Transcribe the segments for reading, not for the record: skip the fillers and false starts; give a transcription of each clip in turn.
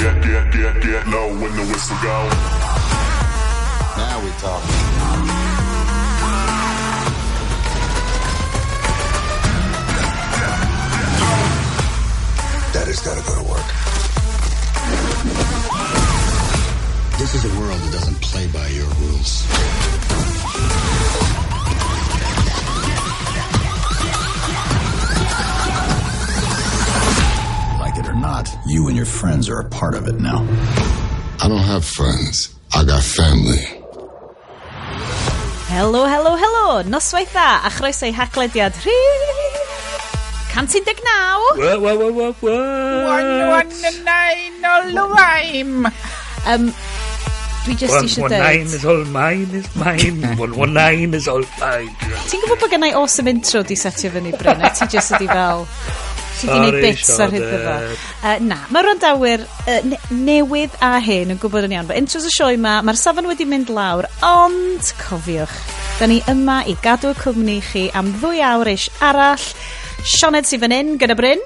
Get, get, get, get low when the whistle go. Now we talk. Daddy's gotta go to work. This is a world that doesn't play by your rules. Like it or not, you and your friends are a part of it now. I don't have friends. I got family. Helo, helo, helo! Noswaith dda, a chroeso i haglediad rhif 119! Wa, wa, wa, wa, wa. 119 all the rhyme. Dwi just eisiau One, one, nine dweud. is all mine is mine. 119 is all mine. Ti'n gwybod bod gennau awesome intro di setio fyny, Bryn, a ti just ydi fel... Ti di wneud Sorry, bits ar hyd fo. Sioned. Na, mae rwandawyr newydd a hyn yn gwybod yn iawn. Mae intros y sioe yma, mae'r safon wedi mynd lawr, ond cofiwch, da ni yma i gadw y cwmni chi am 2 awr ish arall. Sioned sydd fan hyn gyda Bryn.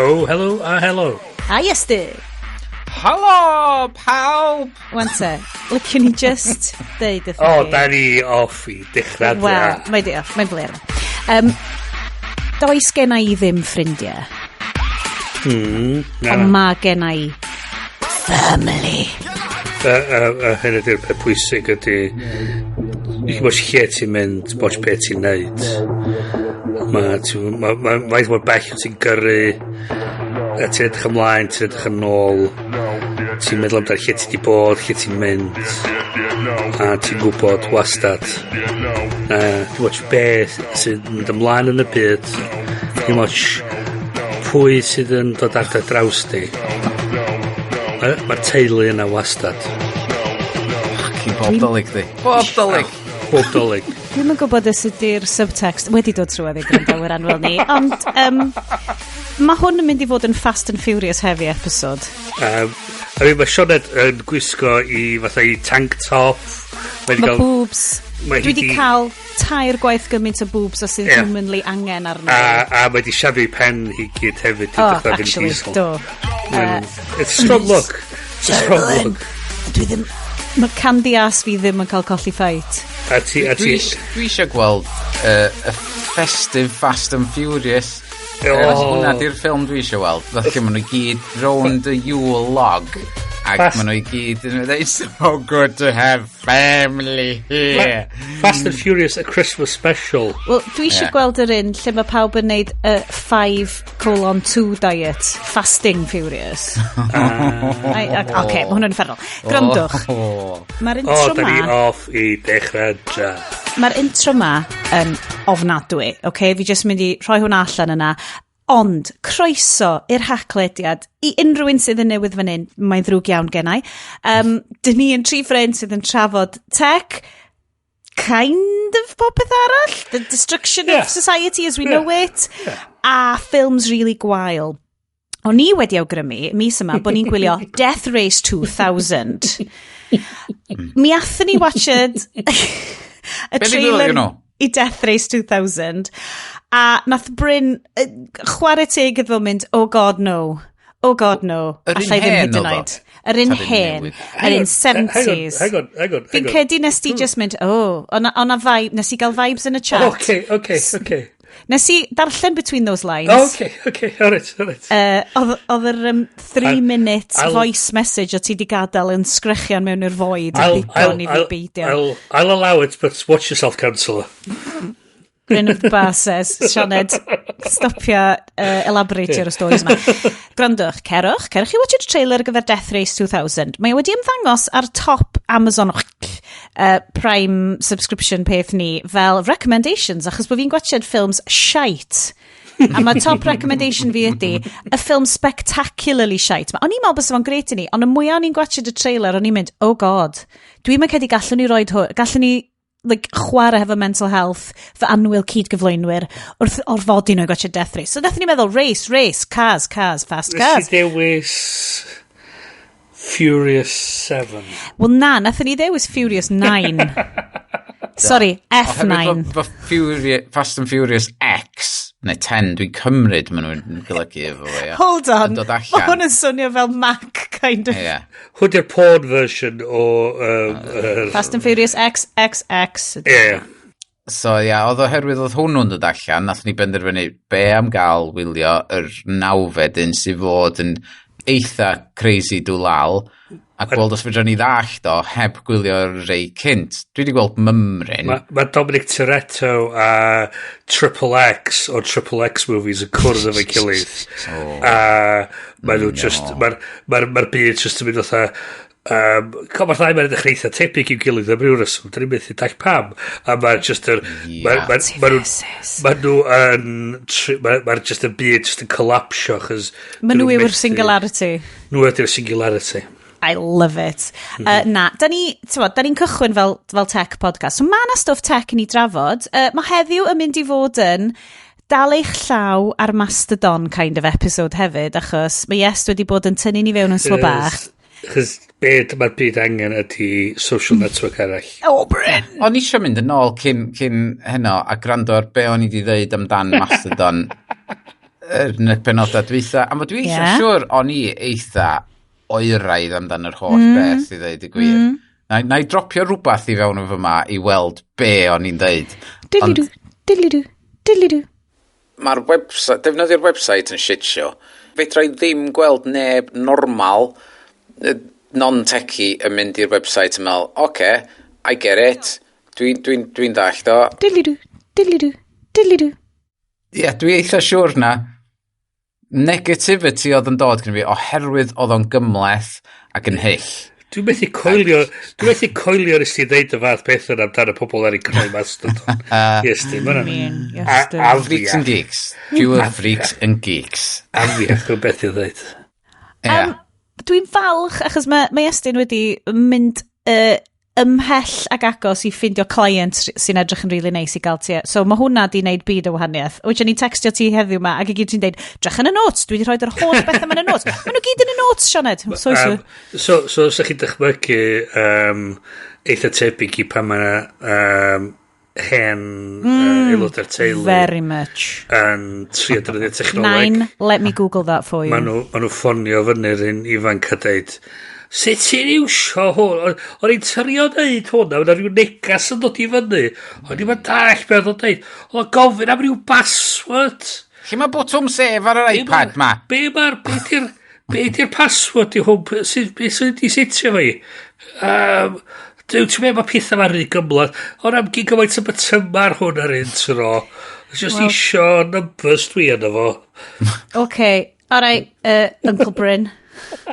Oh, hello a hello. A Iestyn. Helo, pawb! Wan te, liciwn ni just deud wrth O, chi. da ni off i dechrau. Wel, mae di off, mae'n bler. Does gen i ddim ffrindiau, Na, ond na. mae gen i family. A hyn ydy'r peth pwysig ydy i chi lle ti'n mynd, boch beth ti'n neud. Mae ma, ma, faint mor bell wyt ti'n gyrru, a ti'n edrych ymlaen, ti'n edrych yn ôl, ti'n meddwl amdano lle ti di bod, lle ti'n mynd, a ti'n gwybod wastad. Dwi'n watch beth sy'n mynd ymlaen yn y byd, dwi'n watch pwy sydd yn dod ar dy draws di. Mae'r ma teulu yna wastad. Fucking bob Dolig di. Bob Dolig. Bob Dolig. Dwi'm yn gwybod os ydy'r subtext wedi dod trwy i gwrandawyr anwyl ni, ond mae hwn yn mynd i fod yn Fast and Furious heavy episode. I mean, mae Sioned yn gwisgo i fatha i tank top. Mae 'di Mae gael- boobs. Mae hi Dwi wedi 'di- cael tair gwaith gymaint o boobs os sydd humanly angen arno. A mae di siafio i pen hi gyd hefyd. I Oh, dechrau Vin actually, Diesel. do. It's a strong look. It's a strong look. Dwi ddim... Mae candy ass fi ddim yn cael colli fight. A ti... Dwi eisiau gweld y festive Fast and Furious. Oh. Hwna di'r ffilm dwi eisiau weld. Fath lle maen nhw i gyd round y Yule log. Ac maen nhw i gyd yn meddwl, "It's so good to have family here." Fast and Furious, a Christmas special. Wel, dwi eisiau gweld yr un lle mae pawb yn neud y 5:2 diet. Fasting Furious. Oce, mae hwnna'n uffernol. Gwrandwch, Oh. mae'r O, intro da ni ma... off i dechrau ja. Mae'r intro ma yn ofnadwy, oce? Fi jyst mynd i rhoi hwnna allan yna. Ond, croeso i'r haclediad i unrhyw un sydd yn newydd fan hyn, mae'n ddrwg iawn gennau. Dyn ni yn tri ffrind sydd yn trafod tech, kind of popeth arall, the destruction of society as we know it, a ffilms really gwael. O'n i wedi awgrymu mis yma bod ni'n gwylio Death Race 2000. Mi athon ni watched y Be ddigwyddodd trailer iddyn nhw? i Death Race 2000 a nath Bryn chwarae teg iddo fo mynd, "Oh God, no. Oh God, no." Yr un Alla i ddim hen hyd yn oedd o? oed. Yr un Ta'r un hen. newydd? Yr un 70s. Hang on, hang on, Fi'n hang on. credu nes ti just mynd, oh, o'na vibe, nes i gael vibes yn y chat. Okay. Nes i darllen between those lines. Okay, all right. Oedd yr 3 minute voice message o ti di gadael yn sgrechian mewn i'r void yn ddigon i fi beidio. I'll allow it, but watch yourself, counsellor. Bryn of the Bar says, Sioned, stopia elaborate ar y stories yma. Gwrandwch, cerwch i watch y trailer ar gyfer Death Race 2000. Mae o wedi ymddangos ar top Amazon Prime subscription peth ni fel recommendations, achos bod fi'n gwatchad ffilms shite. A mae top recommendation fi ydy y ffilm spectacularly shite. O'n i'n meddwl bysa fo'n grêt i ni, ond y mwyaf o'n i'n gwatchad y trailer, o'n i'n mynd, "Oh God, dwi'n mynd credu gallwn ni roed hwn, gallwn ni like, chwarae hefo mental health fy annwyl cyd-gyflwynwyr wrth orfodi nhw i gwatchad Death Race." So nathon ni meddwl, race, race, cars, cars, fast Nes cars. i dewis Furious 7. Wel na, nathon ni ddewis Furious 9. Sorry, F9. Oherwydd fo Fast and Furious X, neu 10, dwi'n cymryd maen nhw'n golygu efo fo, ia. Hold on. Yn dod Mae allan. hwn yn swnio fel Mac kind of. Yeah. Hwn di'r porn version o Fast and Furious XXX. Yeah. So ia, yeah, oedd oherwydd oedd hwnnw'n dod allan, nath ni benderfynu be am gael wylio yr nawfed un sydd fod yn eitha crazy dwlal, a gweld os fedra ni ddallt o heb gwylio'r rei cynt. Dwi wedi gweld mymryn. Ma Dominic Toretto a Triple X o'r Triple X movies yn cwrdd efo'i gilydd. Oh. A mae nhw just... Mae'r ma byd just yn mynd fatha... Mae'r ddau mae'n edrych yn eitha tebyg i'w gilydd am ryw reswm, dyn ni'n methu dall pam. A mae'r just yr... Mae nhw yn... Mae'r just y byd just yn collapsio, chos... Mae nhw yw'r singularity. Nhw ydy'r singularity. I love it. Na, da ni, t'mod, da ni'n cychwyn fel tech podcast. So mae yna stwff tech i ni drafod. Mae heddiw yn mynd i fod yn dal eich llaw ar Mastodon kind of episode hefyd, achos mae Iest wedi bod yn tynnu ni fewn yn slo bach. Chos beth mae'r byd angen ydy social network arall. Oh, Bryn! O'n i eisiau mynd yn ôl cyn heno a gwrando ar be o'n i wedi dweud amdan Mastodon yn y penodau dwytha. A ma dwi eitha siŵr o'n i eitha oeraidd amdan yr holl beth i dweud y gwir. Na i dropio rhywbeth i fewn yn fyma i weld be o'n i'n dweud. Diddly-doo, diddly-doo, diddly-doo. Mae'r website, defnyddio'r website yn shit show. Fedra i ddim gweld neb normal, non-techie yn mynd i'r website yn meddwl, oce, I get it, dwi dallt o. Diddly-doo, diddly-doo, diddly-doo. Ie, yeah, dwi eitha siŵr na negativity oedd yn dod gyda fi oherwydd oedd o'n gymhleth ac yn hyll. Dwi'n methu coelio nes ti ddeud y fath beth yna amdan y pobl ar ei creu Mastodon. Yes, di, ma' hwnna'n Freaks and geeks. Pure freaks and geeks. Afiach o beth i ddeud. Ie. Dwi'n falch, achos mae Iestyn wedi mynd ymhell ag agos i ffindio client sy'n edrych yn really nice i gael ti. So mae hwnna di wneud byd o wahaniaeth. Wyt ni'n textio ti heddiw ma, ac i gyd ti'n deud, drych yn y notes, dwi wedi rhoi yr holl beth yma yn y notes. Maen nhw gyd yn y notes, Sioned. So. So, sa chi'n dychmygu eitha tebyg i pan mae hen aelod o'r teulu. Very much. Yn trio defnyddio technoleg. Nine, let me Google that for you. Maen nhw ffonio fyny'r un ifanc a deud, sut ti'n iwsio hwn? O'n i'n trio dweud hwn, a o'na rhyw negas yn dod i fyny. O'n i'n dall beth o'n deud. Oedd o'n gofyn am ryw password. Lle mae botwm save ar yr iPad ma? Be mae'r... Be di'r password i hwn? Be sydd wedi setio fi? Dwi'n meddwl mae pethau ma'n rhy gymhleth. O'n am gyn gymaint o bytymar hwn ar un tro. Just isio numbers dwi yna fo. Okay, alright, Uncle Bryn.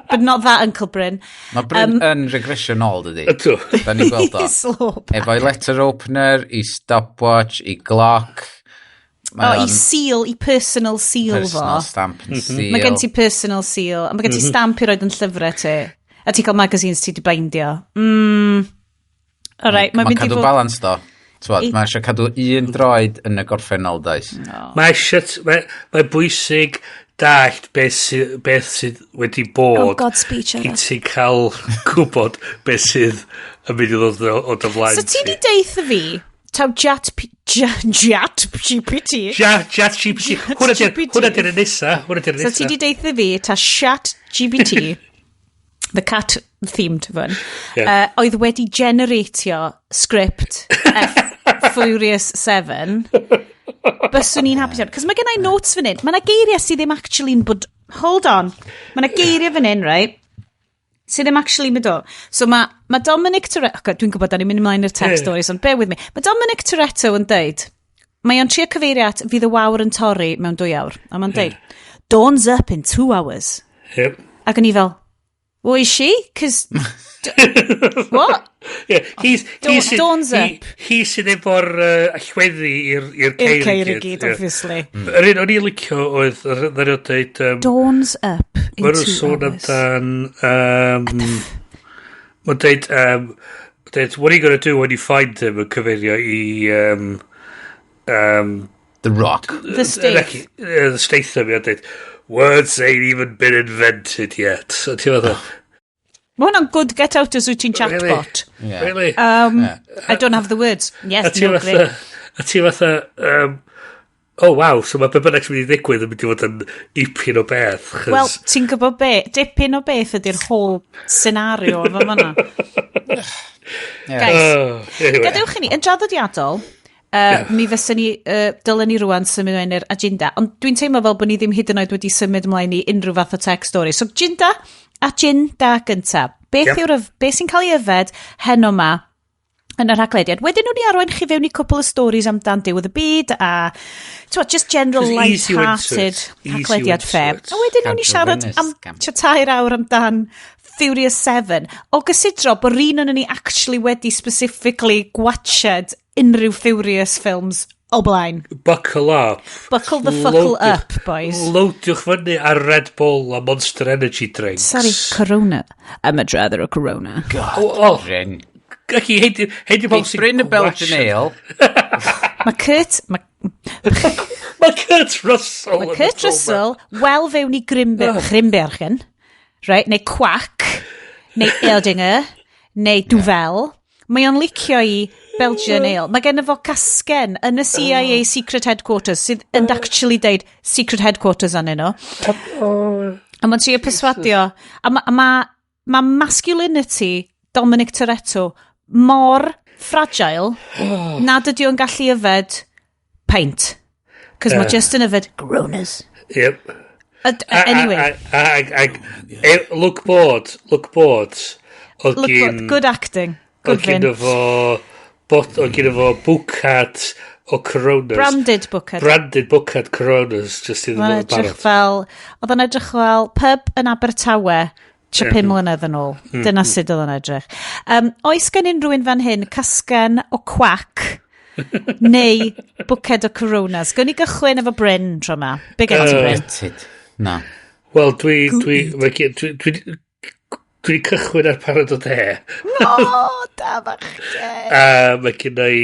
But not that Uncle Bryn. Mae Bryn yn regression ôl, dydy. Ydw. Da ni'n gweld o. Slow back. Efo'i letter opener, i stopwatch, i glock. O, i seal, i personal seal fo. Personal stamp and seal. Mae gen ti personal seal, a mae gen ti stamp i roed yn llyfrau ti. A ti'n cael magazines ti di bindio. Alright, mae'n Mae'n mynd i cadw fod... balance do. T'wod, mae eisiau cadw un droed yn y gorffennol, does. Mae eisiau... Mae'n bwysig dallt beth sydd wedi bod. Oh God, speech i ti cael gwybod beth sydd yn mynd i ddod o dy flaen. So ti di deitha fi, taw chat GPT. Chat GPT. Hwna di'r nesa. So ti di deitha fi, ta chat GPT, the cat themed one, oedd wedi generatio script F Furious 7. Byswn i'n hapus iawn. Cos mae gen i notes fan hyn. Mae yna geiriau sydd ddim actually'n bod... Hold on. Mae yna geiriau fan hyn, right? Sydd ddim actually mynd o. So mae Dominic Toretto... Oh, dwi'n gwybod, da ni'n mynd ymlaen i'r tech stories, ond bear with me. Mae Dominic Toretto yn deud, mae o'n trio cyfeirio at fydd y wawr yn torri mewn 2 awr. A mae'n deud, dawn's up in 2 hours. Yep. Ac o'n i fel, well, is she? Cos... What? Yeah, Dawn's up. Hi sydd efo'r allweddi i'r ceir i gyd, obviously. Yr un o'n i'n licio oedd, yr un dweud... Dawn's up in 2 hours. Mae nhw'n sôn amdan... Mae'n dweud, what are you going to do when you find them? Yn cyfeirio i... The Rock. The Statham. The Statham, ie, dweud, words ain't even been invented yet. So ti'n meddwl... Mae hwnna'n good get out as wyt ti'n chatbot. Really? Really? I don't have the words. Yes, no, great. A ti fatha, Oh, waw, so mae be bynnag sy'n mynd i ddigwydd yn mynd i fod yn ipyn o beth. Chos... Wel, ti'n gwybod be? Dipyn o beth ydy'r whole scenario efo fanna. Yeah. Guys, anyway. Gadewch i ni, yn draddodiadol, mi fysa ni, dylen ni rwan symud ymlaen i'r agenda, ond dwi'n teimlo fel bod ni ddim hyd yn oed wedi symud ymlaen i unrhyw fath o tech story. So, ginda a ginda gynta. Beth yw'r beth sy'n cael ei yfed heno ma yn yr haglediad? Wedyn nhw'n ni arwain chi fewn i cwpl o stories amdan diwedd y byd a t'wod, just general Just easy into light-hearted it. Easy haglediad into fair. it. A wedyn nhw'n ni siarad am tua 3 awr amdan Furious 7. O gysidro bod un o'n ni actually wedi specifically gwatched unrhyw Furious films o blaen. Buckle up. Buckle the fuckle up, boys. Loadiwch fyny ar Red Bull a Monster Energy drinks. Sorry, Corona. I'm much rather a Corona. God, Oh, oh. Bryn. Ac i heidi pobl sy'n Bryn y Belgian Ale. Mae Kurt... Mae Mae Kurt Russell. Ma Kurt Russell wel fewn i Grimbergen, right? Neu Quack, neu Erdinger, neu Duvel. Mae o'n licio i Belgian Ale. Mae gen fo casgen yn y CIA Secret Headquarters sydd yn actually deud Secret Headquarters arnyn nhw. A mae'n trio perswadio. A mae ma, ma masculinity Dominic Toretto mor fragile nad ydy o'n gallu yfed peint. Cos mae just yn yfed Coronas. Yep. Anyway, Look bored. Look bored. Oedd look, gyn... good acting. Good Oedd gyn Vin. fo... Oedd gyn fo bwcad o Coronas. Branded bwced. Branded bwcad Coronas. Just iddyn Mae'n nhw'n edrych barod. fel... Oedd o'n edrych fel pub yn Abertawe tua 5 mlynedd yn ôl. Dyna sut oedd o'n edrych. Oes gen unrhyw un fan hyn casgen o quack neu bwced o Coronas? Gwn i gychwyn efo Bryn tro yma. Big out to Bryn. Gutted. Na. Wel, dwi cychwyn ar parod o de. O, da fachgen. A mae gen i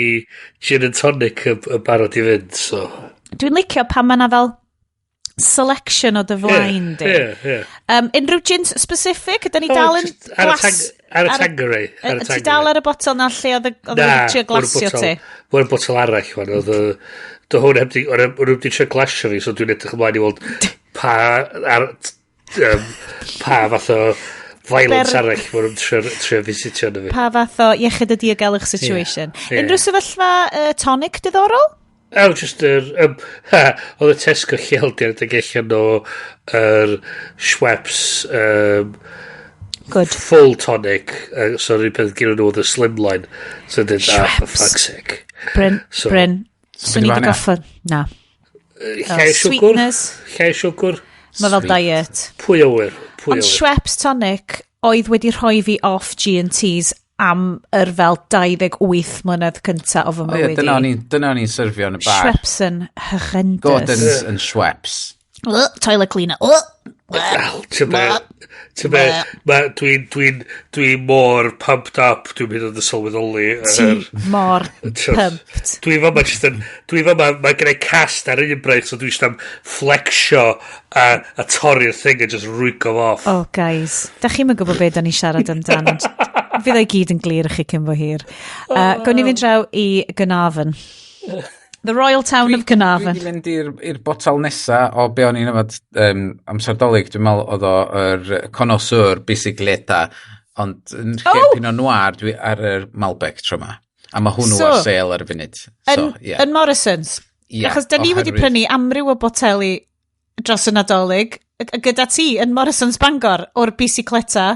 gin and tonic yn barod i fynd, so... Dwi'n licio pan mae yna fel selection o dy flaen di. Ie, ie. Unrhyw gins specific? Ydyn ni Oh, dal yn just ar y glas... ar y Tanqueray, ar y Ti dal Tanqueray. ar y botol na lle oedd oedd yn trio glasio ti? Mae'n botol arall, wan. Oedd y... Do hwn heb di... O'n nhw wedi trio glasio fi, so dwi'n edrych ymlaen i weld pa... Ar, pa fath o violence arall maen nhw'n trio visitio yna fi. Pa fath o iechyd y diogelwch situation? Ie. Unrhyw sefyllfa tonic diddorol? Oh, just yr... Ha, oedd y Tesco lleol di ar allan o yr Schweppes Good. full tonic. So yr un peth gyda nhw oedd y slimline. So did, ah, for Schweppes. fuck's sake. Bryn, Bryn, swn i beth wedi yw goffa... Na. Llai o siwgr? Sweetness. Llai o siwgr? Mae fel Sweet. diet. Pwy o wyr? Pwy Ond o wyr? Schweppes tonic oedd wedi rhoi fi off G&T's am yr fel 28 mlynedd cynta o fy O ie, mywyd dyna o'n i. dyna o'n i'n syrfio yn y bar. Schweppes yn horrendous. Gordon's and Schweppes. Ugh, toilet cleaner. Ugh. Wel, ti'n be, ti'n be, dwi mor pumped up, dwi'n mynd yn sylweddoli. Ti mor pumped. Dwi fama just yn, dwi fama, mae gen i cast ar un braich, so dwi just am flexio a torri'r thing a just rwygo fo off. Oh, guys. Da chi'm yn gwybod beth da ni siarad amdan, ond fydd o'i gyd yn glir i chi cyn bo hir. Gawn ni fynd draw i Gaernarfon. The Royal Town of Dwi Gaernarfon. wedi mynd i'r botel nesa o be o'n i'n yfed amser Dolig, dwi'n meddwl oedd o yr Connoisseur Bicicleta, ond yn lle Oh! Pinot Noir dwi ar yr Malbec tro ma. A mae hwnnw So, ar sale ar y funud. So, Yn, ie. yn Morrison's. Ie, Achos da ni wedi oherwydd- prynu amryw o boteli dros y Nadolig gyda ti yn Morrison's Bangor o'r bicicleta.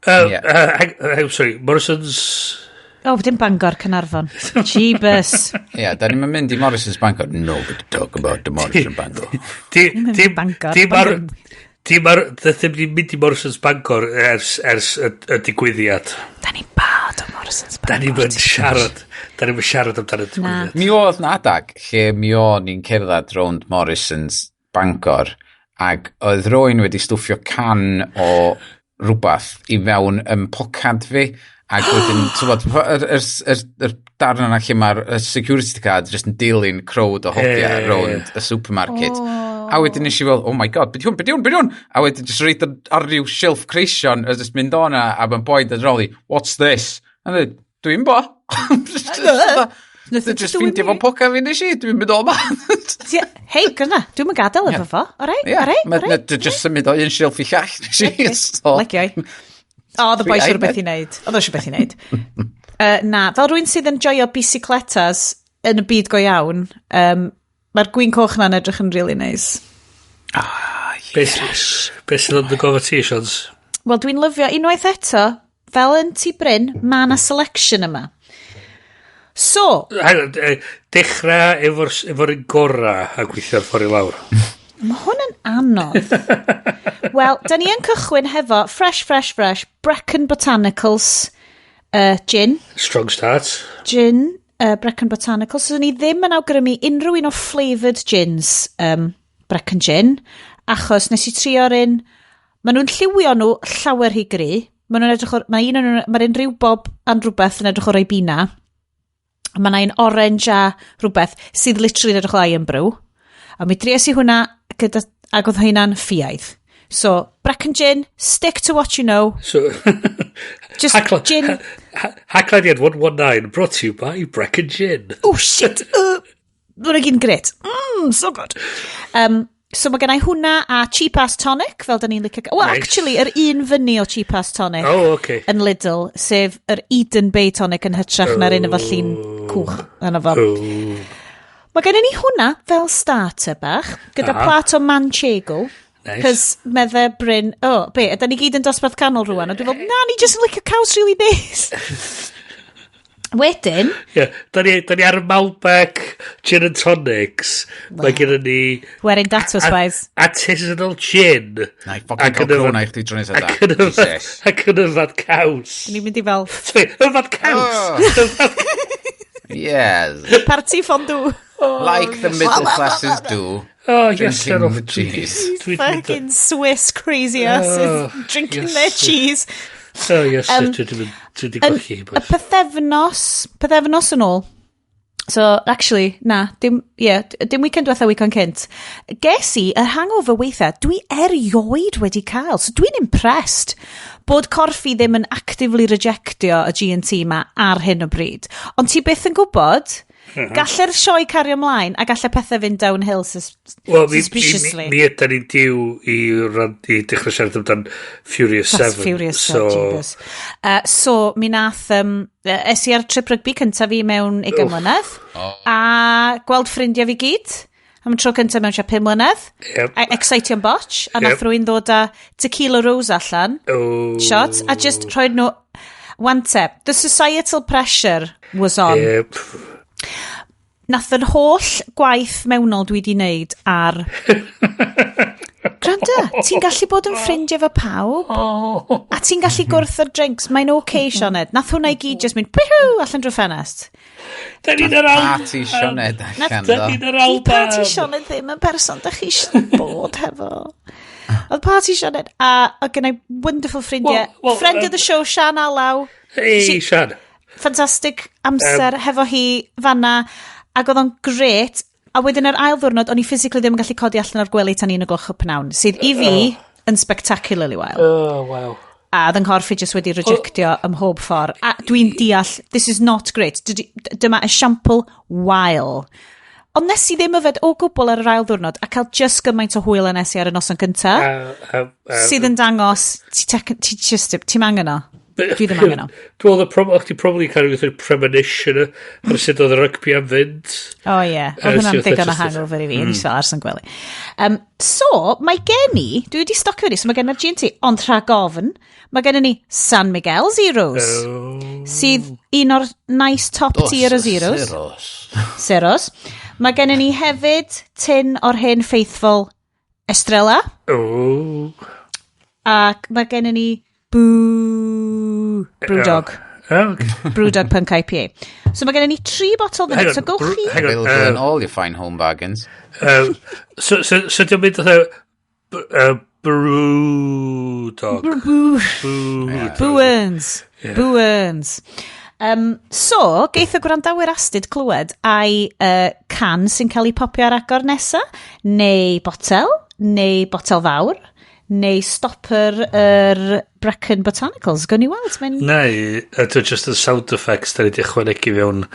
Uh, Ie. Sorry, Morrison's... Oh, dim Bangor, Caernarfon. Jeebus. Ie, da ni'n mynd i Morrison's Bangor. Nobody talk about the Morrison Bangor. Ddim yn Bangor, Dim ar... Bangor. Dim ar... Ddim di mynd i Morrison's Bangor ers y digwyddiad. Da ni'n bad o Morrison's Bangor. Da ni'n mynd siarad... Da ni'n siarad amdano y digwyddiad. Mi oedd na adag lle mi o'n i'n cerdded rownd Morrison's Bangor ac oedd rywun wedi stwffio can o rhywbeth i fewn yn pocad fi ac wedyn, ti'n bod, yr darn yna lle mae'r y security card just yn dilyn crowd o hogia Ie. rownd y supermarket. A wedyn nes i fel, oh my God, be di hwn, be di hwn, be di hwn? A wedyn just reid ar ryw shelf creision, a just mynd o'na, a mae'n boi dod roli, what's this? A dweud, dwi'n bo. Nothing to Just do with ffeindio me. fo'n poca fi nes i, dwi'n mynd o ma. Ie, hei, gyna, dwi'n mynd gadael efo fo. Alright, alright, alright. Just symud o un shelf i llall nes i. So, Licio i. O, oedd y boi siwr beth i wneud. Oedd o siwr beth i wneud. Na, fel rhywun sydd yn joio bicicletas yn y byd go iawn, mae'r gwin coch na'n edrych yn really nice. Beth sydd yn dy gofio ti, Sions? Wel, dwi'n lyfio unwaith eto, fel yn Tŷ Bryn, mae yna selection yma. So, Hang on, dechrau efo'r efo un gora a gweithio'r ffordd i lawr. Mae hwn yn anodd. Wel, da ni yn cychwyn hefo fresh, fresh, fresh Brecon Botanicals gin. Strong start. Gin, Brecon Botanicals. So, ni ddim yn awgrymu unrhyw un o flavoured gins Brecon Gin, achos nes i trio'r un. Maen nhw'n lliwio nhw llawer rhy gry. Maen nhw'n edrych o'r... Mae un o'n nhw... Mae'r un rhyw bob an rhywbeth yn edrych o'r Ribena. Mae yna un orange a rhywbeth sydd literally yn edrych o Irn-Bru. A mi dries i hwnna gyda, ac oedd hynna'n ffiaidd. So, Brecon Gin, stick to what you know. So, Just gin. Haclediad 119 brought to you by Brecon Gin. Oh shit! Hwnna gyd yn gret. So good. So mae gennau hwnna a Cheap Ass Tonic, fel da ni'n licio. Well, Nice. actually, yr un fyny o Cheap Ass Tonic Oh, okay. yn Lidl, sef yr Eden Bay Tonic yn hytrach na'r un efo llun cwch yna fo. Oh. Mae gennym ni hwnna fel starter bach, gyda plat o manchego. Nice. Cos medde Bryn, oh, be, yda ni gyd yn dosbarth canol rwan? A dwi'n fel, na, ni just yn licio caws really nice. Wedyn, Yeah, da ni ar y Malbec Gin and Tonics. Mae gennym ni wearing datws spice. Artisanal gin. Na i fucking cael crona i chdi tro nesaf Ac yn da. Jesus. yfad, ac yn yfad caws. Ni'n mynd i fel, Sorry, yfad caws. Oh. Yes. Party fondue. Like the middle classes do. Oh, yes, Drinking the cheese. Fucking Swiss crazy asses Oh, drinking yes. their cheese. Oh, yes, dwi wedi Yn golli. y pythefnos yn ôl, so actually, na, dim, yeah, dim weekend diwetha, weekend cynt, ges i yr hangover weitha dwi erioed wedi cael. So dwi'n impressed bod corff i ddim yn actively rejectio y G&T ma ar hyn o bryd. Ond ti byth yn gwybod, galle'r sioe cario ymlaen a galle pethau fynd downhill Wel, mi, suspiciously. mi ydan ni'n diw i dechrau siarad amdan Furious That's 7. Furious so, 7, Jeebus. So, mi nath, es i ar trip rygbi cyntaf fi mewn 20 mlynedd, a gweld ffrindiau fi gyd, am y tro cyntaf mewn tua 5 mlynedd. Yep. A Excitio'n botch, a nath rhywun ddod â tequila rose allan, shots, a just rhoi nhw. Wante, the societal pressure was on. Nath yr holl gwaith mewnol dwi wedi wneud ar... Gwrando, ti'n gallu bod yn ffrindiau efo pawb, a ti'n gallu gwrthod drinks. Mae'n okay, Sioned. Nath hwnna i gyd just mynd, pihw, allan drwy ffenest. Da ni'n yr Alban. Party Sioned allan Da do. ni'n yr Di Alban. Party Sioned ddim yn person da chi eisiau bod hefo. Oedd Party Sioned, a oedd gennau wonderful ffrindiau. Wel, Friend of the show, Sian Alaw. Hey, She- Sian. Fantastic amser hefo hi fanna, ac oedd o'n gret. A wedyn yr ail ddwrnod, o'n i physically ddim yn gallu codi allan o'r gwely tan 1 o gloch y pnawn, sydd i fi yn spectacularly wael. Oh, wow. A oedd yng nghorff i just wedi rejectio ym mhob ffordd. A dwi'n deall, this is not great. Dyma esiampl wael. Ond nes i ddim yfed o gwbl ar yr ail ddwrnod a cael just gymaint o hwyl a nes i ar y noson cynta, sydd yn dangos, ti just, ti'n angen o. Dwi ddim angen o. Dwi'n meddwl, o'ch ti probably cael rhyw premonition ar sut oedd y rygbi am fynd. O ie, yeah. Oedd hwnna'n so ddigon o hangover i fi, mm. Fel ars yn gwely. So, mae gen i, dwi wedi stocio wedi, so mae gen i'r G&T, ond rhag ofn, mae gen i San Miguel Zeros, sydd un o'r nice top tier o Zeros. Zeros. Zeros. Mae gen ni hefyd tin o'r hen faithful Estrella, Oh. ac mae gen ni Boo Brewdog. Oh, okay. Brewdog Punk IPA. So mae gen ni tri botol Hang fan on, so gowch chi. hang on, Available in all your fine home bargains. So di'n mynd fatha Brewdog. Boo. Brewdog. Booerns. Booerns. So, geith y gwrandawyr astud clywed ai can sy'n cael ei popio ar agor nesa, neu botel, neu botel fawr, neu stopper yr Brecon Botanicals. Gawn ni weld, mae'n Neu, ydy just y sound effects da ni wedi ychwanegu fewn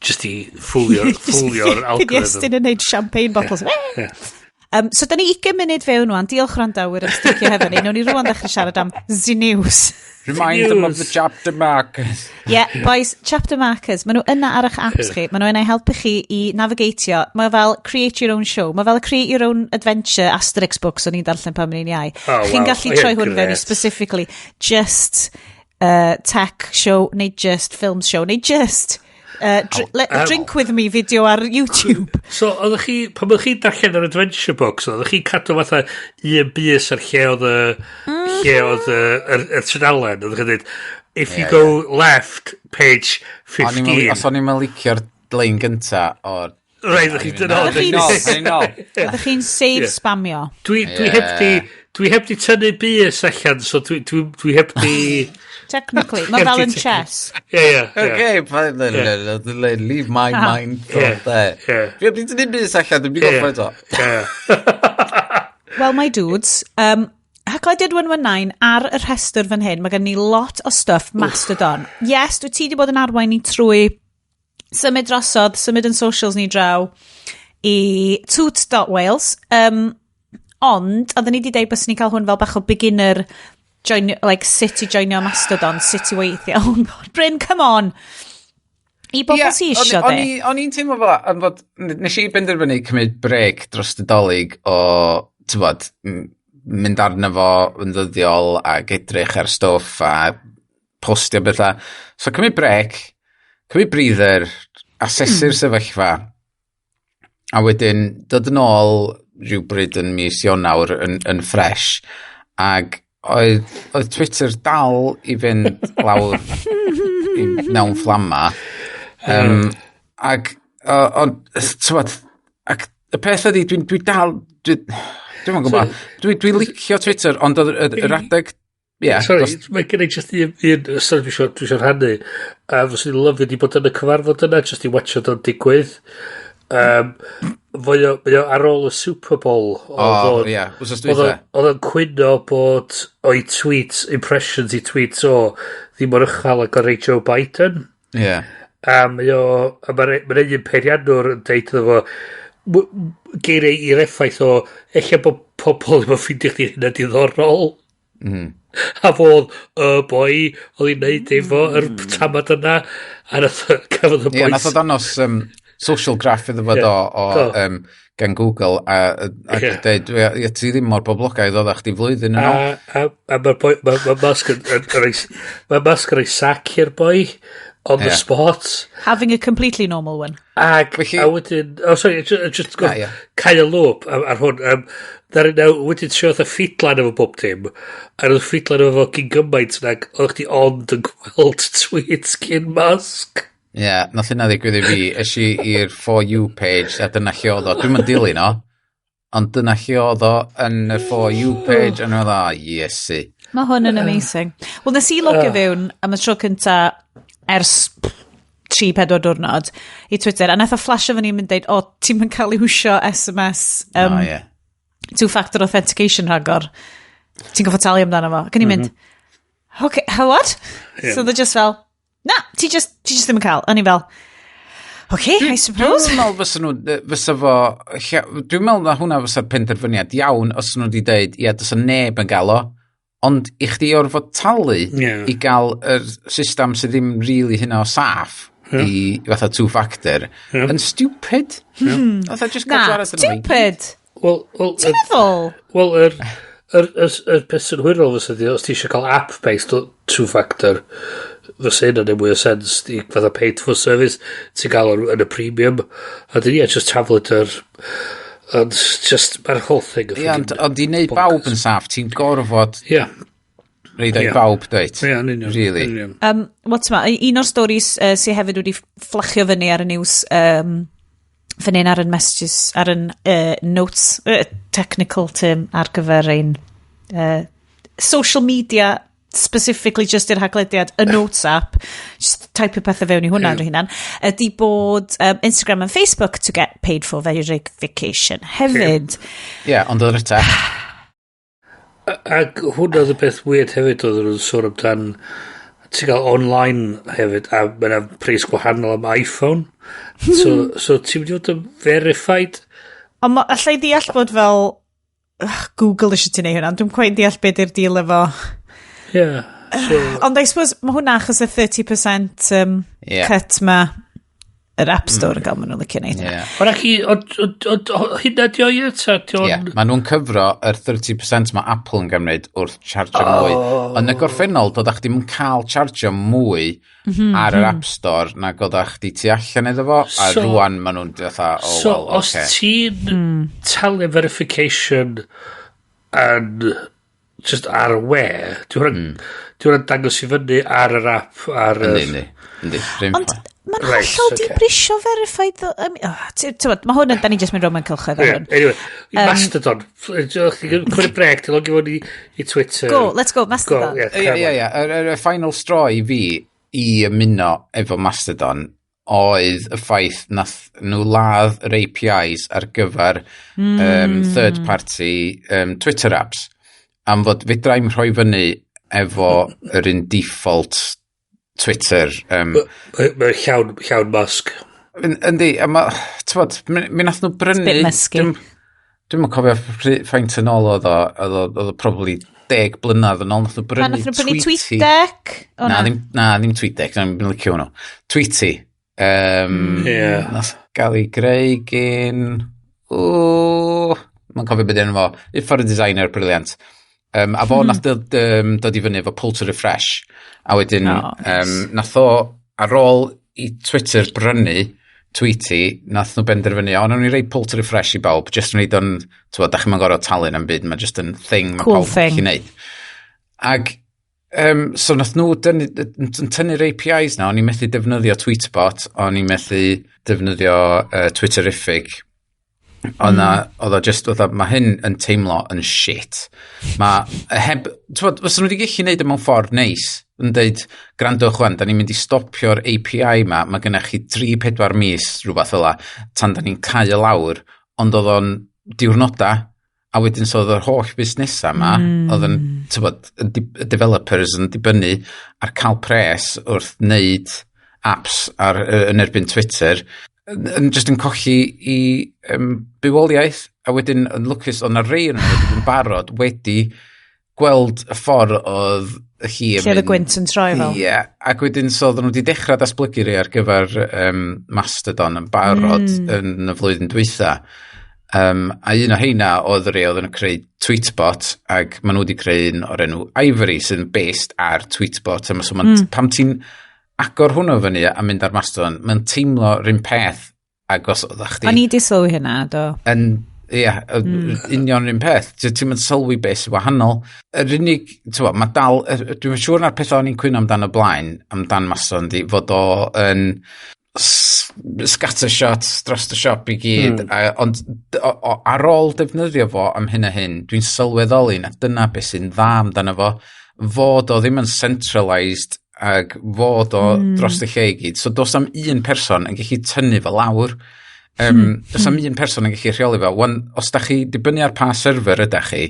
Just i ffwlio'r algorithm. Iestyn yn neud champagne bottles. Yeah. So, da ni 20 munud fewn wan. Diolch rhandawyr am sticio hefo ni. Nawn ni rwan ddechrau siarad am The News. Remind them of the chapter markers. Yeah, boys, chapter markers. Maen nhw yna ar eich apps chi. Maen nhw yna i helpu chi i navigatio. Mae fel create your own show. Mae fel create your own adventure Asterix books o'n i'n darllen pan o'n i'n iau. Oh, Chi'n wow. gallu Oh, yeah, troi hwn fewn i grêt. specifically just tech show neu just film show neu just drink with me video ar YouTube. So, oeddech chi, pan oeddech chi'n darllen yr adventure books, oeddech chi'n cadw fatha un bys ar lle oedd y, lle oedd y tudalen, oeddech chi'n dweud, "If you go left, page 15." Os o'n i'n licio'r lein gynta o'r Right, oeddech chi'n dyna. Oeddech O'n i'n nôl. Oeddech chi'n save spamio. Dwi heb di tynnu bys allan, so dwi heb di. Technically, mae fel yn chess. Ie. Okay, leave my mind thought there. Dwi heb di tynnu bys allan, dwi'n gorffod eto. Well, my dudes, Haclediad 119 ar y rhestr fan hyn, mae gen ni lot o stuff Mastodon. Yes, dwi ti wedi bod yn arwain ni trwy symud drosodd, symud yn socials ni draw i toot.wales. Ond, oedden ni wedi deud bys ni cael hwn fel bach o beginner join, like, sut i joinio Mastodon, sut i weithio. Oh God, Bryn, come on! I bobl yeah, sy'n isio o'n de. O'n i'n teimlo fel, am fod, nes i benderfynu cymryd break dros y Dolig o, ti'n mynd arno fo yn ddyddiol ac edrych ar stwff a postio bethau. So cymryd break, cymryd breather, asesu'r sefyllfa, a wedyn dod yn ôl rhywbryd yn mis Ionawr yn fresh, ac oedd Twitter dal i fynd lawr mewn fflama. Ac, ond, t'mod, ac y peth ydy, dwi dal, dwi'n gwybod, dwi licio Twitter, ond oedd yr adeg, ie, yeah, Sorry, mae gen i just un sorry, dwi isio rhannu. A fyswn i'n lyfio di bod yn y cyfarfod yna, just i watchad o'n digwydd. Mae o ar ôl y Super Bowl. O, ie, wsos dwytha. Oedd o'n cwyno bod o'i tweets, impressions i tweets o, ddim mor uchel ag o'r Joe Biden. Ie. A mae o, a mae'r ma un peiriannwr yn deud iddo fo, geiriau i'r effaith o, ella bod pobl ddim yn ffeindio chdi hynna diddorol. A fod y boi oedd hi'n neud efo yr tamad yna, a nath, cafodd y Ie, boi. nath o danos social graph iddo fo Ie, do, o, do. Gan Google, a dweud, "Ie, ti ddim mor boblogaidd oeddach chdi flwyddyn yn A, ôl." a mae'r boi, mae Musk yn, mae Musk yn rhoi sac i'r boi on the spot. Having a completely normal one. Ac, a wedyn, oh sorry, just go, Na, ie. cael y loop ar hwn. Ddaru naw, wedyn trio oedd y ffidlan efo bob dim, a oedd ffidlan efo gyn gymaint nag oedd chdi ond yn gweld tweets gyn Musk. Ie, yeah, nath hynna ddigwydd i fi. Es i i'r For You page, a dyna lle oedd o. Dwi'n mynd dilyn o, ond dyna lle oedd o yn y For You page, a nhw'n dda, Iesu. Mae hwn yn amazing. Wel, nes i logio fewn am y tro cynta ers 3-4 diwrnod i Twitter, a nath o flasho fyny mynd deud, "O, ti'n mynd cael ei hwsio SMS O, ie. two-factor authentication rhagor. Ti'n gofio talu amdano fo." Ac o'n i'n mynd, "Okay, how what?" So they're just fel, "Na, ti just ddim yn cael." O'n i fel, "Okay, I suppose." Dwi'n meddwl fysa nhw, fysa fo, dwi'n meddwl na hwnna fysa'r penderfyniad iawn os nhw wedi deud, "Ie, does neb yn gael o," ond i chdi orfod talu i gael yr system sydd ddim really hynna o saff i fatha two-factor, yn stupid. Fatha just Na, gael gwared arno fo i gyd. stupid. Wel, Ti'n meddwl? Wel, yr peth synhwyrol fysa di, os ti eisiau cael app-based two-factor, fysa hynna'n neud mwy o sens i fatha paid for service, ti'n gael yn y premium, a dyn ie, just taflid yr... Ond just, mae'r whole thing yn Ie, ond i wneud bawb yn saff, ti'n gorfod reid o i bawb, dweud. Ie, yn union. Really. Yn union. What's ma, un o'r stories sydd hefyd wedi fflachio fyny ar y news fan hyn ar yn messages, ar yn notes, technical term ar gyfer ein social media specifically just i'r Haclediad, y Notes app, just type pethau fewn i hwnna yeah. hunan, ydy bod Instagram and Facebook to get paid for verification hefyd. Ie, yeah, ond oedd y tech. Ac hwnna oedd y peth weird hefyd oedd nhw'n sôn amdan. Ti'n cael online hefyd, a mae yna pris gwahanol am iPhone. So ti'n mynd i fod yn verified. Ond allai ddeall bod fel Google eisiau ti neud hwnna, dwi'n quite deall beth yw'r deal efo. Yeah. So, ond I suppose mae hwnna achos y 30% cut ma yr App Store yn gael maen nhw'n licio neud. Yeah. Ond ac i, ond hynna di o ie, ta? Ie, maen nhw'n cyfro yr 30% mae Apple yn gymryd wrth chargio mwy. Ond y gorffennol, doeddach chdi'm yn cael chargio mwy ar yr App Store nag oeddach chdi tu allan iddo fo, a So, rwan maen nhw'n fatha, oh, so, well, os okay. ti'n talu verification yn just ar y we, di hwnna'n dangos i fyny ar yr app, ar yr. Yndi, yndi. Ond mae'n hollol di-brisio verified. I mean, oh, ti'n, mae hwn yn, da ni jyst mynd rownd mewn cylchoedd ar Yeah, hwn. anyway, Mastodon. Cymryd brec, ti'n logio fewn i Twitter. Go, let's go, Mastodon. Go, yeah, Ie. Y final straw i fi i ymuno efo Mastodon oedd y ffaith nath nhw ladd yr APIs ar gyfer third party Twitter apps. Am fod fedra i'm rhoi fyny efo yr un default Twitter. Mae'n llawn Musk. Yndi, a ma, t'mod, mi nath nhw brynu. It's a bit musky. Dwi'm yn cofio faint yn ôl oedd o, oedd o probably 10 blynedd yn ôl, nath nhw Pa brynu nath nhw brynu Tweety. TweetDeck? O, Na, ddim, na, ddim TweetDeck, na, ddim licio hwnnw. Tweety. Nath gael ei greu gyn. Ww, mae'n cofio beth enw fo. Ffordd designer, brilliant. A fo nath dod i fyny efo pull to refresh. A wedyn, Oh, nice. nath o, ar ôl i Twitter brynu Tweety, nath nhw benderfynu, o, nawn ni roi pull to refresh i bawb, just yn neud o'n, t'wod, da chi'm yn gorfod talu am byd, mae just yn thing mae Cool pawb yn thing. gallu neud. Ag, so nath nhw yn tynnu'r APIs na, o'n i'n methu defnyddio Tweetbot, o'n i'n methu defnyddio Twitterific, Oedd na, oedd o just, oedd o, mae hyn yn teimlo yn shit. Mae, heb, t'wod, fysa nhw wedi gallu neud o mewn ffordd neis, yn deud, "Grandwch wan, da ni'n mynd i stopio'r API ma, mae gennych chi 3-4 mis, rhywbeth fel la, tan da ni'n cau y lawr," ond oedd o'n diwrnoda, a wedyn so oedd yr holl busnesau ma, oedd yn, t'wod, y developers yn dibynnu ar cael pres wrth wneud apps ar, yn erbyn Twitter, yn just yn colli i bywoliaeth, a wedyn yn lwcus, oedd na rei yn nhw wedi bod yn barod wedi gweld y ffordd oedd hi yn Lle oedd y mynd. gwynt yn troi fel. Ie, ac wedyn so oedden nhw wedi dechrau datblygu rei ar gyfer Mastodon yn barod yn y flwyddyn dwytha. A un o heina oedd rei oedd yn creu Tweetbot, ac maen nhw wedi creu un o'r enw Ivory sy'n based ar Tweetbot. A so pam ti'n agor hwnnw fyny a mynd ar Mastodon, mae'n teimlo rhywun peth agos oeddach chdi O'n i di sylwi hynna, do. yn, ie, union yr un peth. Ti'n mynd sylwi beth sy'n wahanol. Yr unig, ti'n mae dal, dwi'n siŵr na'r peth o'n i'n cwyno amdan y blaen, amdan Mastodon, di, fod o yn scattershot dros y siop i gyd, ond ar ôl defnyddio fo am hyn a hyn, dwi'n sylweddoli na dyna beth sy'n dda amdano fo, fod o ddim yn centralised ag fod o dros y lle i gyd. So does am un person yn gallu tynnu fo lawr. Does am un person yn gallu rheoli fo. Wan, os da chi dibynnu ar pa server ydach chi,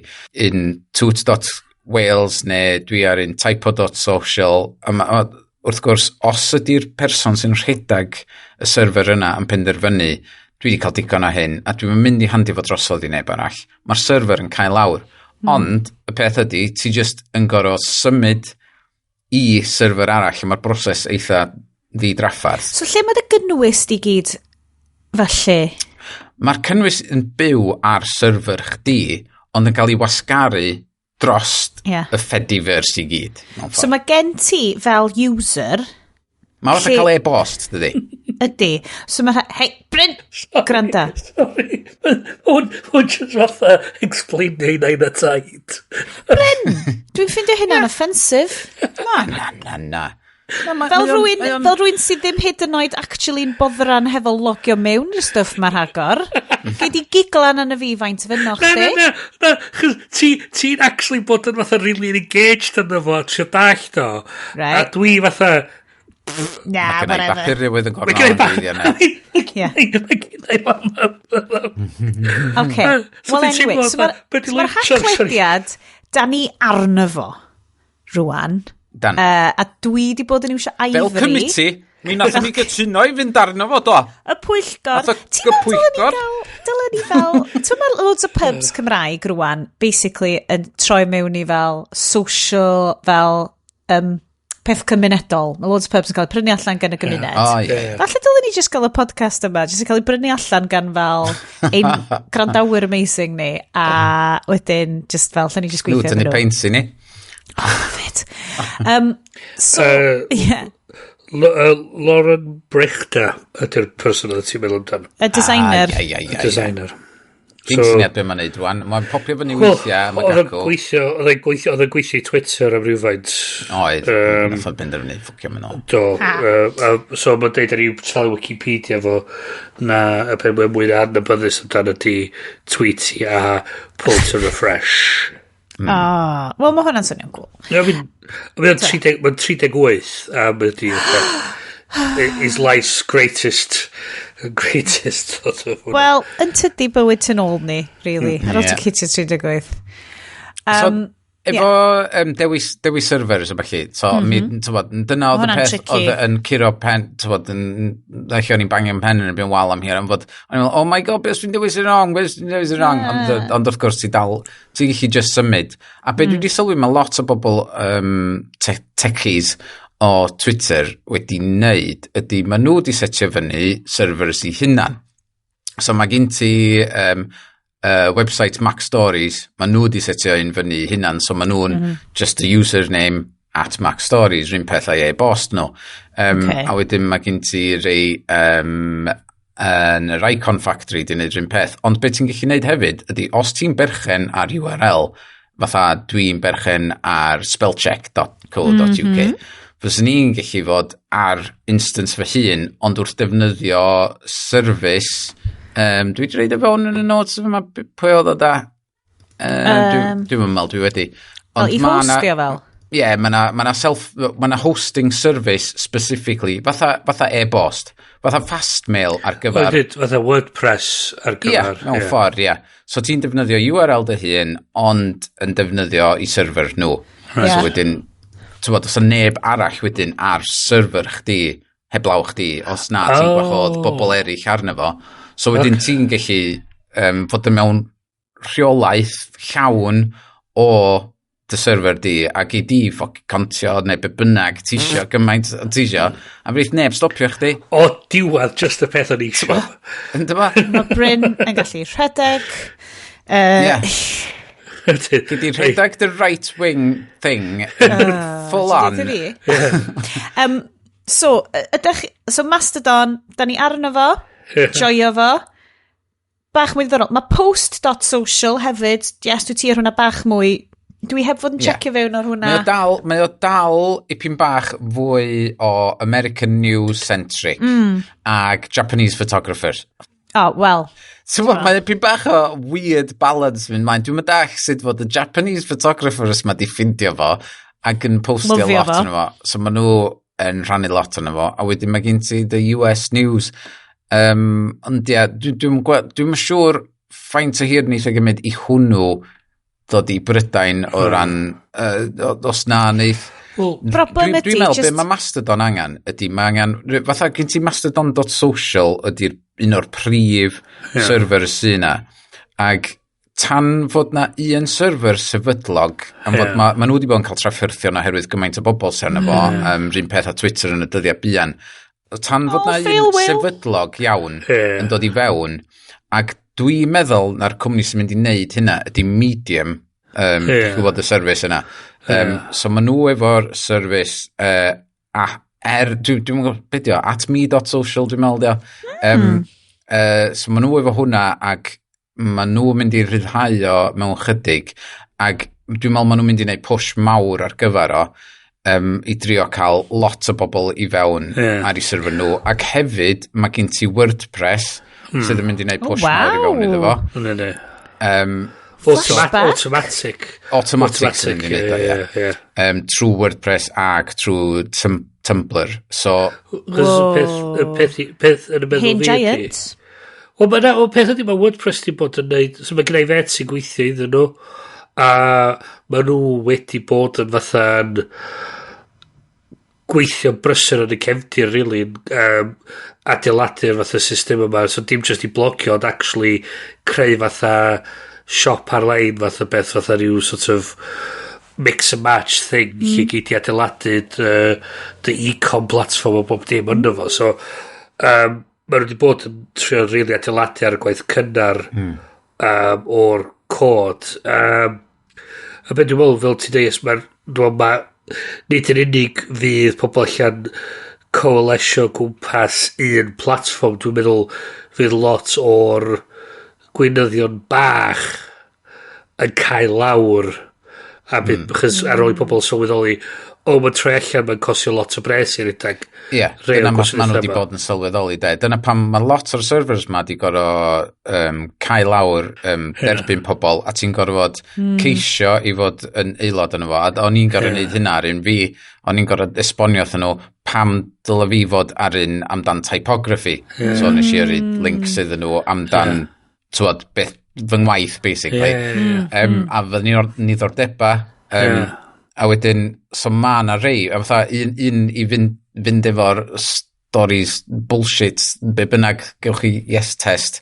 un toot.wales neu dwi ar un typo.social, a wrth gwrs, os ydy'r person sy'n rhedeg y server yna yn penderfynu, "Dwi wedi cael digon o hyn, a dwi'n mynd i handio fo drosodd i neb arall," mae'r server yn cael lawr. Ond, y peth ydy, ti just yn gorfod symud i server arall, a mae'r broses eitha ddi-draffarth. So lle mae dy gynnwys di gyd felly? Mae'r cynnwys yn byw ar server chdi, ond yn cael ei wasgaru dros y Fediverse i gyd, mewn So ffordd. mae gen ti fel user, Mae fatha cael e-bost, dydy? Ydy. So mae. Hei, Bryn! Gwranda. Sorry. Hwn just fatha explain hynna i'n y taid. Bryn! Dwi'n ffindio hynna'n offensive. Na, na, na, na. Na, Fel rhywun, fel rhywun sydd ddim hyd yn oed actually'n boddran hefo logio mewn i'r stwff mae'r rhagor. Gei di giglan yn y fi faint fynoch Na, na, chdi. na, na, chos ti'n actually bod yn fatha really engaged ynddo fo, trio dallt o. Right. A dwi fatha. Na, Mae gen i whatever. bapur newydd yn Mae gorfod gen i yn ddeuddio yna. Yeah. Mae gen i Okay. So Well, dwi'n anyway, teimlo so mae'r fatha, be' di so ma licio, sorry. haclediad, da ni arno fo rwan. Dan. A dwi di bod yn iwsio Fel Ivory. committee, mi nath ni gytuno i fynd arno fo, do. Y pwyllgor. Nath y Ti'n meddwl dylen ni pwyllgor. gael, dylen ni fel, ti'n meddwl loads o pubs Cymraeg rwan, basically, yn troi mewn i fel social, fel peth cymunedol. Mae loads o pubs yn cael eu prynu allan gan y gymuned. O, ie. Falle dylen ni just gael y podcast yma, just yn cael ei brynu allan gan fel ein gwrandawyr amazing ni, a wedyn just fel, lle ni just Nhw gweithio tynnu efo nhw. peint i ni. Love it. So, yeah, Lauren Brichter ydy'r person oedd ti'n meddwl amdano. y designer. Ah, ie, ie, ie, Y ie. designer. Dim syniad be mae'n neud rwan. Mae'n popio fyny weithiau, mae Oedd o'n gacw. gweithio, oedd o'n gweithio, oedd o'n gweithio i Twitter am rhywfaint. Oedd, nath o benderfynu ffwcio mynd ôl. Do. So mae'n deud ar i'w talu Wikipedia fo na y pen mwy mwy adnabyddus amdano di tweet a pull to refresh. Ah, wel, mae hwnna'n swnio'n cool. I mean, mae'n 30 mae'n 38 a mae di his life's greatest sort of hwnna. Wel, yn tydi bywyd yn ôl ni, really. Ar ôl Ie. ti citio 38. So, efo dewis servers a ballu, so, mi, tywod, dyna oedd y Ma' hwnna'n peth tricky. oedd yn curo pen, tywod, yn, lle o'n i'n bangio'n pen yn y byn wal am hir, am fod, o'n i'n meddwl, oh my God, beth dwi'n dewis yn wrong, beth dwi'n dewis yn wrong, ond wrth gwrs ti dal, ti'n gallu just symud. A be dwi wedi sylwi, mae lot o bobl techies o Twitter wedi wneud ydy, maen nhw wedi setio fyny servers i hunan. So mae gen ti website Mac Stories, mae nhw wedi setio un fyny hunan, so mae nhw'n just a username @MacStories, rhywun peth â'i e-bost nhw. A wedyn mae gen ti rei yn yr Icon Factory di wneud rhywun peth. Ond beth ti'n gallu wneud hefyd ydy, os ti'n berchen ar URL, fatha dwi'n berchen ar spellcheck.co.uk, fyswn i'n gallu fod ar instance fy hun, ond wrth defnyddio service, dwi wedi rhoid o fewn yn y notes yma, pwy oedd o da? Dwi'n meddwl dwi wedi. Fel i ma' 'na- hostio fel. Ie, yeah, mae na, ma na self, ma na hosting service specifically, fatha e-bost, fatha fastmail ar gyfer. Wedyn, fatha WordPress ar Ie, gyfer. mewn ffordd, ie. So ti'n defnyddio URL dy hun, ond yn defnyddio i server nhw. Right. So wedyn, ti'n bod, os yna neb arall wedyn ar server chdi, heblaw chdi, os na ti'n gwahodd bobl eraill arno fo. So wedyn ti'n gallu fod yn mewn rheolaeth llawn o dy server di ac i di ffoc contio neu be bynnag ti isio gymaint o ti isio a fydd neb stopio chdi. O, diwedd, just y peth o'n i isio. Ynddo fo? Mae Bryn yn gallu rhedeg. Ie. Gei di rhedeg the right wing thing full on. Ti'n deud fi? So, ydych, so Mastodon, da ni arno fo, joio fo. Bach mwy diddorol. Mae post.social hefyd, yes, dwi ti ar hwnna bach mwy. Dwi heb fod yn Ie. checio fewn ar hwnna. Mae o dal ipyn bach fwy o American news centric ag Japanese photographers. Oh, well. So mae ipyn bach o weird balance mynd mlaen. Dwi'n meddwl sut fod y Japanese photographers ma di ffindio fo ac yn postio Lyfio lot fo. yno fo. So maen nhw yn rhannu lot yno fo. A wedyn mae gen ti the US News. Ond ia, dwi'n dwi siŵr faint o hir neith o gymryd i hwnnw ddod i Brydain o ran, os na neith. Wel, Broblem Dwi'n ydi, dwi meddwl just be mae Mastodon angen ydy, mae angen, fatha gen ti mastodon.social ydy'r un o'r prif servers sy'n na. Ag tan fod na un server sefydlog, am fod ma nhw wedi bod yn cael trafferthion oherwydd gymaint o bobl sy'n arno fo, run peth a Twitter yn y dyddiau buan. Tan fod Oh, na fail un Will. sefydlog iawn Ie. yn dod i fewn, ac dwi'n meddwl na'r cwmni sy'n mynd i wneud hynna ydy Medium, yeah. Gwybod y service yna. So maen nhw efo'r service a er, dwi'n gwybod beth di o, @me.social dwi'n meddwl di o. So maen nhw efo hwnna ac maen nhw mynd i rhyddhau o mewn chydig ac dwi'n meddwl maen nhw'n mynd i wneud push mawr ar gyfer o i drio cael lot o bobl i fewn ar eu server nhw ac hefyd mae gen ti WordPress sydd yn mynd i wneud push mawr i fewn iddo fo. Ne, ne. Flashback. Automatic. Automatic sy'n mynd i wneud o, ie. Ie. Trwy WordPress ag trwy Tumblr. So, Cos y peth, y peth, peth yn y meddwl Hen fi ydi- giant. Wel, ma' na, wel, peth ydi, mae WordPress di bod yn neud, so mae gen i fet sy'n gweithio iddyn nhw, a ma nhw wedi bod yn fatha'n gweithio brysur yn y cefndir, really, adeiladu'r fatha system yma, so dim just i blocio, ond actually creu fatha siop ar-lein fatha beth, fatha rhyw sort of mix and match thing lle gei di adeiladu dy e-com platform o bob dim ynddo fo. So maen nhw wedi bod yn trio really adeiladu ar y gwaith cynnar o'r cod. A beth dwi'n meddwl, fel ti'n dweud, mae'r dwi'n meddwl nid yn unig fydd pobl allan coalesio gwmpas un platform, dwi'n meddwl fydd lot o'r gweinyddion bach yn cael lawr a bydd, achos ar ôl i pobl sylweddoli, o, mae'n troi allan, mae'n costio lot o bres i redeg Ie, rhai dyna o'r ma, ma nhw gwasanaethau wedi yma. bod yn sylweddoli, de. Dyna pam mae lot o'r servers ma di gorfod cael lawr derbyn pobl, a ti'n gorfod ceisio i fod yn aelod yno fo. A o'n i'n gorfod neud hynna ar un fi, o'n i'n gorfod esbonio wrthyn nhw pam dyle fi fod ar un amdan typography. So nes i yrru links iddyn nhw amdan, yeah, beth fy ngwaith, basically. Ie, ie, ie. A fy niddordeba. A wedyn, so ma na rei, a fatha un i fynd efo'r stories bullshit, be bynnag gewch chi yes test.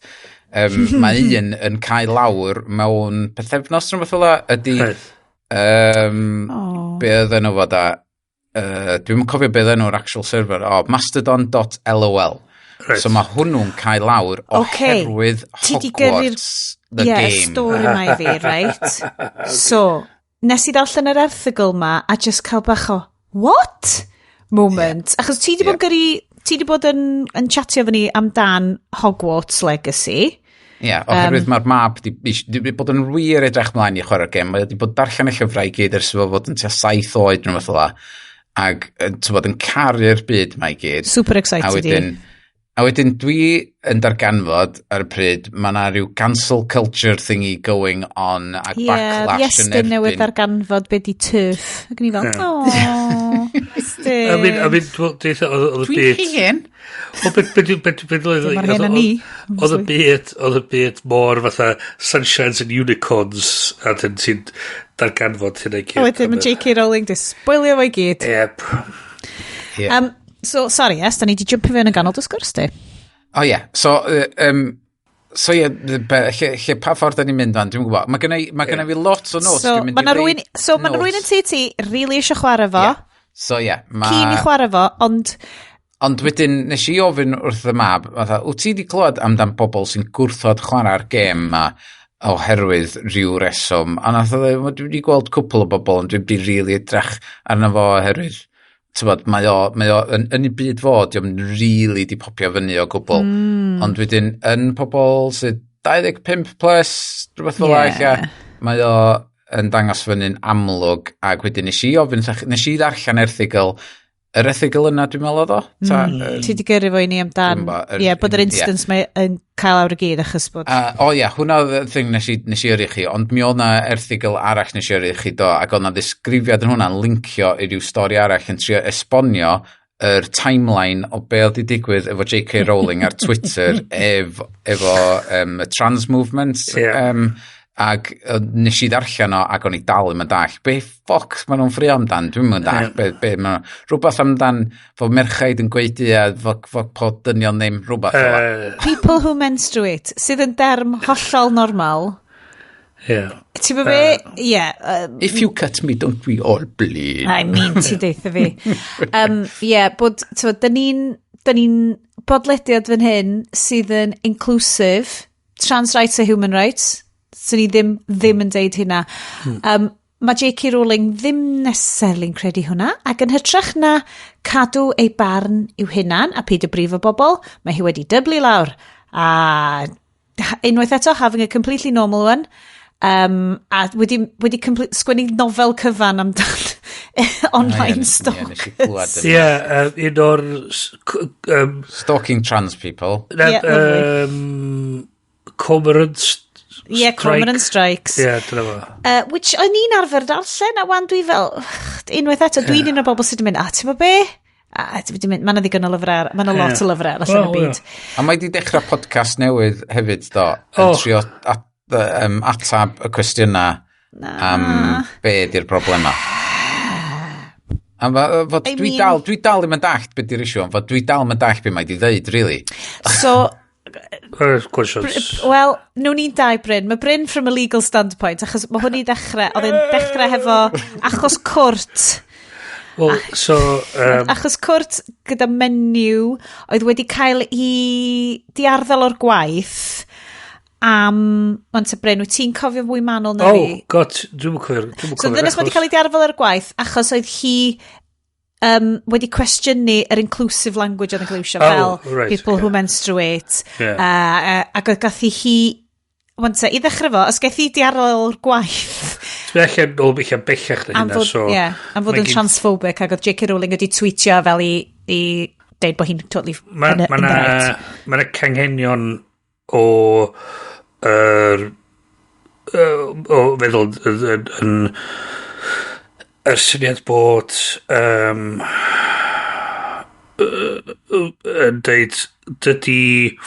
Mae un yn cael lawr mewn pythefnos neu rhywbeth fel 'na, ydy, Oh. be oedd enw fo da? Dwi'm yn cofio be oedd enw'r actual server. O, mastodon.lol. So mae hwnnw'n cael lawr oherwydd Ti 'di gyrru'r Hogwarts, the yeah, game. Stori ma i fi, right? So, nes i ddarllen yr erthygl ma a just cael bach o, what? Moment. Achos ti di bod yn gyrru, ti di bod yn chatio efo ni amdan Hogwarts Legacy. Ie, yeah, oherwydd mae'r mab di bod yn wir edrych mlaen i chwarae'r gêm. Mae wedi bod darllen y llyfrau i gyd ers iddo fod yn tua 7 oed neu rhywbeth fel 'na. Ac ti'n bod yn caru'r byd mae i gyd. Super excited A wedyn, a wedyn dwi yn darganfod ar y pryd, mae yna rhyw cancel culture thingy going on ac Ie, backlash yn Iestyn newydd erbyn. ddarganfod be di TERF. Ac o'n i fel, oh, Iestyn. I mean, oedd y Dwi'n byd hen. Wel, be Dim ar hyn â ni, oedd y byd mor fatha sunshines and unicorns a dyn ti'n darganfod hynna i gyd. A wedyn mae J.K. Rowling di spoilio fo i gyd. Yep. Yeah. So, sorry, yes, da ni di jumpio fewn yn ganol dy sgwrs di. O ie, so ie, lle pa ffordd da ni'n mynd fan, dwi'n gwybod. Mae gynna fi lot o notes. So, Dwi'n mynd mae i na reid rywun, so ma' 'na rywun yn notes. tŷ ti really eisiau chwarae fo, Ie. So ie, ma... keen i chwarae fo, ond Ond wedyn, nes i ofyn wrth y mab, fatha, wyt ti wedi clywed amdan bobl sy'n gwrthod chwarae'r gêm ma oherwydd rhyw reswm? A nath o ddweud, "Wel, dwi wedi gweld cwpl o bobl, ond dwi wedi really edrych arno fo oherwydd, t'bod, mae o yn ei byd fo, dio'm really di popio fyny o gwbl." Ond wedyn, yn pobl sydd 25 plus, rhywbeth fel yeah, ella, mae o yn dangos fyny'n amlwg, ac wedyn nes i ofyn, nes i ddarllen erthygl, yr erthygl yna dwi'n meddwl oedd o? Ta, ti di gyrru fo i ni amdan, Dwi'm bo, ie, bod yr instance mae yn cael awr i gyd achos bod, O ie, hwnna oedd y thing nes i yrru chi, ond mi oedd na erthygl arall nes i yrru chi do, ac oedd na ddisgrifiad yn hwnna'n lincio i ryw stori arall yn trio esbonio yr timeline o be oedd 'di digwydd efo J.K. Rowling ar Twitter efo y trans movement. Ie. Ac nes i ddarllen o ac o'n i dal ddim yn dall be ffoc maen nhw'n ffrio amdan, dwi'n yn dall be maen nhw, rhywbeth amdan fod merchaid yn gwaedu a fod pod dynion ddim rhywbeth fel 'na. People who menstruate, sydd yn derm hollol normal. Ti'n bod be? Ie. If you cut me, don't we all bleed? I mean, ti deitha fi. Yeah, bod, ti'n dyn ni'n bodlediad fan hyn sydd yn inclusive, trans rights a human rights, so ni ddim yn deud hynna. Mae J.K. Rowling ddim necessarily'n credu hwnna, ac yn hytrach na cadw ei barn i'w hunan a peidio brifo bobl, mae hi wedi dyblu lawr. A unwaith eto, having a completely normal one, a wedi sgwennu nofel cyfan amdan online Ie, nes i glwad stalkers. yn- Ie, un o'r Stalking trans people. Na, Ie, lovely. Cormorant Ie, Strike. Cormorant Strikes. Ie, dyna fo. Which o'n i'n arfer darllen, a wan dwi fel, unwaith eto, dwi'n un o'r bobl sydd yn mynd, a ti'n bod be? A ti'n mynd, mae 'na ddigon o lyfrau, mae 'na lot o lyfrau allan yn y Wel, byd. A mae di dechrau podcast newydd hefyd, do. Yn trio atab y cwestiynau am be di'r problema. A fod dwi mean, dal, dwi dal ddim yn dallt beth di'r issue, ond fod dwi dal ddim yn dallt beth mae di ddeud, really. So, Wel, nhw'n ni'n dau Bryn. Mae Bryn from a legal standpoint, achos mae hwn i ddechrau, oedd e'n dechrau hefo achos cwrt. Well, so... Achos cwrt gyda menyw oedd wedi cael ei diarddel o'r gwaith am... Wan te Bryn, wyt ti'n cofio fwy manwl na fi? Oh, god, dwi'n cofio. So ddynes wedi cael ei diarddel o'r gwaith achos oedd hi wedi cwestiynu yr inclusive language oedd yn cael ei iwsio fel right, people who menstruate. Yeah. Ac oedd gath hi Wan te, i ddechrau fo, os gaeth hi diarddel o'r gwaith. Ti'n allan o bellach bellach na hynna, so... Ie, am fod yn transphobic, ac oedd J.K. Rowling wedi tweetio fel i deud bod hi'n totally in the right. Mae yna canghenion o yr o feddwl yn yr syniad bod yn deud dydy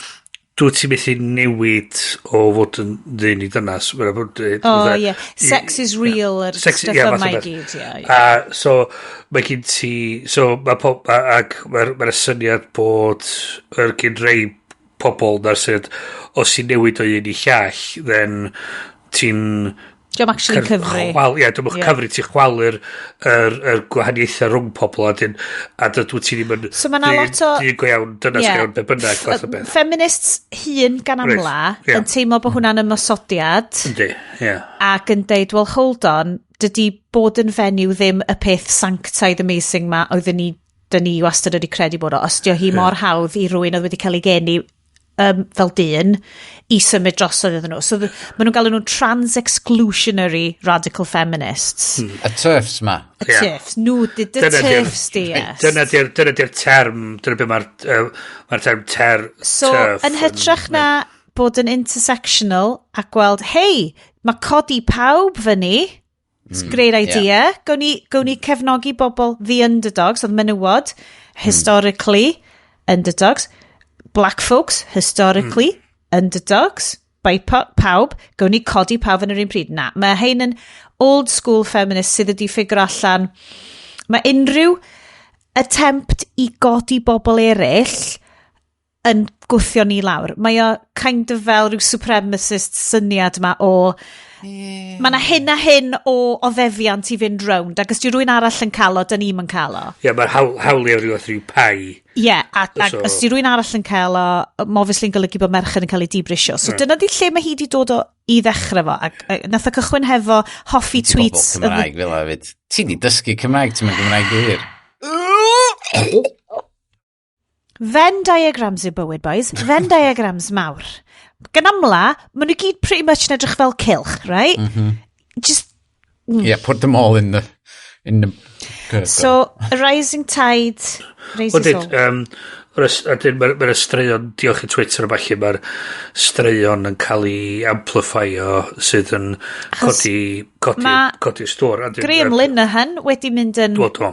dwi ti methu newid o fod yn ddyn i dynas. Oh, ie. Sex is real, yr stuff yma i gyd, ie. A so, mae gen ti... So, mae pob... Ac mae'r ma syniad bod yr gen rei pobl na'r syniad, os ti'n newid o un i llall, then ti'n Diolch actually cyfri. Chwal, ie, diolch yeah. cyfri, ti'n chwalu'r yr, yr gwahaniaethau rhwng pobl a, dyn, a dydw ti ddim yn... So mae 'na lot o... Dyn go iawn, dynas yeah. go iawn, be bynnag, fath o beth. Feminists hun gan amla right. yeah. yn teimlo bod hwnna'n ymosodiad. Yndi, ie. Yeah. Ac yn deud, well, hold on, dydy bod yn fenyw ddim y peth sanctaidd amazing ma oedden ni, dyn ni wastad wedi credu bod o. Os dio hi mor hawdd i rywun oedd wedi cael ei geni fel dyn i symud drosodd iddyn nhw. So maen nhw'n galw nhw'n trans-exclusionary radical feminists. Y TERFs ma. Y yeah. TERFs. Nhw, the TERFs di, yes. Dyna di'r term, dyna be mae'r ma term So, TERF. Yn hytrach na bod yn intersectional a gweld, hei, mae codi pawb fyny, it's a great idea. Yeah. Gawn ni cefnogi bobl, the underdogs, oedd menywod, historically, underdogs, black folks, historically, underdogs, BIPOC, pawb, gawn ni codi pawb yn yr un pryd. Na, mae hein yn old school feminist sydd wedi ffigur allan. Mae unrhyw attempt i godi bobl eraill yn gwthio ni lawr. Mae o kind of fel rhyw supremacist syniad yma o yeah. Mae yna hyn a hyn o oddefiant i fynd rownd, ac os di rhywun arall yn cael o, dyn ni'm yn cael o. Ie, yeah, mae'r hawlio rhyw fath rhyw pai. Ie, yeah, ac so, os di rhywun arall yn cael o, mae obviously yn golygu bod merched yn cael ei dibrisio. So dyna di lle mae hi di dod o i ddechrau fo. Ac nath o cychwyn hefo hoffi tweets. Bobl Cymraeg fel hefyd. Ti di dysgu Cymraeg, ti'n mynd Gymraeg gwir. Venn diagrams yw bywyd, boys. Venn diagrams mawr. Gan amla, maen nhw gyd pretty much yn edrych fel cylch, right? Mm -hmm. Just... Yeah, put them all in the... In the so, a rising tide raises all. Mae'r straeon, diolch i Twitter a falle, mae'r straeon yn cael ei amplifio sydd yn codi stwr. Graham Linehan wedi mynd yn... Do.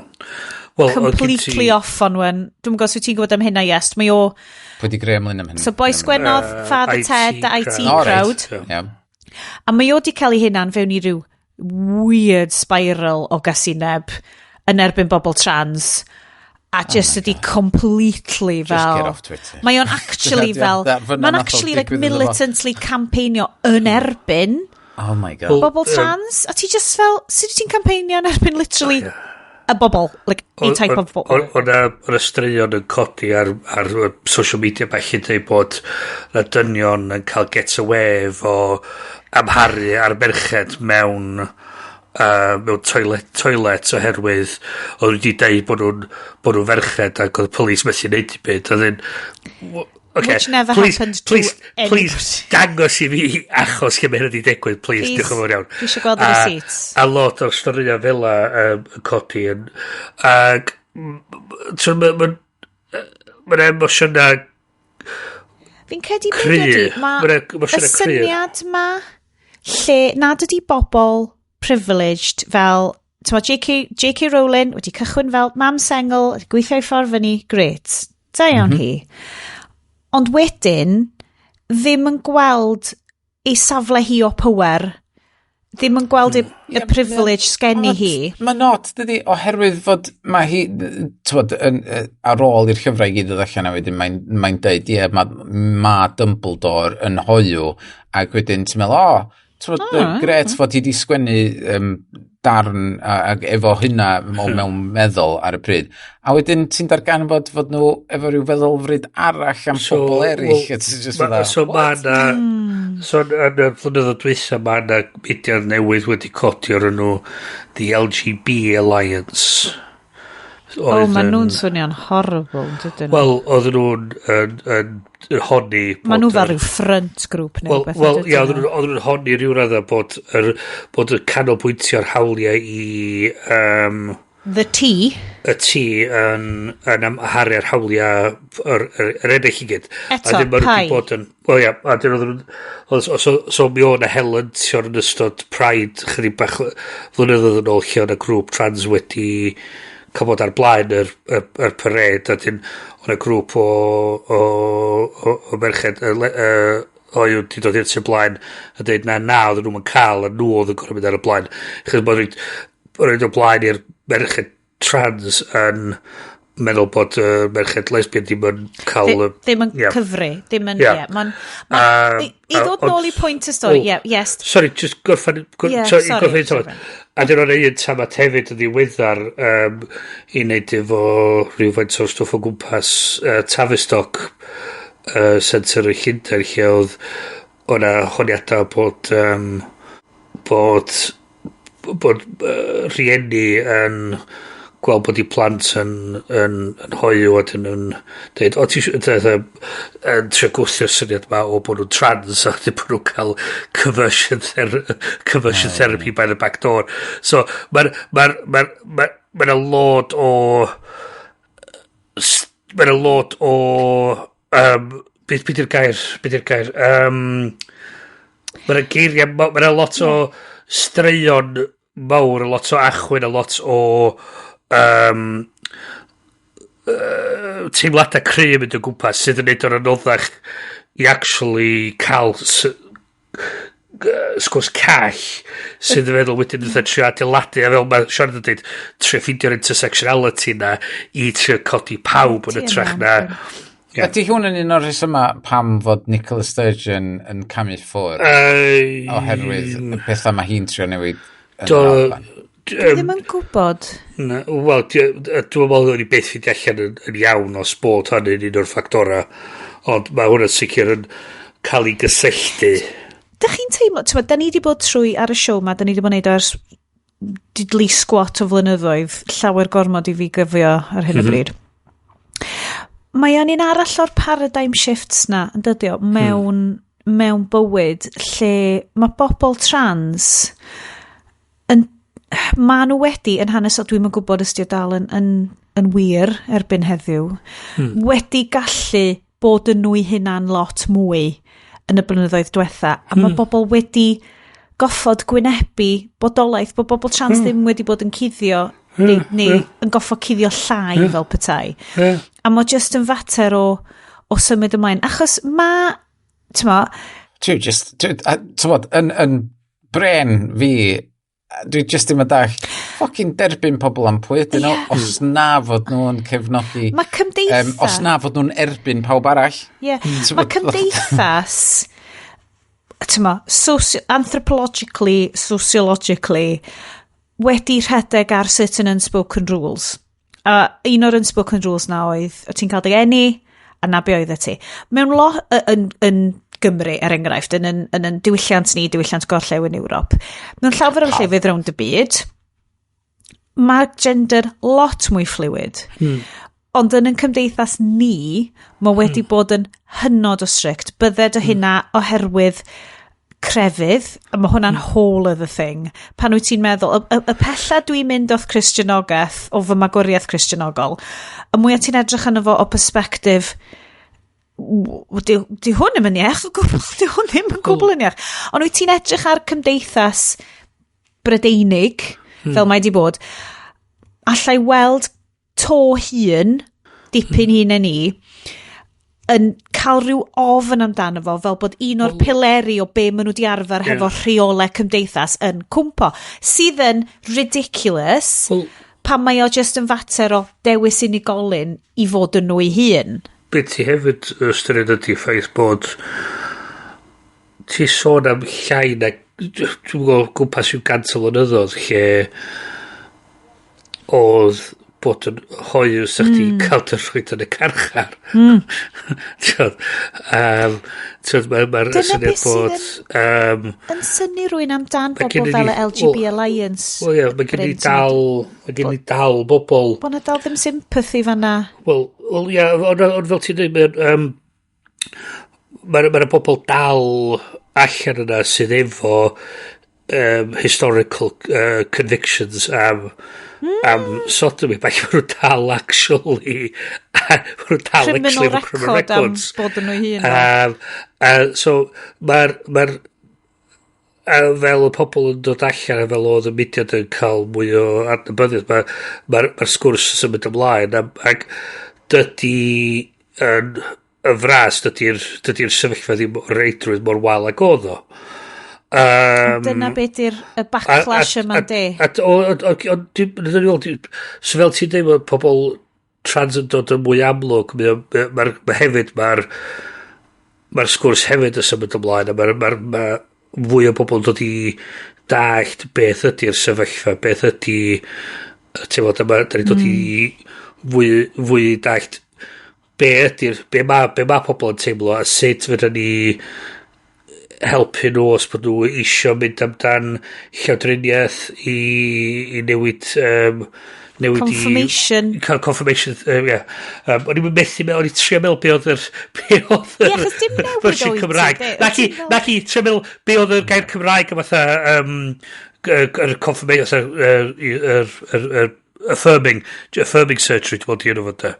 Well, completely off on one. Dwi'n gwybod os wyt ti'n gwybod am hynna, yes. Mae o... Pwy di Graham Linehan? So, boi sgwennodd Father Ted, the IT Crowd. Right. Yeah. A mae o di cael ei hunan fewn i ryw weird spiral o gasineb yn erbyn bobl trans. A just ydi completely fel... Just get off Twitter. Mae o'n actually fel... Mae'n actually like militantly campeinio yn erbyn... Oh my god. Bobl trans. A ti just fel... Sut ti'n campeinio yn erbyn literally... A bobl, like a type of bobl. O'n y straeon yn codi ar social media falle dweud bod na dynion yn cael get away efo amharu ar merched mewn toilet oherwydd oedd wedi deud bod nhw'n ferched ac oedd police methu neud i byd. Oedd okay, which never please, happened to please, anybody. Please, dangos i fi achos lle mae hynny wedi digwydd, please, diolch yn fawr iawn. Dwi eisiau gweld y receipts. A lot o'r storïau fel 'a yn codi. Ac mae'n emosiynau Fi'n credu beth ydi, mae y syniad ma lle nad ydi bobl privileged fel, ti'n J.K. Rowling wedi cychwyn fel mam sengl, wedi gweithio i ffordd fyny, great. Da iawn hi. Ond wedyn, ddim yn gweld ei safle hi o pŵer Ddim yn gweld y privilege sgenni hi. Mae not, dydy, oherwydd fod mae hi, t'wod, ar ôl i'r llyfrau i gyd ddod allan a wedyn mae'n deud, ie, ma Dumbledore yn hoyw, ac wedyn ti'n meddwl, o, t'wod, gret fod hi di sgwennu darn ag efo hynna mewn meddwl ar y pryd. A wedyn ti'n darganfod fod nhw efo rhyw feddylfryd arall am pobl eraill. So ma na... So yn y flynyddoedd dwytha ma na mudiad newydd wedi codi o'r enw The LGB Alliance. O, maen nhw'n swnio'n horrible, dydyn nhw? Wel, oedden nhw'n honni... Maen nhw fel rhyw front group neu rhywbeth. Wel, ia, oedden nhw'n honni rhyw radda bod y canolbwyntio'r hawliau i... The T. Y T yn amharu'r hawliau yr eraill i gyd. Eto, pai. Wel, ia, a dyn nhw'n... So mi o'n helyntion yn ystod Pride chydig bach flynyddoedd yn ôl lle o'n y grŵp trans wedi cael bod ar blaen yr parade, a dyn o'n y grŵp o merched hoyw wedi dod i'r tu blaen a dweud na oedden nhw'n cael a nhw oedd yn gorfod mynd ar y blaen. Chos bod rhaid o blaen i'r merched trans yn meddwl bod merched lesbian ddim yn cael... Ddim yn cyfri, ddim yn... Ie, mae'n... I ddod nôl i pwynt y stori, ie, yes. Sorry, just gorffen... Sorry. A dyn nhw'n un tamat hefyd yn ddiweddar i wneud efo rhywfaint o'r stwff o gwmpas Tavistock Centre y Llundain, lle oedd o'na honiadau bod bod rhieni yn gweld bod eu plant yn hoyw a dyn nhw'n dweud, o ti yn trio gwthio'r syniad ma o bod nhw'n trans a dyn bod nhw'n cael conversion therapy by the back door. So mae'r ma lot o mae'n lot o beth di'r gair mae'n geiriau, mae'n lot o straeon mawr, a lot o achwyn, a lot o teimladau cry yn mynd o gwmpas sydd yn neud o'r anoddach i actually cael sgwrs call sydd yn feddwl wedyn fatha trio adeiladu, a fel mae Sian yn dweud, trio ffeindio'r intersectionality na i trio codi pawb yn ytrach na. Ydy hwn yn un o'r rhesymau pam fod Nicola Sturgeon yn camu ffwrdd oherwydd y pethau mae hi'n trio newid yn yr Alban? Dwi ddim yn gwybod. Wel, dwi'n meddwl o'n i beth ffeindio allan yn iawn os bod hynny'n un o'r ffactorau, ond mae hwnna'n sicr yn cael ei gysylltu. Dych chi'n teimlo, ti'n, da ni wedi bod trwy ar y siow ma, da ni wedi bod yn neud ers didli squat o flynyddoedd, llawer gormod i fi gyfio ar hyn o bryd. Mae o'n un arall o'r paradigm shifts na, yn dydi o, mewn bywyd lle mae bobl trans yn, ma nhw wedi yn hanes, dwi'm yn gwybod os 'di o dal yn wir erbyn heddiw, wedi gallu bod yn nhw'i hunan lot mwy yn y blynyddoedd diwetha, a mae bobl wedi goffod gwynebu bodolaeth bod bobl trans ddim wedi bod yn cuddio neu yn goffod cuddio llai fel petai. A mae just yn fater o symud ymlaen, achos mae, ti'n mo... Ti'n yn bren fi, dwi just ddim yn dall, fucking derbyn pobl am pwy ydyn nhw, os na fod nhw'n cefnogi... Mae cymdeithas... Os na fod nhw'n erbyn pawb arall. Ie, mae cymdeithas, ti'n mo, anthropologically, sociologically, wedi rhedeg ar certain unspoken rules. A un o'r unspoken rules na oedd, o ti'n cael dy eni, a na be oedd ti. Mewn yn Gymru, er enghraifft, yn yn diwylliant ni, diwylliant gorllewin Ewrop, mewn llawer o llefydd rownd y byd, mae gender lot mwy fluid. Ond yn cymdeithas ni, mae wedi bod yn hynod o strict. Bydded o hynna oherwydd crefydd, a mae hwnna'n whole other thing. Pan wyt ti'n meddwl, y pella dwi'n mynd o'th Cristionogaeth, o fy magwriaeth Cristionogol, y mwyaf ti'n edrych arno fo o perspective, di hwn ddim yn iach o gwbl, di hwn ddim yn gwbl yn iach. Ond wyt ti'n edrych ar cymdeithas Brydeinig, fel mae di bod, allai weld to hun, dipyn hun yn ni, yn cael rhyw ofn amdano fo, fel bod un o'r pileri o be maen nhw wedi arfer hefo rheolau cymdeithas yn cwmpo, sydd yn ridiculous, pan mae o just yn fater o dewis unigolyn i fod yn nhw ei hun. Be ti hefyd ystyried ydy ffaith bod ti sôn am llai na, dwi'n gwybod, gwmpas yw 100 o flynyddoedd lle oedd bod yn hoyw sa chdi cael dy rhoid yn y carchar. T'wod, mae'r Dyna syniad beth sydd bod yn synnu rhywun amdan Mae bobl gennyn fel ni y LGB Alliance. Wel ie, mae gen i Bryn, ti'n dal, mae gen i dal bobl. Bod na dal ddim sympathy fanna. Wel ie, ond fel ti'n dweud, mae'r bobl dal allan yna sydd efo historical convictions am sodomy. Falle maen nhw dal actually, maen nhw dal Criminal actually efo criminal record am records. bod yn nhw hun. So mae'r a fel y pobl yn dod allan a fel oedd y mudiad yn cael mwy o adnabyddiaeth, ma sgwrs yn symud ymlaen ac dydy yn y fras, dydy'r sefyllfa ddim o reidrwydd mor wael ag oedd o. Dyna beth yw'r y backlash yma, de. So fel ti'n dweud, mae pobl trans yn dod yn mwy amlwg, mae hefyd mae'r sgwrs hefyd yn symud ymlaen, a ma fwy o bobl yn dod i dallt beth ydy'r sefyllfa, beth ydy, ti'n fod, da ni'n dod i fwy dallt be ma pobl yn teimlo a sut fydda ni helpu nhw os bod nhw isio mynd amdan llawdriniaeth i newid Confirmation. I cael confirmation, yeah. O'n i'n methu, o'n i'n trio meddwl be oedd yr Ie, achos dim newid fersiwn wyt ti, Cymraeg. de? Naci, Wyt ti'n fel naci, trio meddwl be oedd yr gair Cymraeg am fatha yr confirmation, yr affirming surgery, dwi'n meddwl di enw fo de.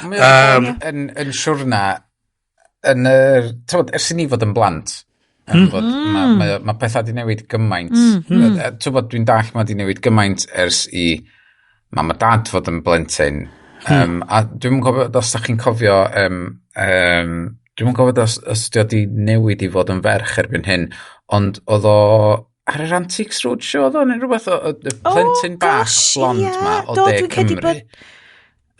Mae yn siwrna, yn yr, t'wod, ers i ni fod yn blant, fod, ma pethau di newid gymaint. T'wod, dwi'n dall ma di newid gymaint ers i mam a dad fod yn blentyn. A dwi'n cofio, os da chi'n cofio, dwi'n cofio os di o di newid i fod yn ferch erbyn hyn, ond oedd o ar yr Antiques Roadshow oedd o, neu rhywbeth o y plentyn bach gosh, blond ie. ma o Do, De dwi'n credu Cymru.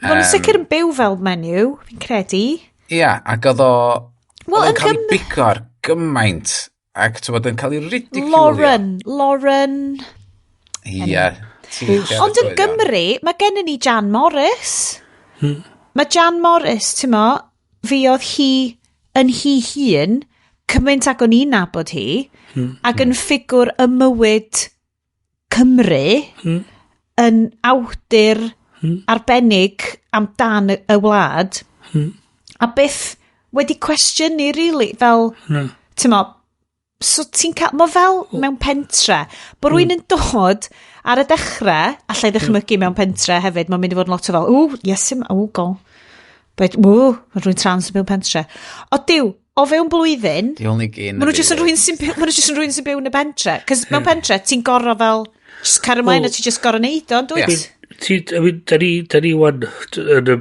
Ma' nhw'n sicr yn byw fel menyw, fi'n credu. Ia, ac oedd o Wel, oedd o'n yn cael ei bigo ar gymaint ac ti'n yn cael ei ridiculio. Lauren, Lauren. Ie. Ond yn Gymru, mae gennym ni Jan Morris. Mae Jan Morris, ti'n mo, fi oedd hi yn hi hun, cymaint ag o'n i'n nabod hi, ac yn ffigwr y mywyd Cymru, yn awdur arbennig amdan y wlad, a byth wedi cwestiynu, really, fel, ti'n mo, so ti'n cael, mae fel mewn pentre, bod rhywun yn dod ar y dechrau, allai ddychmygu mewn pentre hefyd, mae'n mynd i fod yn lot o fel, ww, yes, ww, go. But, ww, mae rhywun trans yn byw pentre. O diw, o fewn blwyddyn, The only gay in maen nhw jyst yn rhywun sy'n byw, maen nhw jyst yn rhywun sy'n byw yn y pentre. Cos mewn pentre, ti'n gorau fel, just cario ymlaen a ti just gorau neud o, dwyt? Ti, I mean, da ni wan yn y,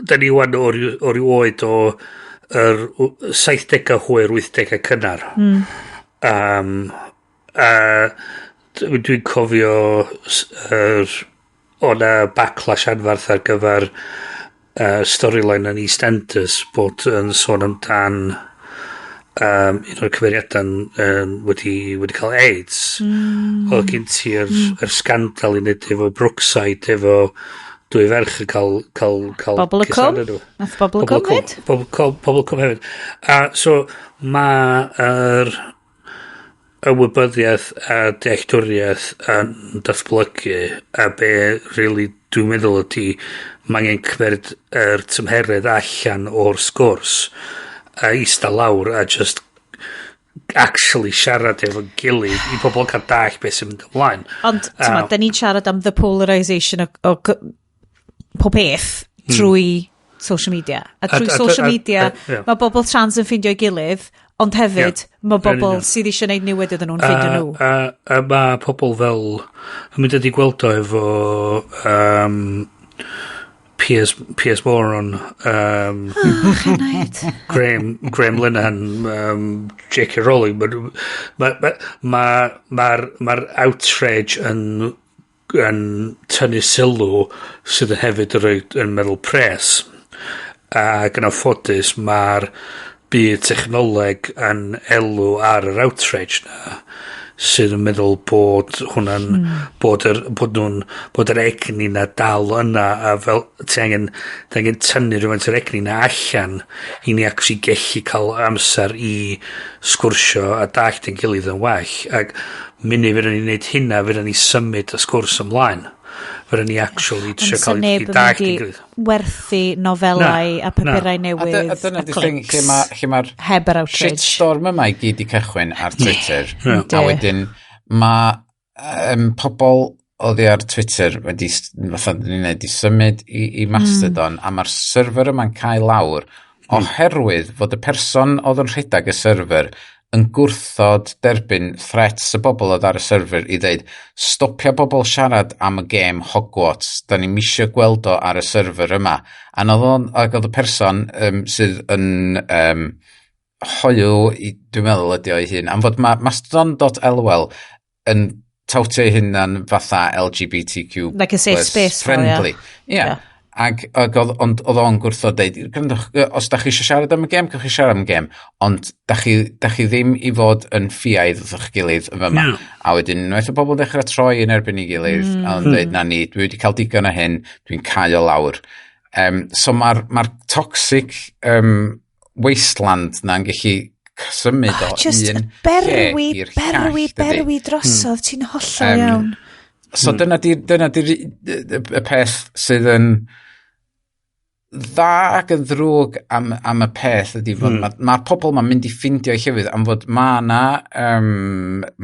da ni wan o'r ryw oed o yr 70au hwyr, 80au cynnar. A dwi'n cofio o na backlash anfarth ar gyfer storyline yn EastEnders bod yn sôn amdan un o'r cymeriadau'n wedi cael AIDS. Oedd gen ti'r yr scandal i wneud efo Brookside, efo dwy ferch yn cael Bobl y cusanu Cwm. nhw. Nath Bobl y Cwm fyd? Pobl y Cwm hefyd. A so mae'r ymwybyddiaeth a dealltwriaeth yn datblygu a be really dwi'n meddwl ydy mae angen cymeryd yr tymheredd allan o'r sgwrs a eista lawr a just actually siarad efo'n gilydd i pobl cael dall beth sy'n mynd ymlaen. Ond, ti'n mo, da ni'n siarad am the polarisation o pob peth trwy social media. A trwy social media, mae bobl trans yn ffeindio'i gilydd, ond hefyd, mae Yn bobl union. sydd eisiau gwneud niwed iddyn nhw'n ffeindio nhw. A mae pobl fel yn mynd ydi gweld o efo Piers Moron, Graham Linehan, J.K. Rowling. Mae'r ma outrage yn tynnu sylw sydd yn hefyd yn rhoi yn meddwl pres. Ac yn anffodus mae'r byd technoleg yn elw ar yr outrage na, sydd yn meddwl bod hwnna'n bod yr egni na dal yna, a fel ti angen tynnu rhywfaint o'r egni na allan i ni actually gellu cael amser i sgwrsio a dallt ein gilydd yn well. Ac munud fydden ni'n neud hynna, fydden ni symud y sgwrs ymlaen. Fydden ni actually trio cael i dallt ein gilydd. Werthu nofelau a papurau newydd a clics lle mae'r heb yr outrage. Shitstorm yma i gyd i cychwyn ar Twitter. A wedyn mae pobl oddi ar Twitter wedi, fatha ni'n neud, i symud i Mastodon, a mae'r server yma'n cael lawr oherwydd fod y person oedd yn rhedeg y server yn gwrthod derbyn threats y bobl oedd ar y server i ddeud stopia bobl siarad am y gêm Hogwarts, da ni'n misio gweld o ar y server yma. A oedd y person sydd yn hoyw, dwi'n meddwl ydi o'i hun, am fod Mastodon.lol yn tawtio ei hunan fatha LGBTQ like a safe space friendly. Yeah. Ac ond oedd o'n gwrthod deud, os da chi eisiau siarad am y gêm, cewch chi siarad am y gêm, ond da chi ddim i fod yn ffiaidd wrth eich gilydd yn fyma. A wedyn, unwaith o bobl dechrau troi yn erbyn ei gilydd, a o'n dweud, na ni, dwi wedi cael digon o hyn, dwi'n cau o lawr. So mae'r toxic wasteland na'n gallu symud o un lle i'r llall. Berwi drosodd, ti'n hollol iawn. So dyna di'r y peth sydd yn dda ac yn ddrwg am y peth ydy fod mae'r pobl ma'n mynd i ffindio eu llefydd am fod mae na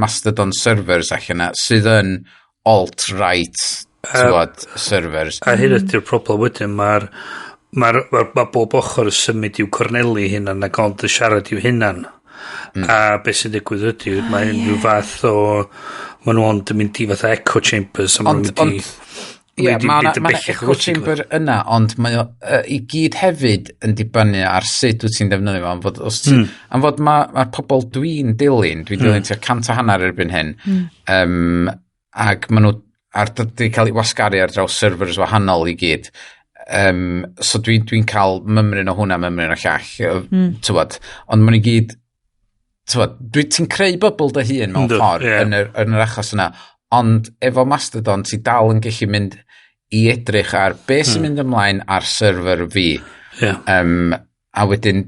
Mastodon servers allan na sydd yn alt-right servers. A hyn ydy'r problem wedyn, mae'r ma bob ochr yn symud i'w corneli hunan ac ond yn siarad i'w hunan. A beth sy'n digwydd ydy, mae unrhyw fath o maen nhw ond yn mynd i fatha echo chambers a maen nhw'n mynd i... Ie, mae yna echo chamber yna, ond mae o i gyd hefyd yn dibynnu ar sut wyt ti'n defnyddio fo. Am fod mae'r pobl dwi'n dilyn tua 150 erbyn hyn, ac maen nhw di cael eu wasgaru ar draws servers wahanol i gyd. So dwi'n cael mymryn o hwnna, mymryn o llall, tywod, ond maen nhw i gyd, tywod, ti'n creu bubble dy hun mewn ffordd yn yr achos yna, ond efo Mastodon ti dal yn gallu mynd i edrych ar beth sy'n mynd ymlaen ar server fi. A wedyn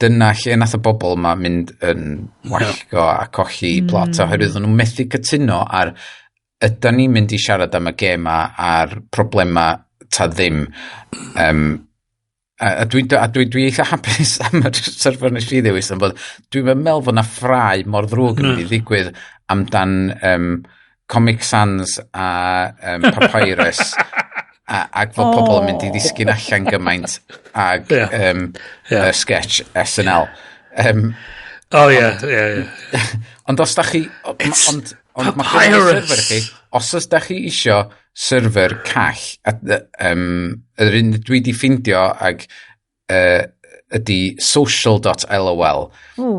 dyna lle nath y bobl yma mynd yn wallgo a colli plot, oherwydd nhw'n methu cytuno ar ydan ni'n mynd i siarad am y gema a'r problema ta ddim. A dwi eitha hapus am y server nes i ddewis, am fod dwi'n meddwl fod na ffrau mor ddrwg yn mynd i ddigwydd amdan Comic Sans a Papyrus ac fod pobl yn mynd i ddisgyn allan gymaint ag sketch SNL. Ond os da chi... Ond mae server chi, os oes da chi isio server call, yr un dwi di ffindio ag ydy social.lol.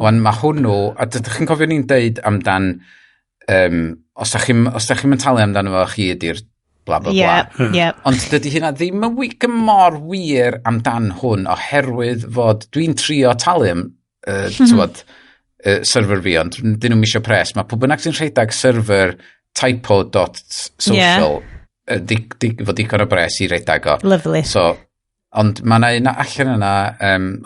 Wan mae hwnnw, a dydych chi'n cofio ni'n deud amdan os da chi'n talu amdano fo, chi ydy'r bla bla bla. Ond dydy hynna ddim yn mor wir amdan hwn, oherwydd fod dwi'n trio talu am server fi, ond dyn nhw'n misio pres. Mae pwy bynnag sy'n rhedeg server typo.social fod digon o bres i rhedeg o. Lovely. So, ond mae yna un allan yna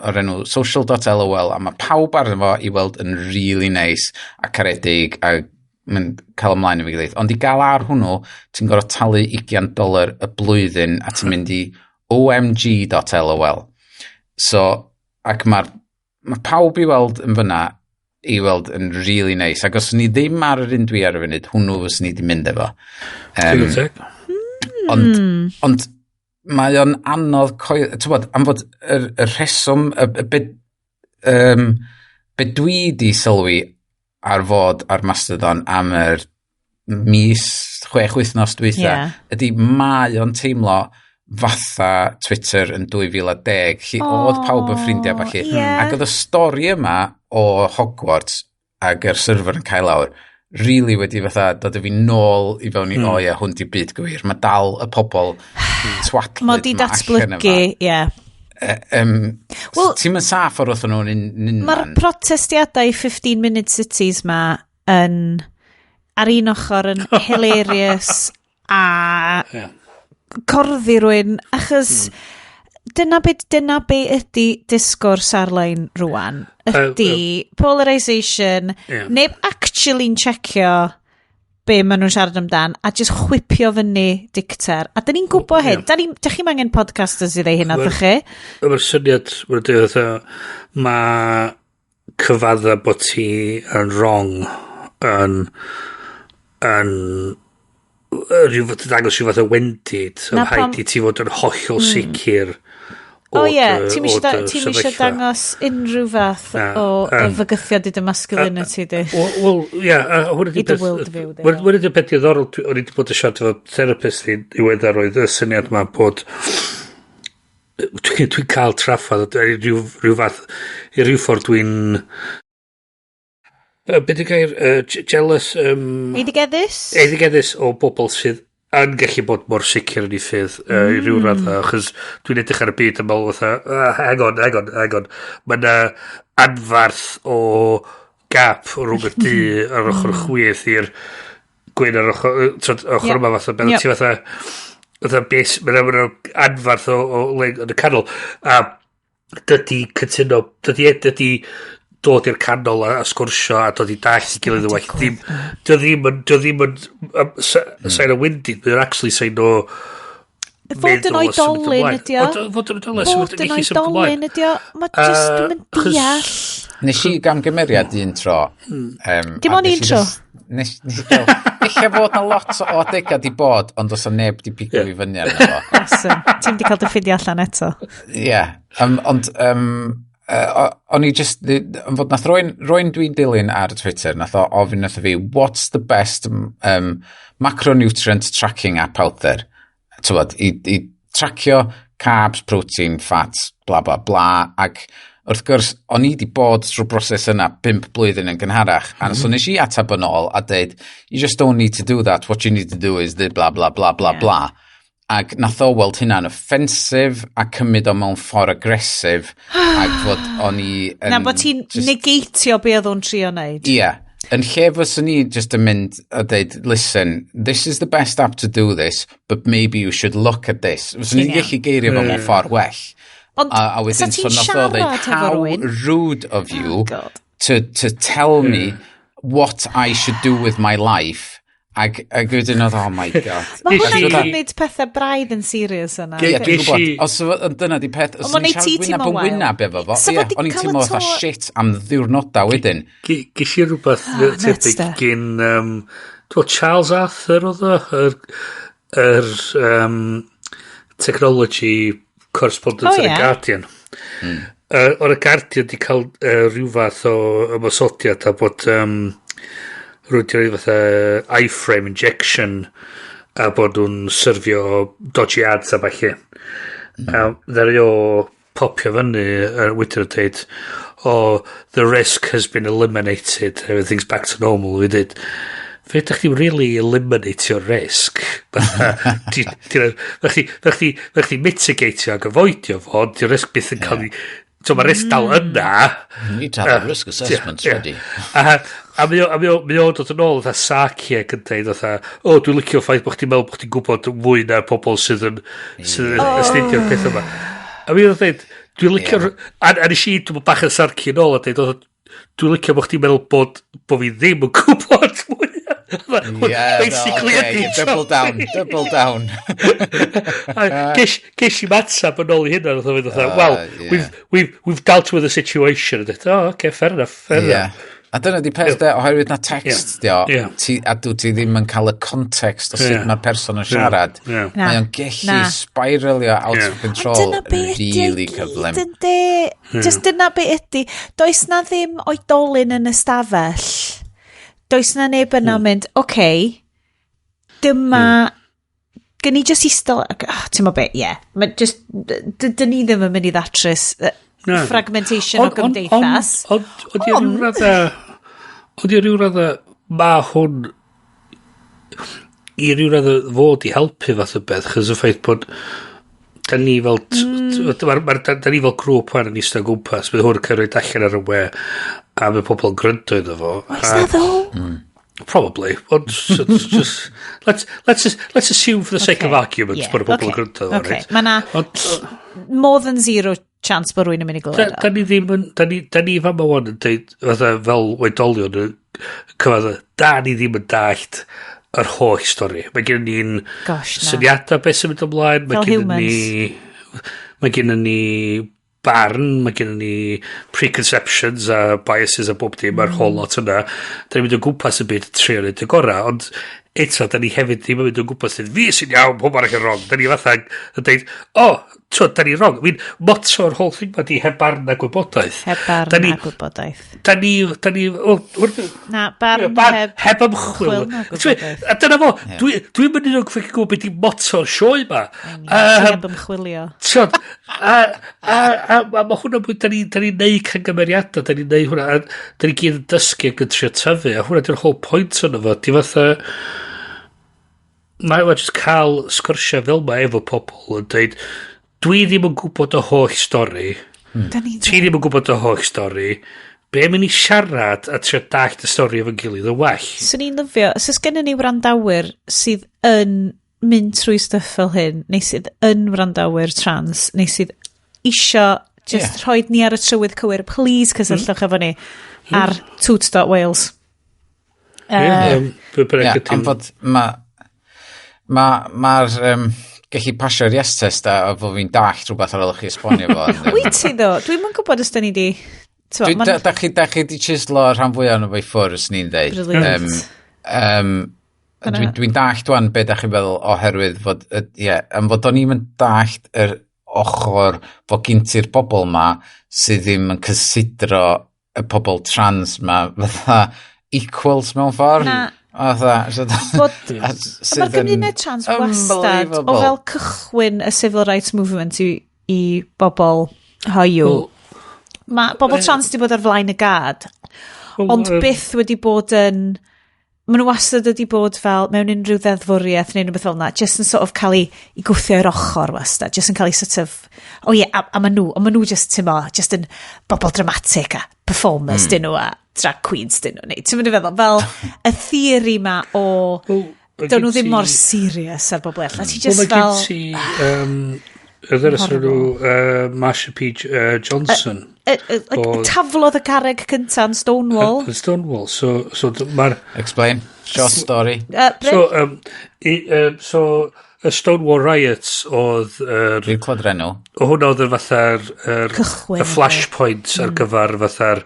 o'r enw social.lol, a mae pawb arno fo i weld yn really nice a caredig a mynd cael ymlaen efo'i gilydd. Ond i gael ar hwnnw, ti'n gorfod talu $20 y blwyddyn a ti'n mynd i omg.lol. So, ac mae pawb i weld yn fyna i weld yn really nice. Ac os ni ddim ar yr un dwi ar y funud, hwnnw fyswn ni di mynd efo. Ond mae o'n anodd tywod, am fod y rheswm, be dwi di sylwi ar fod ar Mastodon am yr mis 6 wythnos dwytha, ydy mae o'n teimlo fatha Twitter yn 2010, lle oedd pawb yn ffrindiau falle. Ac oedd y stori yma o Hogwarts ag yr server yn cael lawr, really wedi fatha dod â fi nôl i fewn i, o ie, hwn di byd gwir. Mae dal y pobl twatlyd Mod i ma allan datblygu, yma. ie. Well, ti'n mynd saff o'r wrth nhw'n un Mae'r protestiadau 15 minute cities ma yn ar un ochr yn hilarious a corddi rywun achos dyna be ydy discourse ar-lein rwan ydy polarisation, neb actually'n checio be maen nhw'n siarad amdan a just chwipio fyny dicter, a dyn ni'n gwybod hyn, da ni, dych chi'm angen podcasters i ddeud hynna, dych chi? Mae'r syniad, mae'n dweud fatha, mae cyfadda bod ti yn wrong yn rhyw fath dangos rhyw fath o wendid. Na Na rhaid i ti fod yn hollol sicr O ie, dy- ti'n o isio dy ti'm isio sefyllfa. dangos unrhyw fath Na, o fygythiad i dy masculinity di. Wel, ie, a hwnna I di dy worldview di, Hwnna di'r peth diddorol, o'n i wedi bod yn siarad efo therapist i ddiweddar, oedd y syniad ma bod dwi'n cael traffath i ryw fath, i ryw ffordd dwi'n be di gair, jealous, Eiddigeddus? eiddigeddus o bobl sydd yn gallu bod mor sicr yn ei ffydd i ryw radda, achos dwi'n edrych ar y byd yn meddwl fatha, hang on, hang on, hang on, mae yna anfarth o gap rhwng y du ar ochr chwith i'r gwyn ar ochr, t'od, ochr yma fatha, beth ti fatha bes, mae'n ma anfarth o le yn y canol, a dydy cytuno, dydy dod i'r canol a sgwrsio a dod i dall i gilydd yn well. Ddim, dio ddim yn, dio ddim yn sign o wendid, mae'n actually sign o Fod yn meddwl a symud oedolyn ymlaen. ydi o. Fod yn oedolyn, Fod yn gallu symud ymlaen. oedolyn ydi o. Mae just, dwi'm yn deall. Nes i gamgymeriad un tro. Dim a ond nes un i tro? Nes i gael. Ella fod na lot o adega di bod, ond os o neb di pigo fi fyny arno fo. Awesome. Ti'n di cael dy ffindio allan eto. Ie, yeah, ond o'n i just, yn fod nath rywun dwi'n dilyn ar Twitter, nath o ofyn wrtho fi, "What's the best macronutrient tracking app out there?" Tywod, i tracio carbs, protein, fats, bla bla bla, ac wrth gwrs, o'n i di bod trwy broses yna 5 blwyddyn yn gynharach, a so nes i atab yn ôl a dweud, "You just don't need to do that, what you need to do is the bla bla bla bla bla." Ac nath o weld hynna'n offensive a cymryd o mewn ffordd aggressive ac fod o'n i yn, Na, bod ti'n negatio be oedd o'n trio wneud. Ie. Yeah. Yn lle fyswn ni just yn mynd a dweud, "Listen, this is the best app to do this, but maybe you should look at this." Fyswn ni'n gallu geirio fo mewn ffordd well. Ond A wedyn, sa ti'n so nath o ddeud, siarad efo "How rywun? rude of you Oh, God. to tell me what I should do with my life." Ac wedyn oedd, oh my God. Mae hwnna'n Nes i cymryd pethau braidd yn serious yna. Ie, dwi'n Ges gwybod. i Os ond dyna di peth, os Ond ma'n o'n i'n neud ti siarad wyneb teimlo'n yn wael. wyneb efo fo, Sa ie, fo 'di o'n i'n cael y teimlo fatha shit am ddiwrnodau wedyn. Ges i rhywbeth nuts tebyg de. gyn dwi'n meddwl Charles Arthur oedd o, yr technology correspondent O, yn y ie. Guardian. O'r y Guardian di cael rhyw fath o ymosodiad a bod rhywun di rhoi fatha iframe injection a bod nhw'n syrfio dodgy ads a ballu. A ddaru o popio fyny wedyn yn dweud, "Oh, the risk has been eliminated, everything's back to normal." Fi dweud, fe ydych chi'n really eliminate your risk. Fatha, Fe chdi mitigatio ac avoidio fo, ond di'r risk byth yn cael ei. So mae'r risk dal yna. "You need to have a risk assessment ready." A mae o'n dod yn ôl fatha sarky ac yn dweud fatha, "O, dwi'n licio'r ffaith bod chdi'n meddwl bod chdi'n gwybod mwy na'r pobl sydd yn astudio'r peth yma." A mi o'n dweud, dwi'n licio'r. A nes i, dwi'n bach yn sarky yn ôl a dweud, oedd, "Dwi'n licio bod chdi'n meddwl bod fi ddim yn gwybod mwy." Yeah, Basically, no, okay, ydi double down, double down. A ges i matab yn ôl i hynna, oedd o'n mynd fatha, "Well, we've dealt with the situation." A dweud, "Oh, okay, fair enough, fair enough." A dyna di peth de, oherwydd na text di o, a dwi ti ddim yn cael y context o sut mae'r person yn siarad. Na. Mae o'n gallu Na. spiralio out of control Dyna be ydi o really gyd cyflym. yndi. Just dyna be ydi. Does na ddim oedolyn yn y stafell. Does na neb yna mynd, oce, dyma. Gen i just eistedd, oh, ti'n mo be, ie. Yeah. Just, dyn ni ddim yn mynd i ddatrys fragmentation o gymdeithas. Ond i ryw radda, ond i ryw radda, mae hwn i ryw radda fod i helpu fath o beth, chos y ffaith bod da ni fel da ni fel grŵp wan yn eistedd o gwmpas, bydd hwn yn cyrraedd allan ar y we a mae pobl yn gryndo iddo fo. Oes na ddo? Probably. Ond so, just, let's assume for the sake of argument bod y bobl yn gryndo iddo fo. Okay. Right? Mae na more than zero chance bod rhywun yn mynd i glywed o. Da ni ddim yn, da ni fama wan yn deud, fatha fel oedolion yn cyfadda, da ni ddim yn dallt yr holl stori. Mae gen ni'n syniadau beth sy'n mynd ymlaen. Mae gen ni, mae gen ni barn, mae gen ni preconceptions a biases a bob dim, mae'r whole lot yna. Da ni'n mynd o gwmpas y byd trio neud y gorau, ond eto, da ni hefyd ddim yn mynd o gwmpas dweud, fi sy'n iawn, pob arall yn wrong. Da ni fatha yn dweud, o, oh, da ni wrong. I mean, motto'r whole thing ma di heb barn na gwybodaeth. Heb barn na gwybodaeth. Da ni, well, Na, barn, barn heb, heb ymchwil. Na gwybodaeth. A dyna fo, dwi'n mynd i'n fucking gwybod beth di motto'r sioe ma. Heb ymchwilio. Tiod, a mae hwnna bwy, da ni neud cangymeriadau, da ni'n neud hwnna, a da ni gyd yn dysgu ac yn trio tyfu, a hwnna di'r whole point ono fo, di fatha, mae o just cael sgyrsiau fel ma efo pobl yn dweud, dwi ddim yn gwybod y holl stori, Da ni ti ddim yn gwybod y holl stori, be am i ni siarad a trio dallt y stori efo'n gilydd yn well? Swn i'n lyfio, os oes gennym ni wrandawyr sydd yn mynd trwy stuff fel hyn, neu sydd yn wrandawyr trans, neu sydd isio just yeah, rhoi ni ar y trywydd cywir, please cysylltwch efo ni ar toot.wales. Ie, be bynnag Ie, ydi- am fod mae'r gallu pasio'r yes test a fod fi'n dallt rhywbeth ar ôl i chi esbonio fo. Wyt ti ddo? Dwi'm yn gwybod os da ni di... T'mo, Da chi di chislo rhan fwyaf o'n fo i ffwrdd, os ni'n deud. Brilliant. Dwi'n dallt wan be da chi'n feddwl oherwydd fod, ie, yeah, am fod o'n i'm yn dallt yr ochr fod gyn ti'r bobl ma sydd ddim yn cysidro y pobl trans ma fatha equals mewn ffordd. Na. Fatha, Bod mae'r gymuned trans wastad o fel cychwyn y civil rights movement i bobl hoiw. Mae bobl trans wedi bod ar flaen y gad, ond byth wedi bod yn... Maen nhw wastad wedi bod fel mewn unrhyw ddeddfwriaeth neu rhywbeth fel yna, just yn sort of cael ei gwthio i'r ochr wastad, just yn cael ei sort of, oh ie, yeah, a maen nhw, ond maen nhw just, ti'n mo, just yn bobl dramatic a performers dyn nhw a drag queens dyn nhw. Neu, ti'n mynd i feddwl, fel y theori ma o, Wel, ma' dyn nhw gen ddim mor serious ar bobl eraill. A ti Wel, just mae gen fel ti, y ddynes o'r enw Marsha P. Johnson. Like, taflodd y carreg cynta yn Stonewall. Yn Stonewall. So mae'r Explain. Short story. Bryn? So, so, y Stonewall Riots oedd Dwi'n clywed yr enw. O hwnna oedd yr fatha'r Cychwyn, y flashpoint ar gyfer fatha'r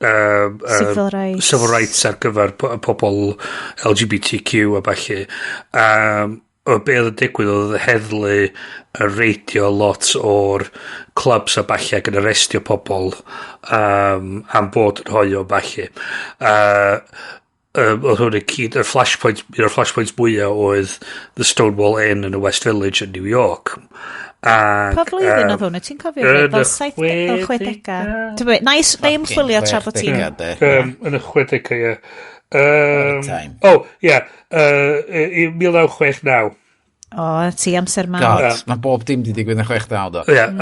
Civil rights. Civil rights ar gyfer pobl LGBTQ a ballu. O be oedd yn digwydd oedd y heddlu yn reidio lot o'r clubs a ballu ac yn arrestio pobl am bod yn hoyw a ballu. Oedd hwn y cyd, y flashpoint, un o'r flashpoints mwyaf oedd the Stonewall Inn yn y West Village yn New York. Ac, Pa flwyddyn oedd hwn? Ti'n cofio? yn Fel y 70 chwedegau. 60au. Ti'n gwbod, na i ymchwilio tra bod ti'n 60au, de. Yn y 60au, ie. Time. Oh, ie. 1969. O, ti amser mawr. God, mae bob dim di digwydd yn 69 do. Ie, a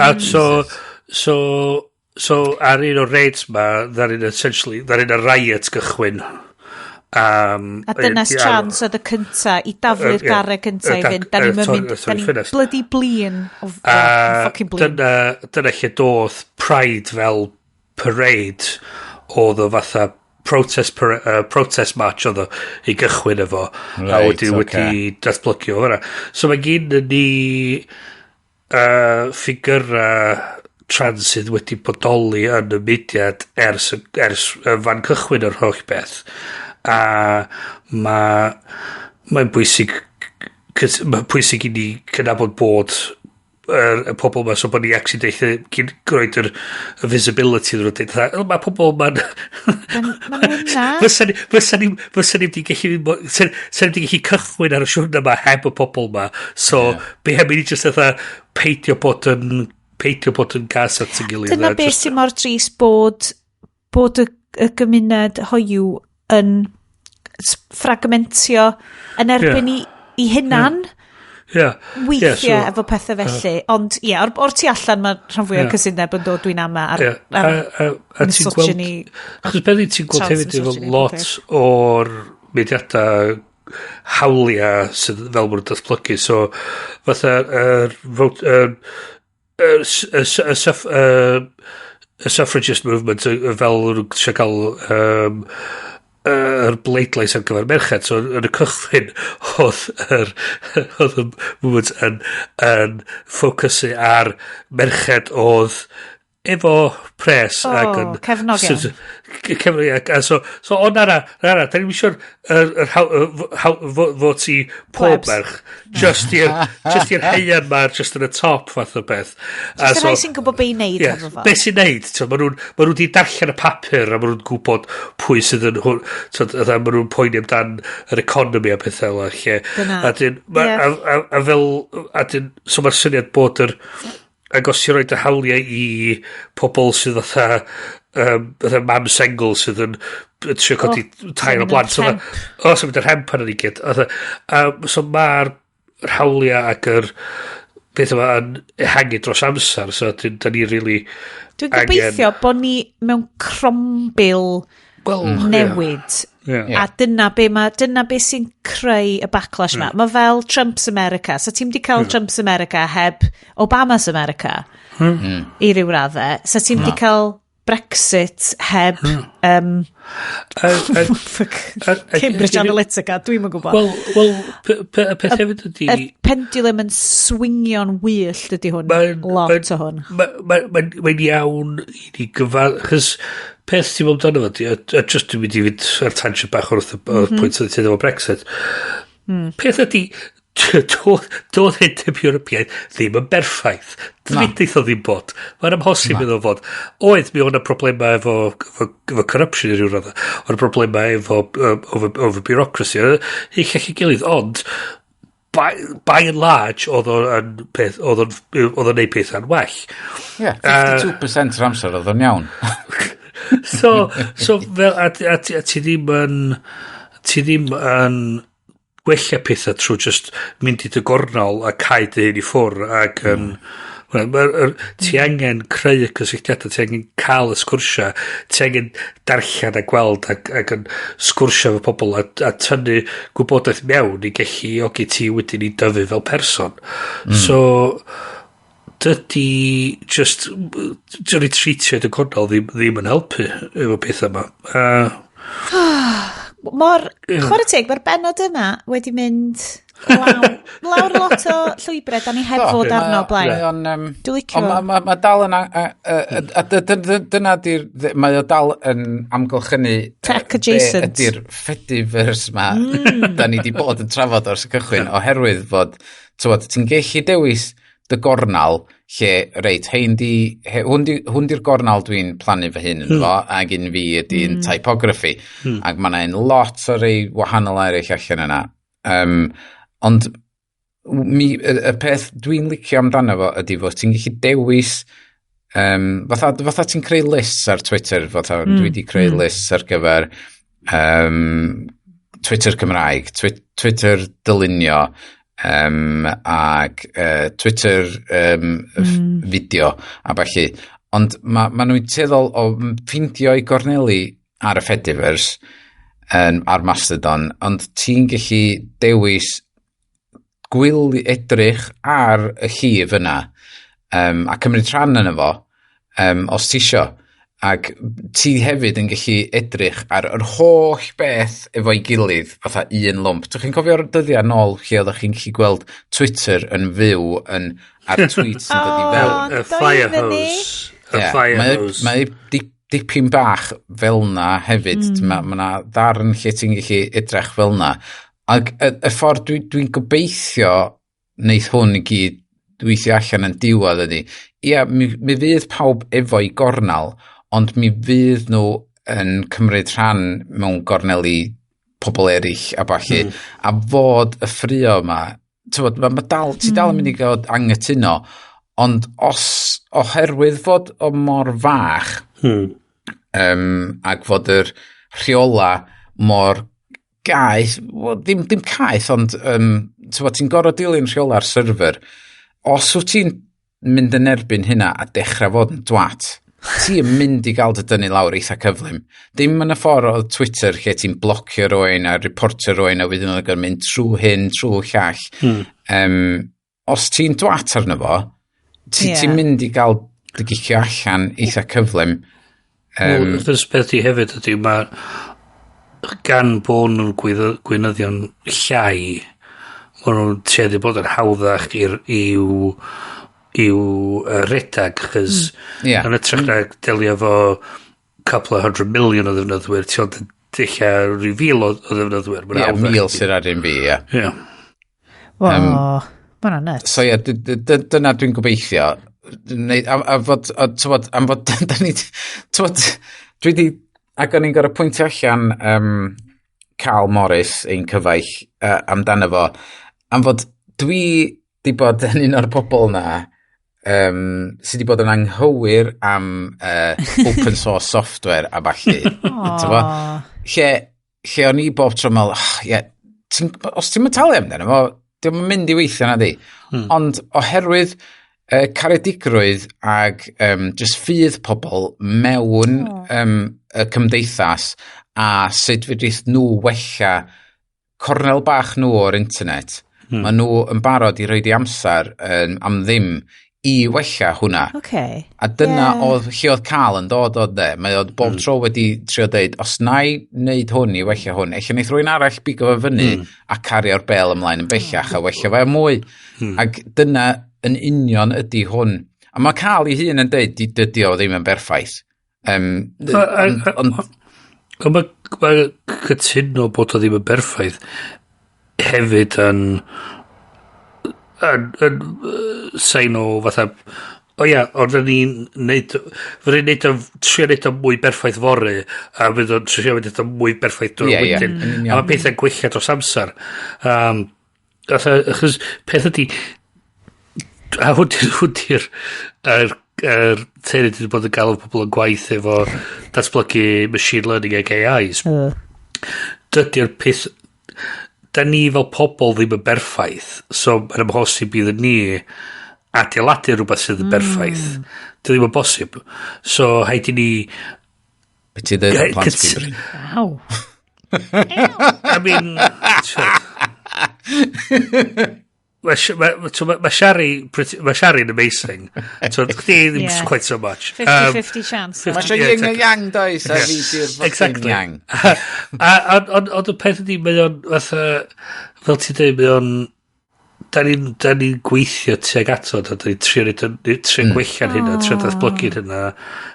so ar un o'r raids ma, ddaru essentially, ddaru y riot gychwyn. A dynes trans oedd y cynta i daflu'r garreg cynta i fynd. Da ni'n mynd, da ni'n ffenest. bloody blin. O, A fucking blin. dyna lle doth Pride fel parade oedd o fatha protest march oedd o i gychwyn efo a wedyn wedi datblygu o fyna. So mae gen ni ffigyra trans sydd wedi bodoli yn y mudiad ers y fan cychwyn yr holl beth. A mae'n bwysig mae'n pwysig i ni cydnabod bod y pobl ma, so bod ni actually deutha cyn groed yr y visibility iddyn nhw, deud, fatha, "O, mae pobl ma'n Ma nhw'n na. Fysa ni wedi gallu fysa ni wedi gallu cychwyn ar y siwrna yma heb y pobl ma, so be am i ni just fatha peidio bod yn gas at y gilydd Dyna beth sy'n mor drist bod y gymuned hoiw yn fragmentio yn erbyn i hunan weithiau efo pethau felly. Ond ie, o'r tu allan mae rhan fwyaf o'r cysyndeb yn dod, dwi'n ama, ar, ar A ti'n gweld misogyny. Achos beth ti'n gweld hefyd efo Trans-misogyny, lot o'r mudiadau hawliau sydd fel maen nhw'n datblygu. So, fatha yr vote, yr y suffragist movement fel nhw'n trio cael yr bleidlais ar gyfer merched. So, yn y cychwyn, oedd y movement yn ffocysu ar merched oedd efo pres O, ac yn cefnog iawn. Cefnog iawn. A so o na na, na na, da ni'n siŵr yr fod i pob Plebs. merch, just i'r heian ma, just yn y top fath o beth. A Just y rhai sy'n gwybod be i wneud hefo fo. Be sy'n neud, ma nhw wedi darllen y papur a ma nhw'n gwybod pwy sydd yn hwn, t'od, fatha, ma nhw'n poeni amdan yr economi a pethau fel lle. Dyna. A dyn, ma, a fel, a dyn, so mae'r syniad bod yr, ac os ti'n rhoi y hawliau i pobl sydd fatha mam sengl sydd yn trio codi tair o sy'n mynd blant. yn So, fatha, o, sy'n mynd yr hemp arno ni gyd. Fatha, so mae'r hawliau ac yr beth yma yn ehangu dros amser, so dyn, da ni really Dwi'n gobeithio bod ni mewn crombil well, newid. Yeah. A dyna be sy'n creu y backlash ma. Mae fel Trump's America. So ti'n di cael Trump's America heb Obama's America i ryw raddau. So ti'n di cael Brexit heb Cambridge Analytica, dwi'n yn gwybod. Wel, y peth hefyd ydy Y pendulum yn swingio'n wyllt ydy hwn. Lot o hwn. Mae'n iawn i ni gyfa... Chos peth ti'n meddwl amdano fo, a just dwi'n mynd i fynd ar tangent bach wrth y pwynt oedd ti'n efo Brexit. Peth ydy, doedd Undeb Ewropeaidd ddim yn berffaith. Ddeudith o ddim bod. Mae'n amhosib iddo fod. Oedd, mi oedd yna problemau efo corruption i ryw raddau. Oedd yna problemau efo bureaucracy. I llall ei gilydd, ond by and large, oedd o'n peth, oedd o'n neud pethau'n well. Ie, 52% o'r amser oedd o'n iawn. So fel, a ti ddim yn gwella pethau trwy just mynd i dy gornol a cau dy hun i ffwr ac yn ti angen creu y cysylltiadau, ti angen cael y sgwrsia, ti angen darllen a gweld ac yn sgwrsio efo pobl a tynnu gwybodaeth mewn i galluogi ti wedyn i dyfu fel person. So, dydy just retreatio dy gornel ddim yn helpu efo pethau yma. Mor, chwarae teg, mae'r benod yma wedi mynd lawr lot o llwybrau da ni heb fod arno o blaen. Mae o'n Dwi'n licio Ond fo. ma dal yn a dyna di'r mae o dal yn amgylchynu Tech be adjacent. ydy'r Fediverse ma da ni di bod yn trafod ers y cychwyn, oherwydd fod tywod, ti'n gallu dewis dy gornal lle, reit, hein di, hwn di'r gornal dwi'n plannu fy hun yn fo, ac un fi ydy'n typography, ac mae yna un lot o rei wahanol eraill allan yna. Ond mi, y peth dwi'n licio amdano fo ydy fod ti'n gallu dewis fatha ti'n creu lists ar Twitter, fatha dwi wedi creu lists ar gyfer Twitter Cymraeg, Twitter dylunio ac Twitter fideo a ballu. Ond ma nhw'n tueddol o ffeindio i gorneli ar y Fediverse ar Mastodon, ond ti'n gallu dewis gwyl edrych ar y llif yna a cymryd rhan yno fo os ti isio. Ac ti hefyd yn gallu edrych ar yr holl beth efo'i gilydd fatha un lwmp. Dych chi'n cofio'r dyddiau nôl lle oeddech chi'n gallu gweld Twitter yn fyw yn, ar tweets yn dod i fewn? Y fire hose. Y Ie, fire hose. Mae dipyn bach fel na hefyd. Mae ma 'na ddarn lle ti'n gallu edrych fel na. Ac y ffordd dwi gobeithio wneith hwn i gyd weithio allan yn diwedd ydy, ia, mi fydd pawb efo'i gornel, ond mi fydd nhw yn cymryd rhan mewn gorneli pobl eraill a ballu, a fod y ffrio yma, tywod, ma dal, ti dal yn mynd i gael anghytuno, ond os oherwydd fod o mor fach, ac fod yr rheola mor gaeth, well, ddim caeth, ond tywod, ti'n gorfod dilyn rheola'r server. Os wyt ti'n mynd yn erbyn hynna a dechrau fod yn dwat, ti yn mynd i gael dy dynnu lawr eitha cyflym. Dim yn y ffordd o Twitter lle ti'n blocio rhywun a reportio rhywun a wedyn nhw'n mynd trwy hyn, trwy llall. Os ti'n dwat arno fo, ti'n mynd i gael dy gicio allan eitha cyflym. Wel, peth i hefyd ydy, mae gan bod nhw'n gweinyddion llai, maen nhw'n tueddu bod yn hawddach i'w redag, chys yn hytrach na delio efo couple of hundred million o ddefnyddwyr, ti ond yn dilla rhyw fil o ddefnyddwyr. Mae'n hawddach 1000 sydd ar un fi, ie. Ie. Wow, ma' hwnna'n nuts. So ie, dyna dwi'n gobeithio. Neu, a fod, a, tywod, am fod, da ni, tywod, dwi di, ac o'n i'n gorfod pwyntio allan Carl Morris, ein cyfaill, amdano fo, am fod dwi di bod yn un o'r pobol na sydd di bod yn anghywir am open source software a ballu. T'bo? Lle o'n i bob tro meddwl, oh, yeah, os ti'n talu amdano fo, dio'm yn mynd i weithio na di. Ond oherwydd caredigrwydd ag just ffydd pobl mewn y cymdeithas a sut fedrith nhw wella cornel bach nhw o'r internet, maen nhw yn barod i roid i amser am ddim i wella hwnna. A dyna oedd lle oedd Carl yn dod o de. Mae o bob tro wedi trio deud, os na i wneud hwn i wella hwn, ella neith rhywun arall bigo fo fyny a cario'r bel ymlaen yn bellach a wella fe mwy. Ac dyna yn union ydy hwn. A mae Carl ei hun yn deud, dydy o ddim yn berffaith. Ond Ond mae cytuno bod o ddim yn berffaith hefyd yn sign o fatha o ia, ond fydden ni'n neud fydden ni'n neud o trio neud o mwy berffaith fory a fydd o'n trio neud o mwy berffaith drwy'r Ie, ie, wedyn yn union. A mae pethau'n gwella dros amser, fatha, achos peth ydi a hwn di'r yr teulu wedi bod yn gael pobl yn gwaith efo datblygu machine learning ag AIs. Dydy'r peth, da ni fel pobl ddim yn berffaith, so mae'n amhosib iddyn ni adeiladu rhywbeth sydd yn berffaith. Dy ddim yn bosib. So haid i ni Be ti dweud am plant fi, Bryn? Waw. I mean, mae Shari'n amazing. So, chdi ddim quite so much. 50-50 chance. Mae eisiau yin a yang, does? A fi di'r fucking yang. A ond y peth ydi, mae o'n fatha, fel ti'n dweud, mae o'n, da ni gweithio tuag ato, da ni'n trio, trio gwella'n hynna, trio datblygu'n hynna.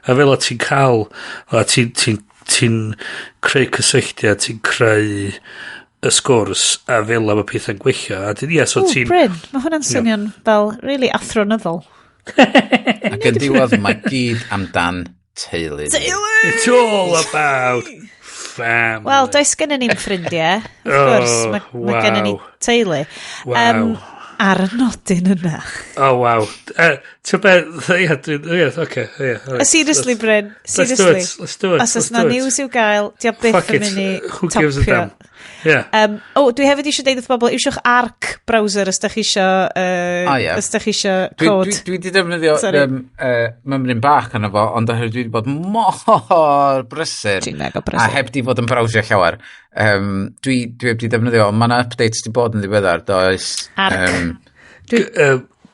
A fel o ti'n cael, o ti'n ti, ti creu cysylltiad, ti'n creu y sgwrs, a fel am y pethau'n gweithio. A dyn, ie, so Ww, ti'n Bryn, mae hwnna'n swnio'n fel really athronyddol. Ac yn diwedd, mae gyd amdan teulu. Teulu! It's all about family. Wel, does gennym ni'n ffrindiau. Of course, Oh, mae gennym ni teulu. Wow. Ar y nodyn yna. Oh, wow. Ti'n be, ie, ie, oce, ie. Alright. Seriously, Bryn. Let's do Seriously. it, let's do it. Os oes let's na do it. news i'w gael, di o byth Fuck yn it. mynd i Who gives a topio. damn? Yeah. Oh, dwi hefyd eisiau deud wrth bobl, iwsiwch Arc browser os da chi isio, O, ie. os da chi isio Dwi, cod. dwi di defnyddio Sorry. Mymryn bach yna fo, ond oherwydd dwi wedi bod mor brysur. Ti'n mega brysur. A heb di fod yn browsio llawer. Dwi heb di defnyddio, ond mae yna updates di bod yn ddiweddar, does? Arc.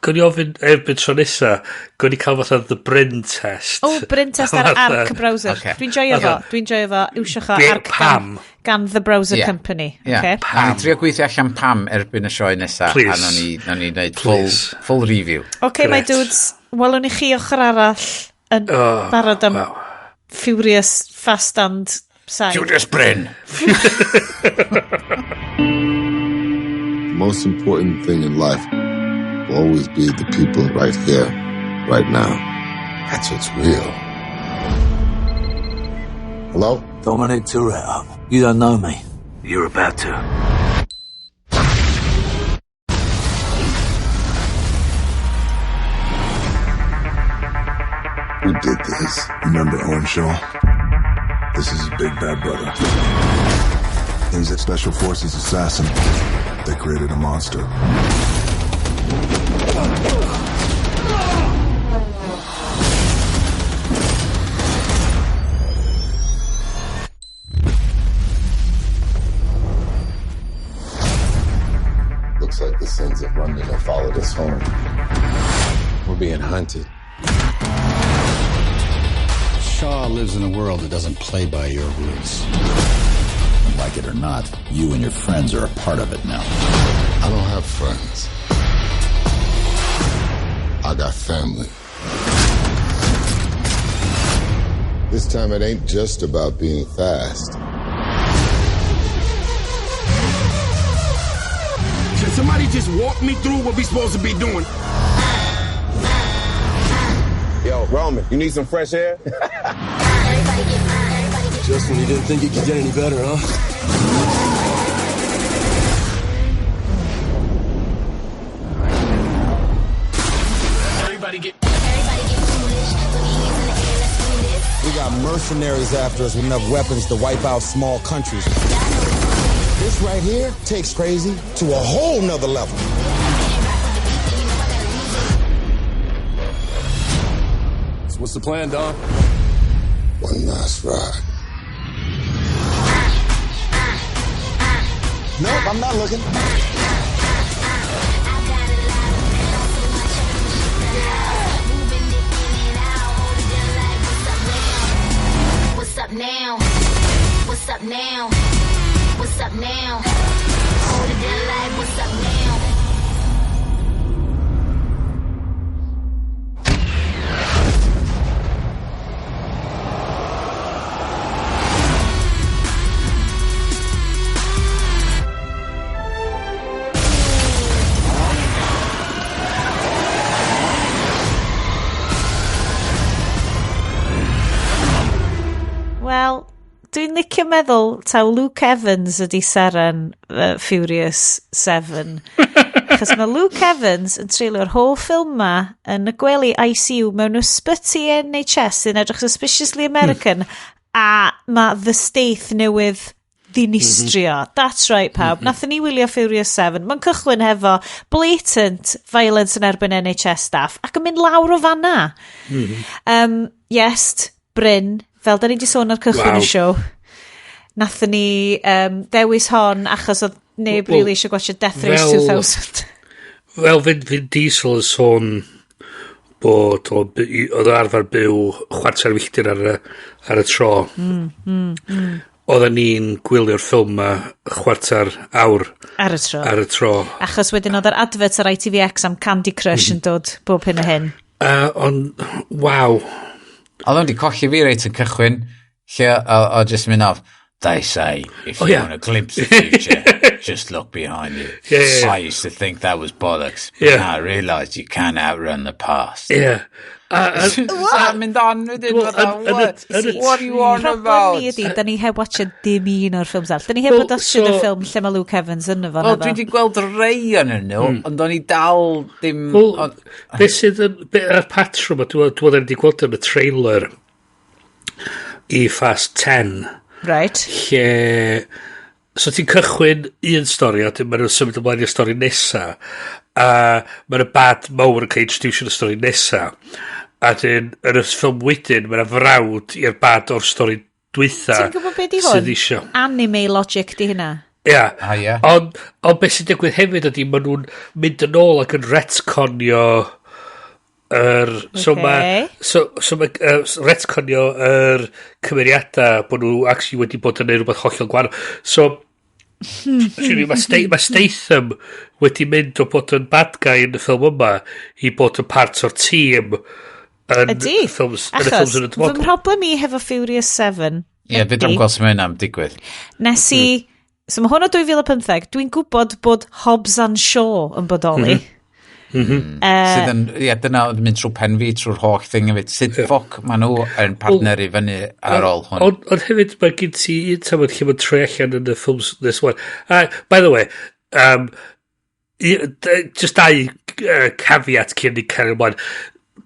Gwn i ofyn erbyn tro nesa, gwn i cael fatha the Bryn test. Oh, Bryn test ar Arc browser. Ocê. Dwi'n joio fo. Dwi'n joio fo. Iwsiwch o Arc gan, Pam? gan The Browser Ie. Company. Ie. Okay. Nawn ni trio gweithio allan pam erbyn y sioe nesa, a Please. nawn ni wneud full, Please. full review. OK, my Grêt. dudes, welwn i chi ochr arall yn Oh, barod am wow. Furious Fast and Side. Judas Bryn! Most important thing in life Will always be the people right here, right now. That's what's real. Hello? Dominic Toretto. You don't know me. You're about to. Who did this? Remember Owen Shaw? This is his big bad brother. He's a special forces assassin. They created a monster. Looks like the sins of London have followed us home. We're being hunted. Shaw lives in a world that doesn't play by your rules. Like it or not, you and your friends are a part of it now. I don't have friends. I got family. This time it ain't just about being fast. Can somebody just walk me through what we supposed to be doing? Yo, Roman, you need some fresh air? Justin, you didn't think it could get any better, huh? Everybody get foolish. We got mercenaries after us with enough weapons to wipe out small countries. This right here takes crazy to a whole nother level. So what's the plan, Dom? One last ride. Nope, I'm not looking. What's up now? What's up now? What's up now? Hold it down like what's up now? Wel, dwi'n licio meddwl taw Luke Evans ydi seren Furious 7. Achos mae Luke Evans yn treulio'r whole ffilm ma yn y gwely ICU mewn ysbyty NHS sy'n edrych suspiciously American a mae The Stath newydd ddinistrio. Mm -hmm. That's right, pawb. Mm -hmm. Nathon ni wylio Furious 7. Mae'n cychwyn hefo blatant violence yn erbyn NHS staff ac yn mynd lawr o fanna. Mm -hmm. Yes, Bryn, fel da ni wedi sôn ar cychwyn y siow, nathon ni dewis hon achos oedd neb well, really eisiau gwachio Death Race 2000. Fel Vin Diesel yn sôn bod oedd o arfer byw chwarter milltir ar y tro. Oedden ni'n gwylio'r ffilm ma chwarter awr ar y tro. Ar y tro. Achos wedyn oedd yr advert ar ITVX am Candy Crush yn dod bob hyn a hyn. Ond, waw. Oedd o'n di colli fi reit yn cychwyn, lle o just mynd off, they say, if you want a glimpse of the future, just look behind you. Yeah, yeah, yeah. I used to think that was bollocks, but now I realised you can outrun the past. Yeah. A mynd on wedyn, what are you on about? Problem ni ydi, da ni heb watched dim un o'r ffilms arall. Da ni heb well, watched y ffilm lle mae Luke Evans yn efo. Wel, dwi wedi gweld rei yn nhw, ond o'n i dal dim... Wel, beth sydd yn... Y patrwm, dwi'n meddwl wedi gweld yn y trailer i Fast 10. Right. Lle... So ti'n cychwyn un stori, a maen nhw'n symud ymlaen i'r stori nesa. A mae'n y bad mawr yn cael introduction y stori nesa. A dyn, yn y ffilm wedyn, mae'n frawd i'r bad o'r stori dwytha. Ti'n gwybod beth di hwn? Anime logic di hynna. Ia. Yeah. Ond beth sy'n digwydd hefyd ydy, maen nhw'n mynd yn ôl ac yn retconio yr... So mae... So mae retconio yr cymeriadau bod nhw actually wedi bod yn neud rhywbeth hollol gwahanol. So, mae Statham wedi mynd o bod yn bad guy yn y ffilm yma i bod yn part o'r tîm yn Ydy. y ffilms yn y Achos, ffilms yn y fy dyfodol. mhroblem i hefo Furious 7 Ie, fedrwm gweld sut mae hynna'n digwydd. Nes i... So mae hwn o 2015, dwi'n gwybod bod Hobbs and Shaw yn bodoli. Sydd yn, ie, dyna oedd yn mynd trwy pen fi trwy'r holl thing hefyd. Sut ffoc maen nhw yn partneru fyny ar ôl hwn. Ond hefyd mae gen ti un tamad lle mae'n troi allan yn y ffilms this one. By the way, just dau caveat cyn ni cario ymlaen.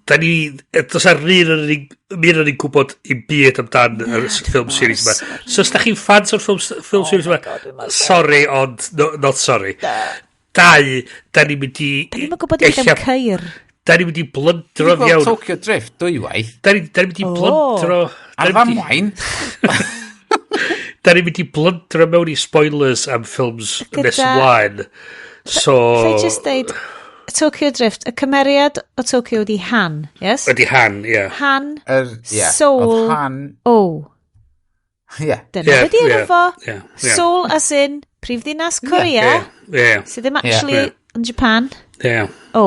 Da ni, does ar un o'n ni, un o'n ni'n gwybod i byd amdan yr film series yma. So os da chi'n fans o'r film series yma, sorry, ond no, not sorry. Dau, da ni'n mynd i... Da ni'n gwybod i byd am ceir. Da ni'n mynd i blyndro Dwi'n gweld fewn. Tokyo Drift dwywaith. Da ni'n mynd i blyndro... Ar ddamwain. Da ni'n mynd i blyndro mewn i spoilers am ffilms nes ymlaen. So... Lle just deud, Tokyo Drift, y cymeriad o Tokyo ydi Han, yes? Ydi Han, ie. Yeah. Han, yeah, Seoul, oedd Han. O. Ie. Dyna Ie, be di enw ie, fo. ie. Seoul as in prifddinas Korea, Ie. sydd ddim actually yn Japan. Ie. O,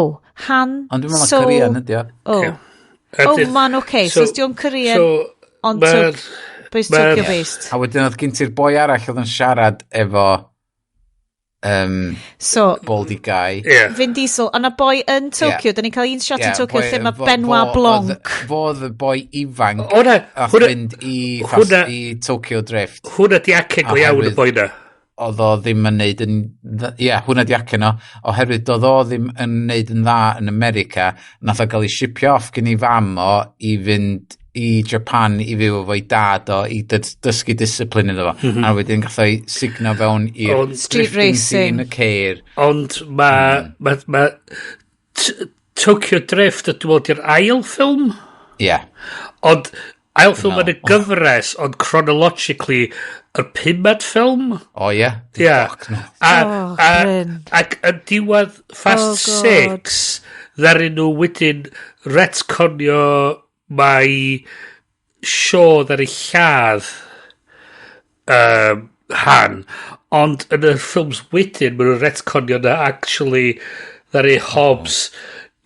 Han, Ond dwi'n meddwl Seoul, Korean ydi o. O. Ie. Oh, man, okay. So, os di o'n Korean, ond but it's Tokyo based. A wedyn oedd gen ti'r boi arall oedd yn siarad efo So, Baldy guy. Yeah. Vin Diesel, ond y boi yn Tokyo, da ni'n cael un shot yn Tokyo lle mae Benoit Blanc. Fo oedd y boi ifanc O na, a fynd i, i Tokyo Drift. Hwna di acen go iawn y boi na. Oedd o ddim yn neud yn... Ie, yeah, hwnna di acen o. Oherwydd doedd o ddim yn neud yn dda yn America, nath o gael ei shipio off gen i fam o i fynd i Japan i fyw efo'i dad o i dysgu discipline iddo fo. A wedyn gath o'i sugno fewn i'r Street drifting racing. scene y ceir. Ond mae... Ma Tokyo Drift, dwi'n meddwl, di'r ail ffilm? Ie. Yeah. Ond ail ffilm yn y gyfres, ond chronologically, yr pumed ffilm? O ie? Ie. Fuck no. Oh, Bryn. Ac yn diwedd Fast Oh, God. Six, ddaru nhw wedyn retconio mai Shaw ddaru lladd Han. Ond yn y ffilms wedyn, maen nhw'n retconio na actually ddaru Hobbs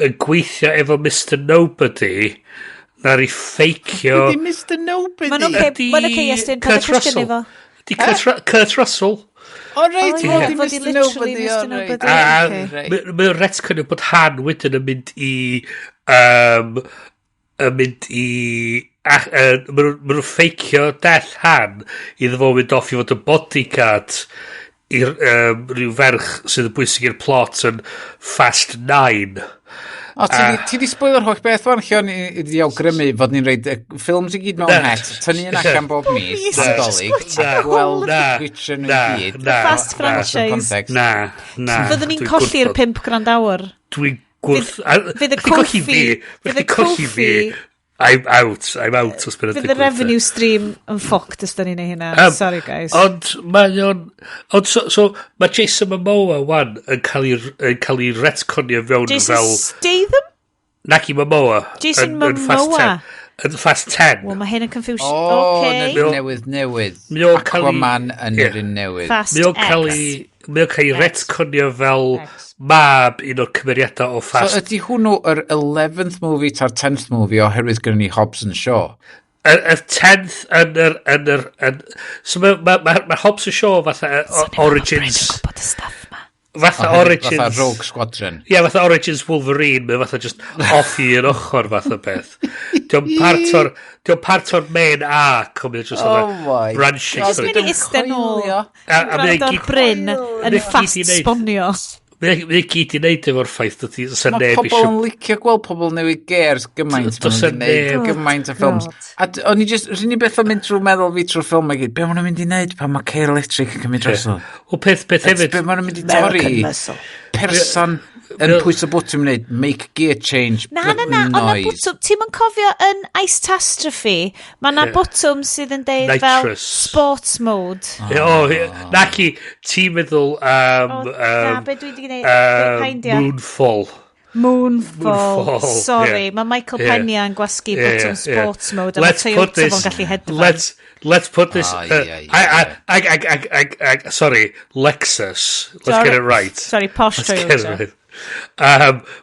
yn gweithio efo Mr Nobody, ddaru ffeicio... Ydy Mr Nobody? Mae'n oce, mae'n oce, Iestyn, paid Kurt â cwestiynu Russell. fo. Di Kurt Russell. O reit, O, fo ie, di fo di Mr literally Nobody. Mr. O reit. Nobody. A Ocê. mae'n retconio bod Han wedyn yn mynd i... Yn mynd i... Ma nhw'n ffeicio death Han iddo fo fynd off i fod yn bodyguard i'r rhyw ferch sydd yn bwysig i'r plot yn Fast 9. O, ti di spoiler holl beth wan, lle o'n i wedi awgrymu fod ni'n rhoid y ffilms i gyd mewn Na. het, tynnu un allan bob mis, mis, Nadolig, just a watch gweld Na. Witcher nhw Na. i gyd. Na. Fast Na. franchise. Context. Na. Fyddwn ni'n Dwi'n colli'r gwrthod. pump gwrandawr. Dwi'n gwrth... Fydd y Chdi colli Kofi- fi. fydd y Chdi colli fi. Kofi- I'm out. I'm out os bydd Fydd y revenue stream yn fucked os da ni'n neud hynna. Sorry, guys. Ond mae o'n... Ond so mae Jason Momoa wan yn cael ei retconio fewn Jason fel... Statham? Naci Momoa. Jason yn Fast Momoa. 10. Yn Fast 10. Wel, mae hyn yn confusion. O, Okay. yn yr un newydd newydd. Mae o'n cael ei- Aquaman yn yr un newydd. Fast Mae o'n cael X. ei... Mae o'n cael ei retconio fel X. mab un o'r cymeriadau o So Fast. ydy hwnnw yr 11th movie ta'r 10th movie oherwydd gyda ni Hobbs and Shaw? Y 10th yn yr... Yn yr yn, so mae ma Hobbs and Shaw fatha Origins... Gwybod y stuff ma. Fatha Oherwydd Origins... Fatha Rogue Squadron. Ie, yeah, fatha Origins Wolverine, mae fatha just off i un ochr fath o beth. Dio'n part o'r, dio'n part o'r main arc, ond mae'n just Oh fatha my branching Just story. mynd i iste nôl. A mae Gwrando ar gyd- Bryn yn mae gyd fast i wneud. sbonio. Mae gyd i wneud efo'r ffaith dod i sa Mae neb pobl eisiau... yn licio gweld pobl newid gears gymaint. Does Maen nhw'n 'na gwneud neb. gymaint o ffilms. God. A o'n i just, yr unig beth o'n mynd trwy meddwl fi trwy'r ffilm i gyd, be maen nhw'n mynd i wneud pan mae ceir electric yn cymryd drosodd? O peth hefyd, Be maen nhw'n mynd i torri? Person yn pwyso bwtwm wneud make gear change Na, na, na, button ond na noise. bwtwm, ti'n yn cofio yn Icetastrophe, mae na Ie. bwtwm sydd yn deud fel Nitrous. sports mode. O, naci, ti'n meddwl am... O, na, be dwi 'di gwneud? Kinda. Moonfall. Moonfall. Moonfall, Sorry, ie. mae Michael Ie. Pena yn gwasgu Ie, bwtwm ie. sports mode a mae Let's put Toyota this, fo'n gallu hedfan. Let's put this... Ah, ie, ie, I, sorry, Lexus. Let's Sorry. get it right. Sorry, posh Let's get it Toyota. right.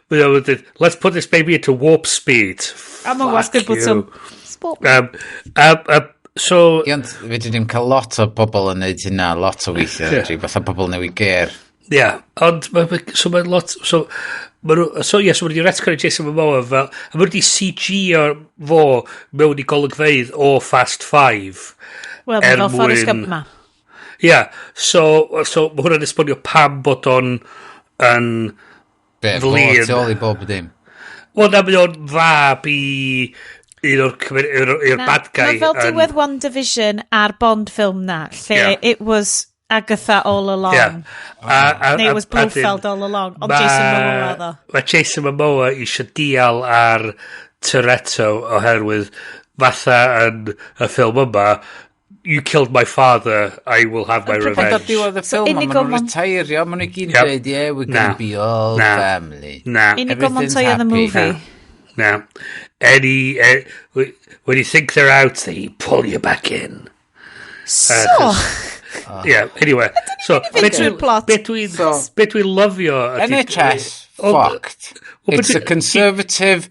But, let's put this baby into warp speed. A mae'n gwasgu'r Fuck bwtwm you. sport. So, Ie, ond fedri ddim cael lot o bobl yn neud hynna lot o weithiau, Ie. yeah. Fatha pobl newid ger. Ie, ond so mae'n lot, so ma nhw, so ie, so ma nhw wedi retconio Jason Momoa fel, a ma nhw wedi CG o fo mewn i golygfeydd o Fast Five. Wel, mae fel Forrest Gump ma. Ie, yeah, so mae hwnna'n esbonio pam bod o'n yn Be, fo flin. tu ôl i bob dim. Wel, na, mae o'n fab i un o'r i'r Na, bad guy. Mae fel diwedd WandaVision a'r Bond film na, lle it was Agatha all along. Yeah. Neu it was Blofeld all along, ond Jason Momoa oedd o. Mae Jason Momoa eisiau dial ar Toretto oherwydd fatha yn y ffilm yma, "You killed my father, I will have my Ond ar revenge." diwedd y So ffilm, ma' Inigo nhw'n retairio, ma' nhw i gyd yn dweud, "Yeah, we're Na. gonna be all Na. family." Na. Inigo Everything's Montoya the happy. movie. Na. When you think they're out, they pull you back in. So, Yeah, anyway. So, fynd trwy'r plot. Be dwi'n lyfio NHS, fucked. Well, It's a conservative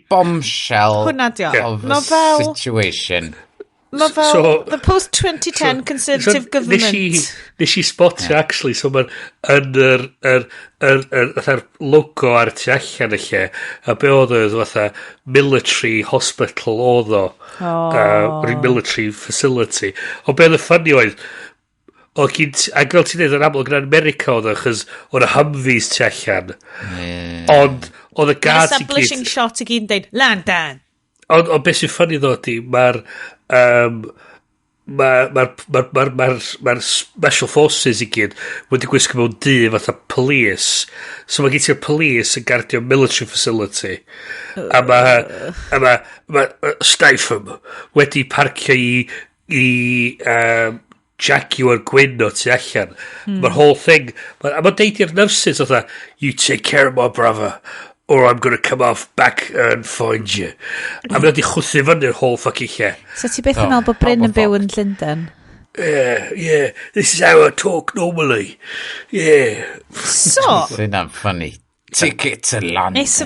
bombshell Hwnna 'di o. of a Ma' situation. Mae fel the post-2010 Conservative government. Nes i spotio, actually, so mae'n yn yr fatha'r logo ar tu allan y lle, a be oedd oedd fatha military hospital oedd o. Oh. Military facility. Ond be oedd y funny oedd, o gyd, ac fel ti'n dweud, yn amlwg yn America oedd o, achos oedd y Humvees tu allan. Ond oedd y Mae'r guards i establishing gyd. shot i gyd yn deud, "London." Ond beth sy'n funny ddo ydi, mae'r mae'r ma, ma, ma, ma, ma special forces i gyd wedi gwisgo mewn du fatha police. So mae gen ti'r police yn guardio military facility. A mae Statham wedi parcio i Jaguar gwyn o tu allan. Mae'r whole thing. A mae'n deud i'r nurses fatha, "You take care of my brother or I'm gonna come off back and find you." A mae'n wedi chwthu fyny'r whole fucking lle. So ti beth yn Oh, meddwl bod Bryn yn proper byw yn Llundain? Yeah, this is how I talk normally. Yeah." So, Hynna'n funny. Ticket to London. it's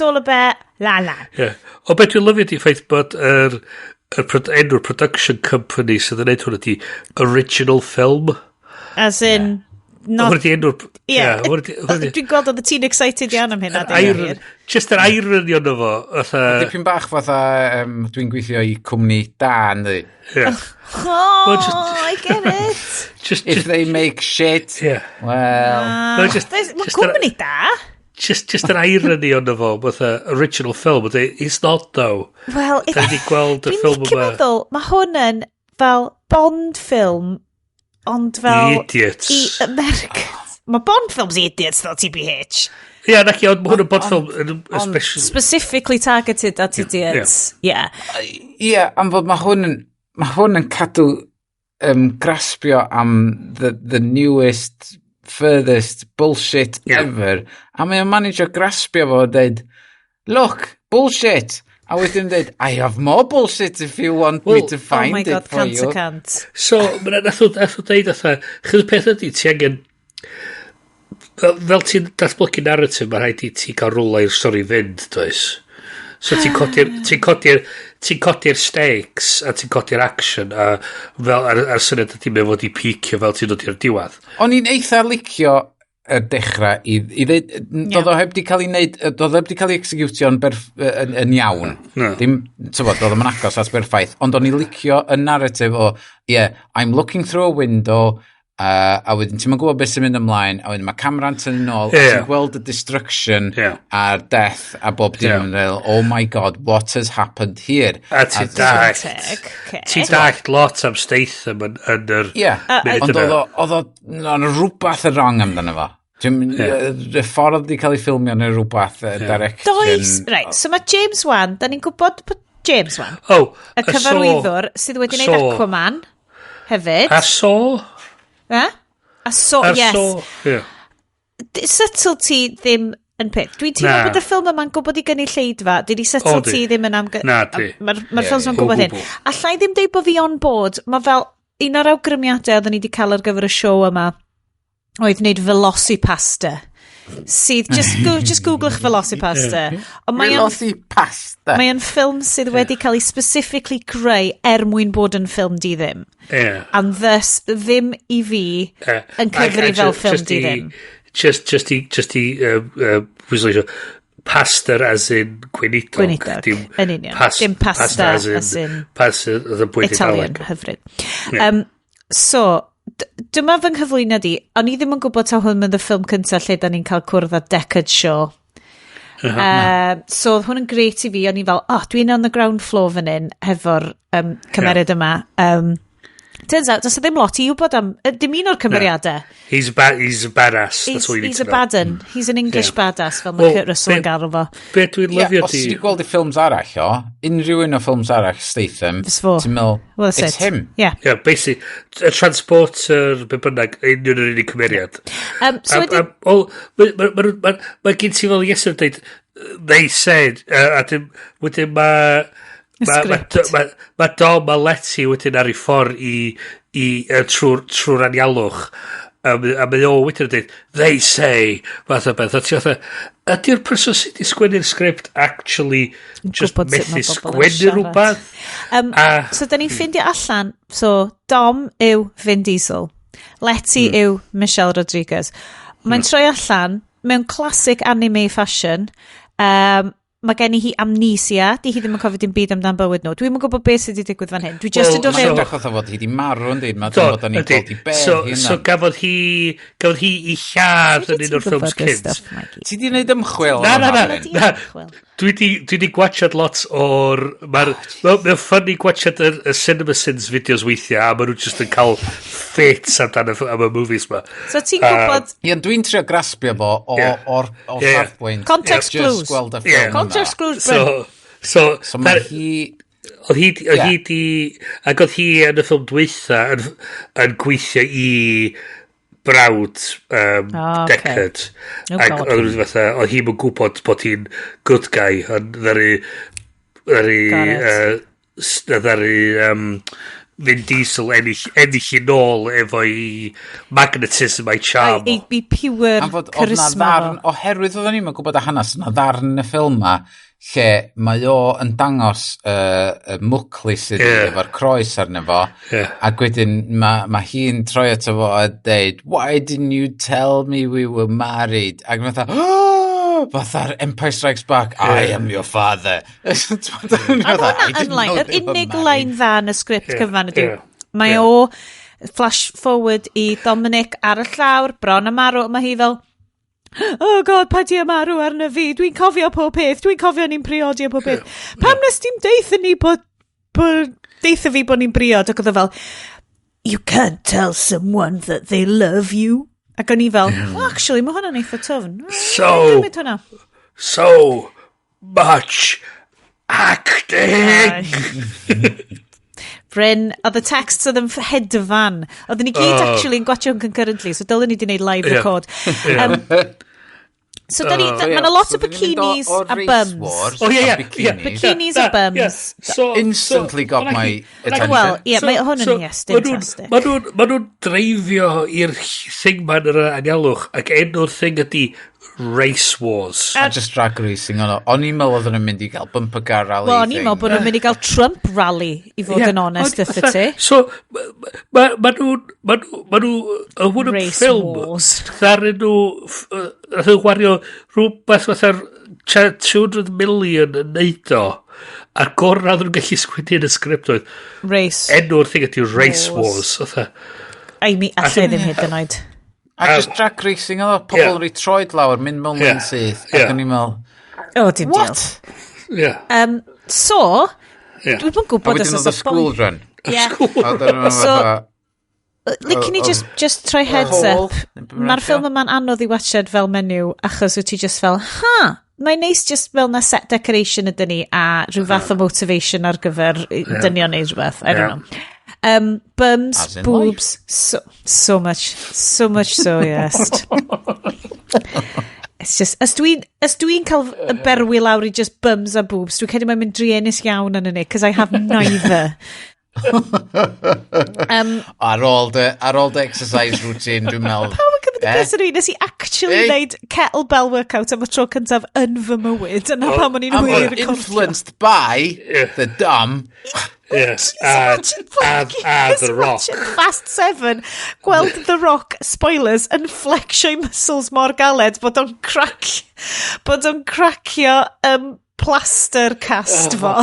all about la la. Yeah. O beth dwi'n lyfio di ffaith bod yr enw'r production company sydd yn neud hwn ydi Original Film. As in, not. Hwn ydi enw'r Yeah, Yeah, hwn ydi Dwi'n gweld oedd y ti'n excited iawn am hynna. Deud gwir. Just yr irony ono fo. Fatha, Dipyn bach fatha, dwi'n gweithio i cwmni da, ynddi? Yeah. Oh, Well, just- I get it. Just, If just, they make shit, well. No, just, Mae just cwmni da. Just yr irony ono fo, fatha original film. But it's not though. Wel, Da ni wedi gweld y dwi'n ffilm licio yma. meddwl, mae hwn yn fel Bond film, ond fel I idiots. I Americans. Mae Bond films i idiots, though, TBH. Ie, yeah, naci, ond mae hwn yn Bond film yn especially Specifically targeted at idiots. Yeah. Ie, yeah, am fod mae hwn yn cadw graspio am the newest, furthest bullshit ever. A mae o'n managio graspio fo a dweud, "Look, bullshit." A wedyn dweud, "I have more bullshit if you want me Well- to find Oh my God, it for cant you." a cant. So, ma' nath o deud fatha, chyd y peth ydy, ti angen, fel ti'n datblygu narrative, mae rhaid i ti gael rwla i'r stori fynd, does? So ti'n codi'r stakes a ti'n codi'r action a fel ar syniad ydy mae fod i peakio fel ti'n dod i'r diwedd. O'n i'n eitha licio y dechrau i ddeud, doedd o heb di cael ei wneud, doedd o heb di cael ei executio yn iawn. No. Dim, tybod, doedd o'm yn agos at berffaith, ond o'n i'n licio y narrative o, yeah, I'm looking through a window, a wedyn ti'n gwybod beth sy'n mynd ymlaen, a wedyn mae camera'n tynnu nôl, a ti'n gweld y destruction a'r death a bob dim yn fel, "Oh my God, what has happened here?" A ti'n dallt, Teg, okay. ti'n dallt lot am Statham yn yr Ie, munud ond yna. oedd o, no, rhywbeth yn wrong amdano fo. Dwi'n, y ffordd wedi cael ei ffilmio neu rhywbeth, y direction. Does, right, so mae James Wan, da ni'n gwybod bod James Wan, Oh, y cyfarwyddwr sydd wedi gwneud Aquaman, hefyd. A so? Eh? A so, A yes. so, yeah. Subtlety ddim yn peth. Dwi'n teimlo Na. bod y ffilm yma'n gwybod i gynulleidfa. Dydy subtlety O, di. ddim yn am... Na, di. Mae'r ma Ie, ffilms ie. yma'n gwybod O hyn. gwbl. Alla i ddim deud bod fi on board. Mae fel un o'r awgrymiadau oedden ni wedi cael ar gyfer y siow yma oedd wneud Velocipasta. sydd, just googlwch Velocipastor. Ond mae o'n Velocipasta. Mae o'n ffilm sydd wedi cael ei specifically creu er mwyn bod yn ffilm di ddim. And thus, ddim i fi yn cyfri fel ffilm di ddim. Just i pwysleisio, pastor as in gweinidog. Gweinidog, dim, yn union. Dim pasta as in pasta as in bwyd Italian, hyfryd. Yeah. So, dyma fy nghyflwyniad i. O'n i ddim yn gwybod taw hwn yn y ffilm cyntaf lle da ni'n cael cwrdd â Deckard Shaw. So oedd hwn yn great i fi. O'n i fel, "Oh, dwi'n on the ground floor fan hyn hefo'r cymeriad yma." Turns out, does ddim lot i wybod am, dim un o'r cymeriadau. He's a badass. That's all you need He's to a know. bad un. He's an English badass, fel mae Well, Kurt Russell yn galw fo. Be dwi'n Ie, lyfio os di... ti wedi gweld y ffilms arall o, unrhyw un o ffilms arall Statham, Fys fo. ti'n meddwl, Well, that's it's it. him. Yeah. Yeah, basically, a transporter, be bynnag, union yr unig cymeriad. So wedyn, Mae ma gen ti fel Iesu'n dweud, they said, a dim, wedyn mae... Mae ma, Script. ma Dom a Letty wedyn ar ei ffordd i trwy'r anialwch. A mae o wedyn yn dweud, "They say," fath o beth. A ti fatha, ydy'r person sydd wedi sgwennu'r sgript actually just gwybod sut methu ma' bobl yn sgwennu siarad? rhywbeth? So, da ni'n ffindio allan, so, Dom yw Vin Diesel. Letty yw Michelle Rodriguez. Mae'n troi allan, mewn classic anime fashion, mae gen i hi amnesia, di hi ddim yn cofio dim byd amdan bywyd nhw. Dwi'm yn gwybod beth sydd wedi digwydd fan hyn. Dwi just Wel, yn dod Mae'n mewn. edrych fatha fod hi wedi marw yn dweud, mae'n Do, fod o'n i'n ydi. gweld i bedd hi So yna. gafodd hi i lladd yn un o'r ffilms cynt. Ti di wneud ymchwil? Na, ar na, na, hwnna, Bryn? na. Dwi di gwachad lot o'r... Mae'r ma funny gwachad y Cinema Sins videos weithiau, a maen nhw just yn cael fits amdan am y movies ma. So ti'n gwybod Ie, ond dwi'n trio graspio fo o, o'r safbwynt. Context just clues. gweld y ffilm yna. Context clues, Bryn. So So mae hi... Oedd hi di... Ac oedd hi yn y ffilm dwytha yn gweithio i brawd Oh, okay. Deckard. Oh, Ac God. oedd nhw fatha, oedd hi'm yn gwybod bod hi'n good guy, ond ddaru, Got it. ddaru Vin Diesel ennill i nôl efo'i magnetism a'i charm. I pure Am fod oedd na charisma ddarn, fo. oherwydd oedden ni'n gwybod y hanes, na ddarn yn y ffilm ma, lle mae o yn dangos y mwclis iddi efo'r croes arno fo, ac wedyn mae ma hi'n troi ato fo a deud, "Why didn't you tell me we were married?" Ac mae'n fatha, "Oh," fatha'r Empire Strikes Back, "I am your father." A hwnna yn line, yr unig line dda yn y sgript cyfan ydy, mae o flash forward i Dominic ar y llawr, bron a marw, mae hi fel, "Oh God, pa di marw arno fi, dwi'n cofio pob peth, dwi'n cofio ni'n priodi a pob peth. Pam nes ti'n deitha ni bod deitha fi bod ni'n briod?" Ac oedd o fel, "You can't tell someone that they love you." Ac o'n i fel, "Well, actually, mae hwnna'n eitha twfn." Gymryd hwnna. So much acting! Bryn, oedd y texts oedd yn hedfan. Oedden ni gyd actually yn gwatio hwn concurrently, so dylen ni wedi gwneud live record. So da ni, mae yna lot o bikinis a bums. Oh, yeah. Bikinis a bums. So, Instantly got my attention. Wel, ie, mae hwn yn yes, fantastic. Ma nhw'n dreifio i'r thing ma'n yr anialwch, ac enw'r thing ydy Race Wars. A just drag racing ono. O'n i'n meddwl oedden nhw'n mynd i gael bumper car rally Wel, o'n i'n thing. meddwl bod nhw'n mynd i gael Trump rally, i fod yn onest Ond wrth ti. So, ma nhw'n, ma nhw, y hwn yn Race ffilm, Wars. ddaru nhw, nath nhw wario rhywbeth fatha'r 200 million yn neud o, a'r gorau oedden nhw'n gallu sgwennu yn y sgript oedd, Race. enw'r thing ydy Race Wars. Wars. Fatha. I mean, allai ddim hyd yn oed. A just drag racing oedd o, pobl yn rhoi troed lawr, mynd mewn lane syth. Ac o'n i'n meddwl, O, dim what? diolch. So, dwi'n yn A gwybod wedyn os oedd y oes school run. Yeah. A oedden nhw'n So, fatha, Licen ni just troi heads Hall, up. neu be bynnag Mae'r ffilm dio. yma'n anodd i watched fel menyw, achos wyt ti just fel, ha, mae'n neis just fel na set decoration ydyn ni, a rhyw fath o motivation ar gyfer dynion neu rhywbeth. I don't know. Bums, As in boobs, so much, so much so, yes. It's just, as dwi'n cael y berwi lawr i just bums a boobs, dwi'n credu mae'n mynd druenus iawn yn ni, cos I have neither. Ar ôl dy exercise routine, dwi'n meddwl, Pawb yn cymryd y piss yn fi, nes i actually hey. neud kettlebell workout am y tro cyntaf yn fy mywyd. Yna pam o'n i'n hwyr i recordio. Influenced by the Dom. Yeah. A The Rock. Fast 7, gweld The Rock, spoilers, yn flexio'i muscles mor galed bod o'n crack, bod o'n cracio plaster cast fo.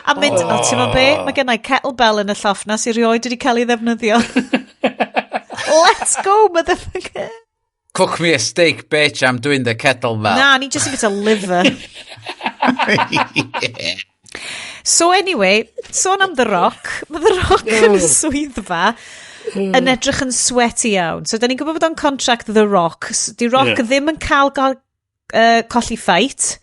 A mynd, oh, ti'n meddwl be? Mae gennau kettlebell yn y lloff na sy'n rioed wedi cael ei ddefnyddio. Let's go, motherfucker. Cook me a steak, bitch, I'm doing the kettlebell. Na, ni just a bit of liver. Yeah. So anyway, sôn am The Rock. Mae The Rock yn y swyddfa yn edrych yn sweaty iawn. So, da ni'n gwybod bod o'n contract The Rock. So, di Rock ddim yn cael colli fight.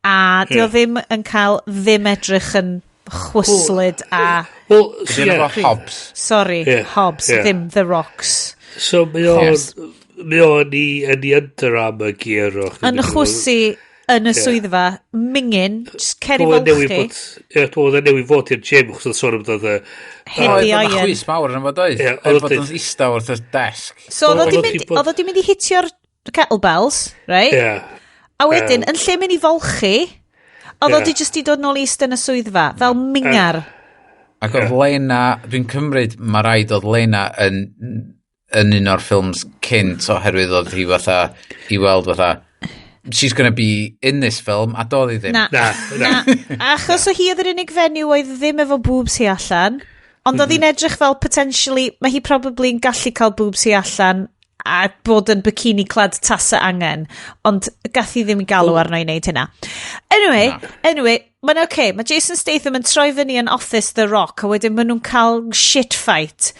A di o ddim yn cael ddim edrych yn chwyslyd a... Well, so, yeah. Hobbs. Sorry, Hobbs, ddim The Rocks. So mae o'n i yn i underarm y gear o. Yn chwysu yn y swyddfa, mingin, just cer i folchi. Ie, dwi'n meddwl newid fod i'r gym, chos oedd sôn amdano y... Heavy iron. Oedd chwys mawr yn fod oedd. Oedd bod yn ista wrth y desk. So oedd o di mynd i hitio'r kettlebells, right? Ie. A wedyn, yn lle mynd i folchi, oedd o di just i dod nôl i ista yn y swyddfa, fel mingar. Ac oedd Lena, dwi'n cymryd, mae rhaid oedd Lena yn un o'r ffilms cynt, oherwydd oedd hi fatha, i weld fatha, she's gonna be in this film, a doedd hi ddim. Na. Na. Achos o hi oedd yr unig fenyw oedd ddim efo boobs hi allan, ond oedd hi'n edrych fel potentially, mae hi probably yn gallu cael boobs hi allan a bod yn bikini clad tasa angen, ond gath hi ddim i galw arno i wneud hynna. Anyway, mae'n okay. Mae Jason Statham yn troi fyny yn office The Rock, a wedyn maen nhw'n cael shit fight.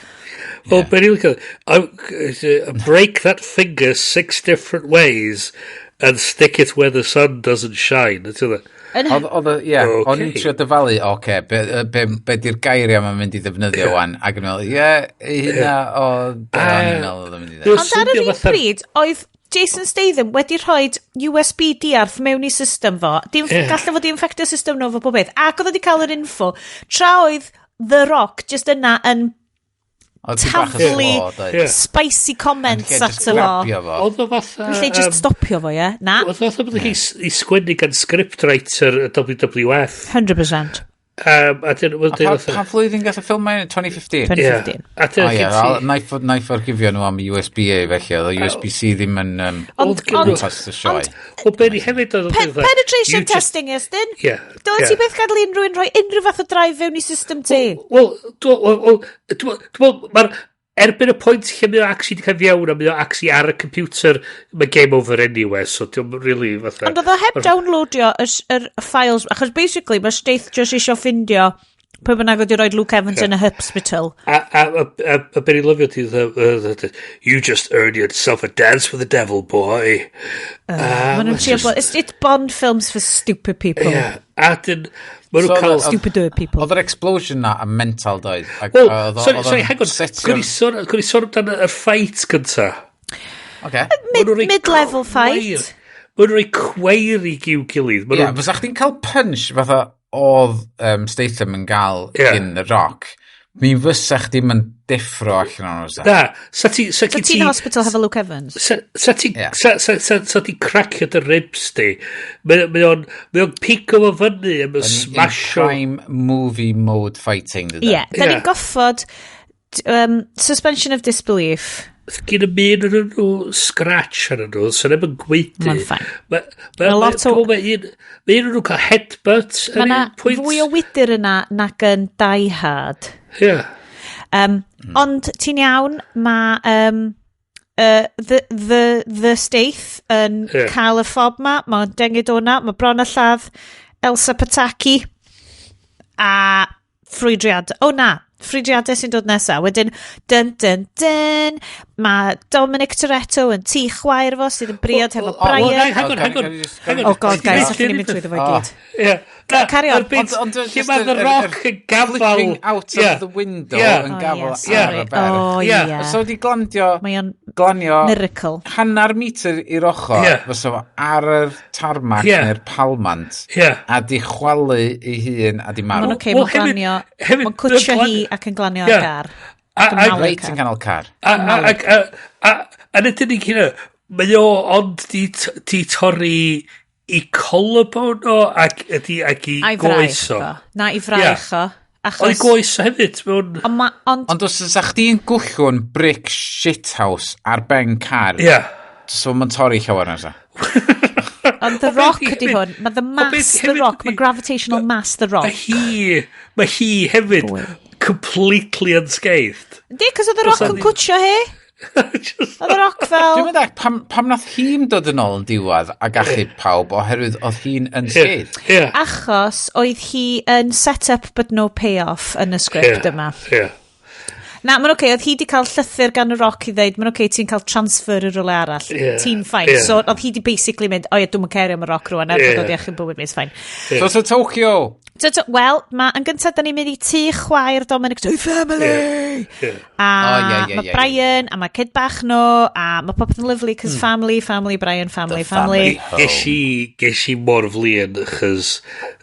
Well, yeah. But break that finger 6 different ways and stick it where the sun doesn't shine. That's it. Oedd, ie, o'n i'n trio dyfalu, oce, be di'r geiriau mae'n mynd i ddefnyddio wan, ac yn meddwl, ie, hynna o, o'n i'n meddwl oedd o'n mynd i ddefnyddio. Ond ar yr un pryd, oedd Jason Statham wedi rhoi USB diarth mewn i system fo, gallai fod i infectio system nhw fo pob beth, ac oedd wedi cael yr info, tra oedd The Rock just yna yn taflu spicy comments ato fo. Oedd o fatha... Yn lle just stopio fo, ie? Na. Oedd o fatha bod i sgwennu gan scriptwriter y WWF. 100%. A pa flwyddyn gath y ffilm mae'n 2015? 2015. O ie, na i forgifio nhw am USB-A felly, oedd USB-C ddim yn gwmpas y sioe. O, be ni hefyd oedd... Penetration testing, Estyn? Ie. Dylen ti beth gadael unrhyw un rhoi unrhyw fath o drive fewn i system ti? Wel, dwi'n meddwl, mae'r... Erbyn y pwynt lle mae o actually wedi cael fewn a mae o actually ar y computer, mae game over anyway, so diolch really fatha... Ond oedd o heb downloadio yr files, achos basically mae Stath just isio ffindio pwy bynnag oedd i roed Luke Evans yn y hospital. A be ni'n lyfio ti, you just earned yourself a dance with the devil, boy. It's Bond films for stupid people. Yeah, a dyn... Stupid people. Oedd yr explosion na a mental doedd. Well, sorry, hang on. Gwni sôn amdano y fight gynta. Okay. Mid-level fight. Maen nhw'n rhoi cweir i giw gilydd. Ie, fysa chdi'n cael punch fatha oedd Statham yn gael in The Rock. Mi fysa chdi'n mynd deffro allan o'n fysa. Na, sa ti'n hospital hefo Luke Evans? Sa ti'n cracio dy ribs di. Mae o'n pico fo fyny a mae'n smasho. Prime movie mode fighting. Ie, da ni'n goffod suspension of disbelief. Gyn y un yn nhw scratch ar nhw, so ddim yn gweithio. Mae'n fine. Mae un yn nhw'n cael headbutt. Mae yna fwy o wydyr yna nag yn Die Hard. Ie. Ond ti'n iawn, mae the Stath yn cael y ffob ma, mae'n dengid o'na, mae bron a lladd Elsa Pataki a ffrwydriad. O na, ffrwydriadau sy'n dod nesaf. Wedyn, dyn, dyn, dyn, mae Dominic Toretto yn tŷ chwaer fo sydd yn briod hefo Brian. Hang on. Oh god, guys, allwn ni mynd trwy fo i gyd. Ie. Carry on. Lle mae The Rock yn gafal... Flipping out of the window yn gafal ar y ferch. Oh, ie. So wedi glanio... Miracle. Hanner metr i'r ochr, fysa fo ar yr tarmac neu'r palmant, a di chwalu ei hun a di marw. Mae'n oce, mae'n glanio... Mae'n cwtio hi ac yn glanio ar gar. Reit yn canol car. A A nid unig hynna, mae o ond di, di torri i collarbone o ac, ydi, ac i A'i fraich goes o. o. Na, i fraich o. Achos... Ond i goes o hefyd. Mewn... Ond ma, ond... Ond os ydych chdi'n gwllwn brick shithouse ar ben car, Ie. So mae'n torri llawer nesa. Ond The Rock ydi hwn. Mae The Mass The Rock. Mae gravitational mass The Rock. Mae hi, mae hi hefyd completely unscathed. Yndi, cos oedd The Rock yn cwtio hi. Oedd The Rock fel... Dwi'n meddwl, pam, pam nath hi'n dod yn ôl yn diwedd ac achub pawb oherwydd oedd hi'n unscathed. Yeah. Achos oedd hi yn set up but no payoff yn y sgript yma. Yeah. Na, mae'n oce, okay, oedd hi di cael llythyr gan y Rock i ddeud, mae'n oce, okay, ti'n cael transfer i rhywle arall. Ie, Ti'n fine. ie. So, oedd hi di basically mynd, o ie, dwi'm yn cario am y Rock rwan, er bod Ie. o di achub bywyd mi, it's fine. So, so Tokyo! So, so, Wel, ma, yn gyntaf, da ni'n mynd i tŷ chwaer Dominic to family! Yeah. A O, ie, ie, mae ie, Brian, a mae kid bach no, a mae popeth yn lyflu, cos family, family, Brian, family, The family. family. Ges i, ges i mor flin achos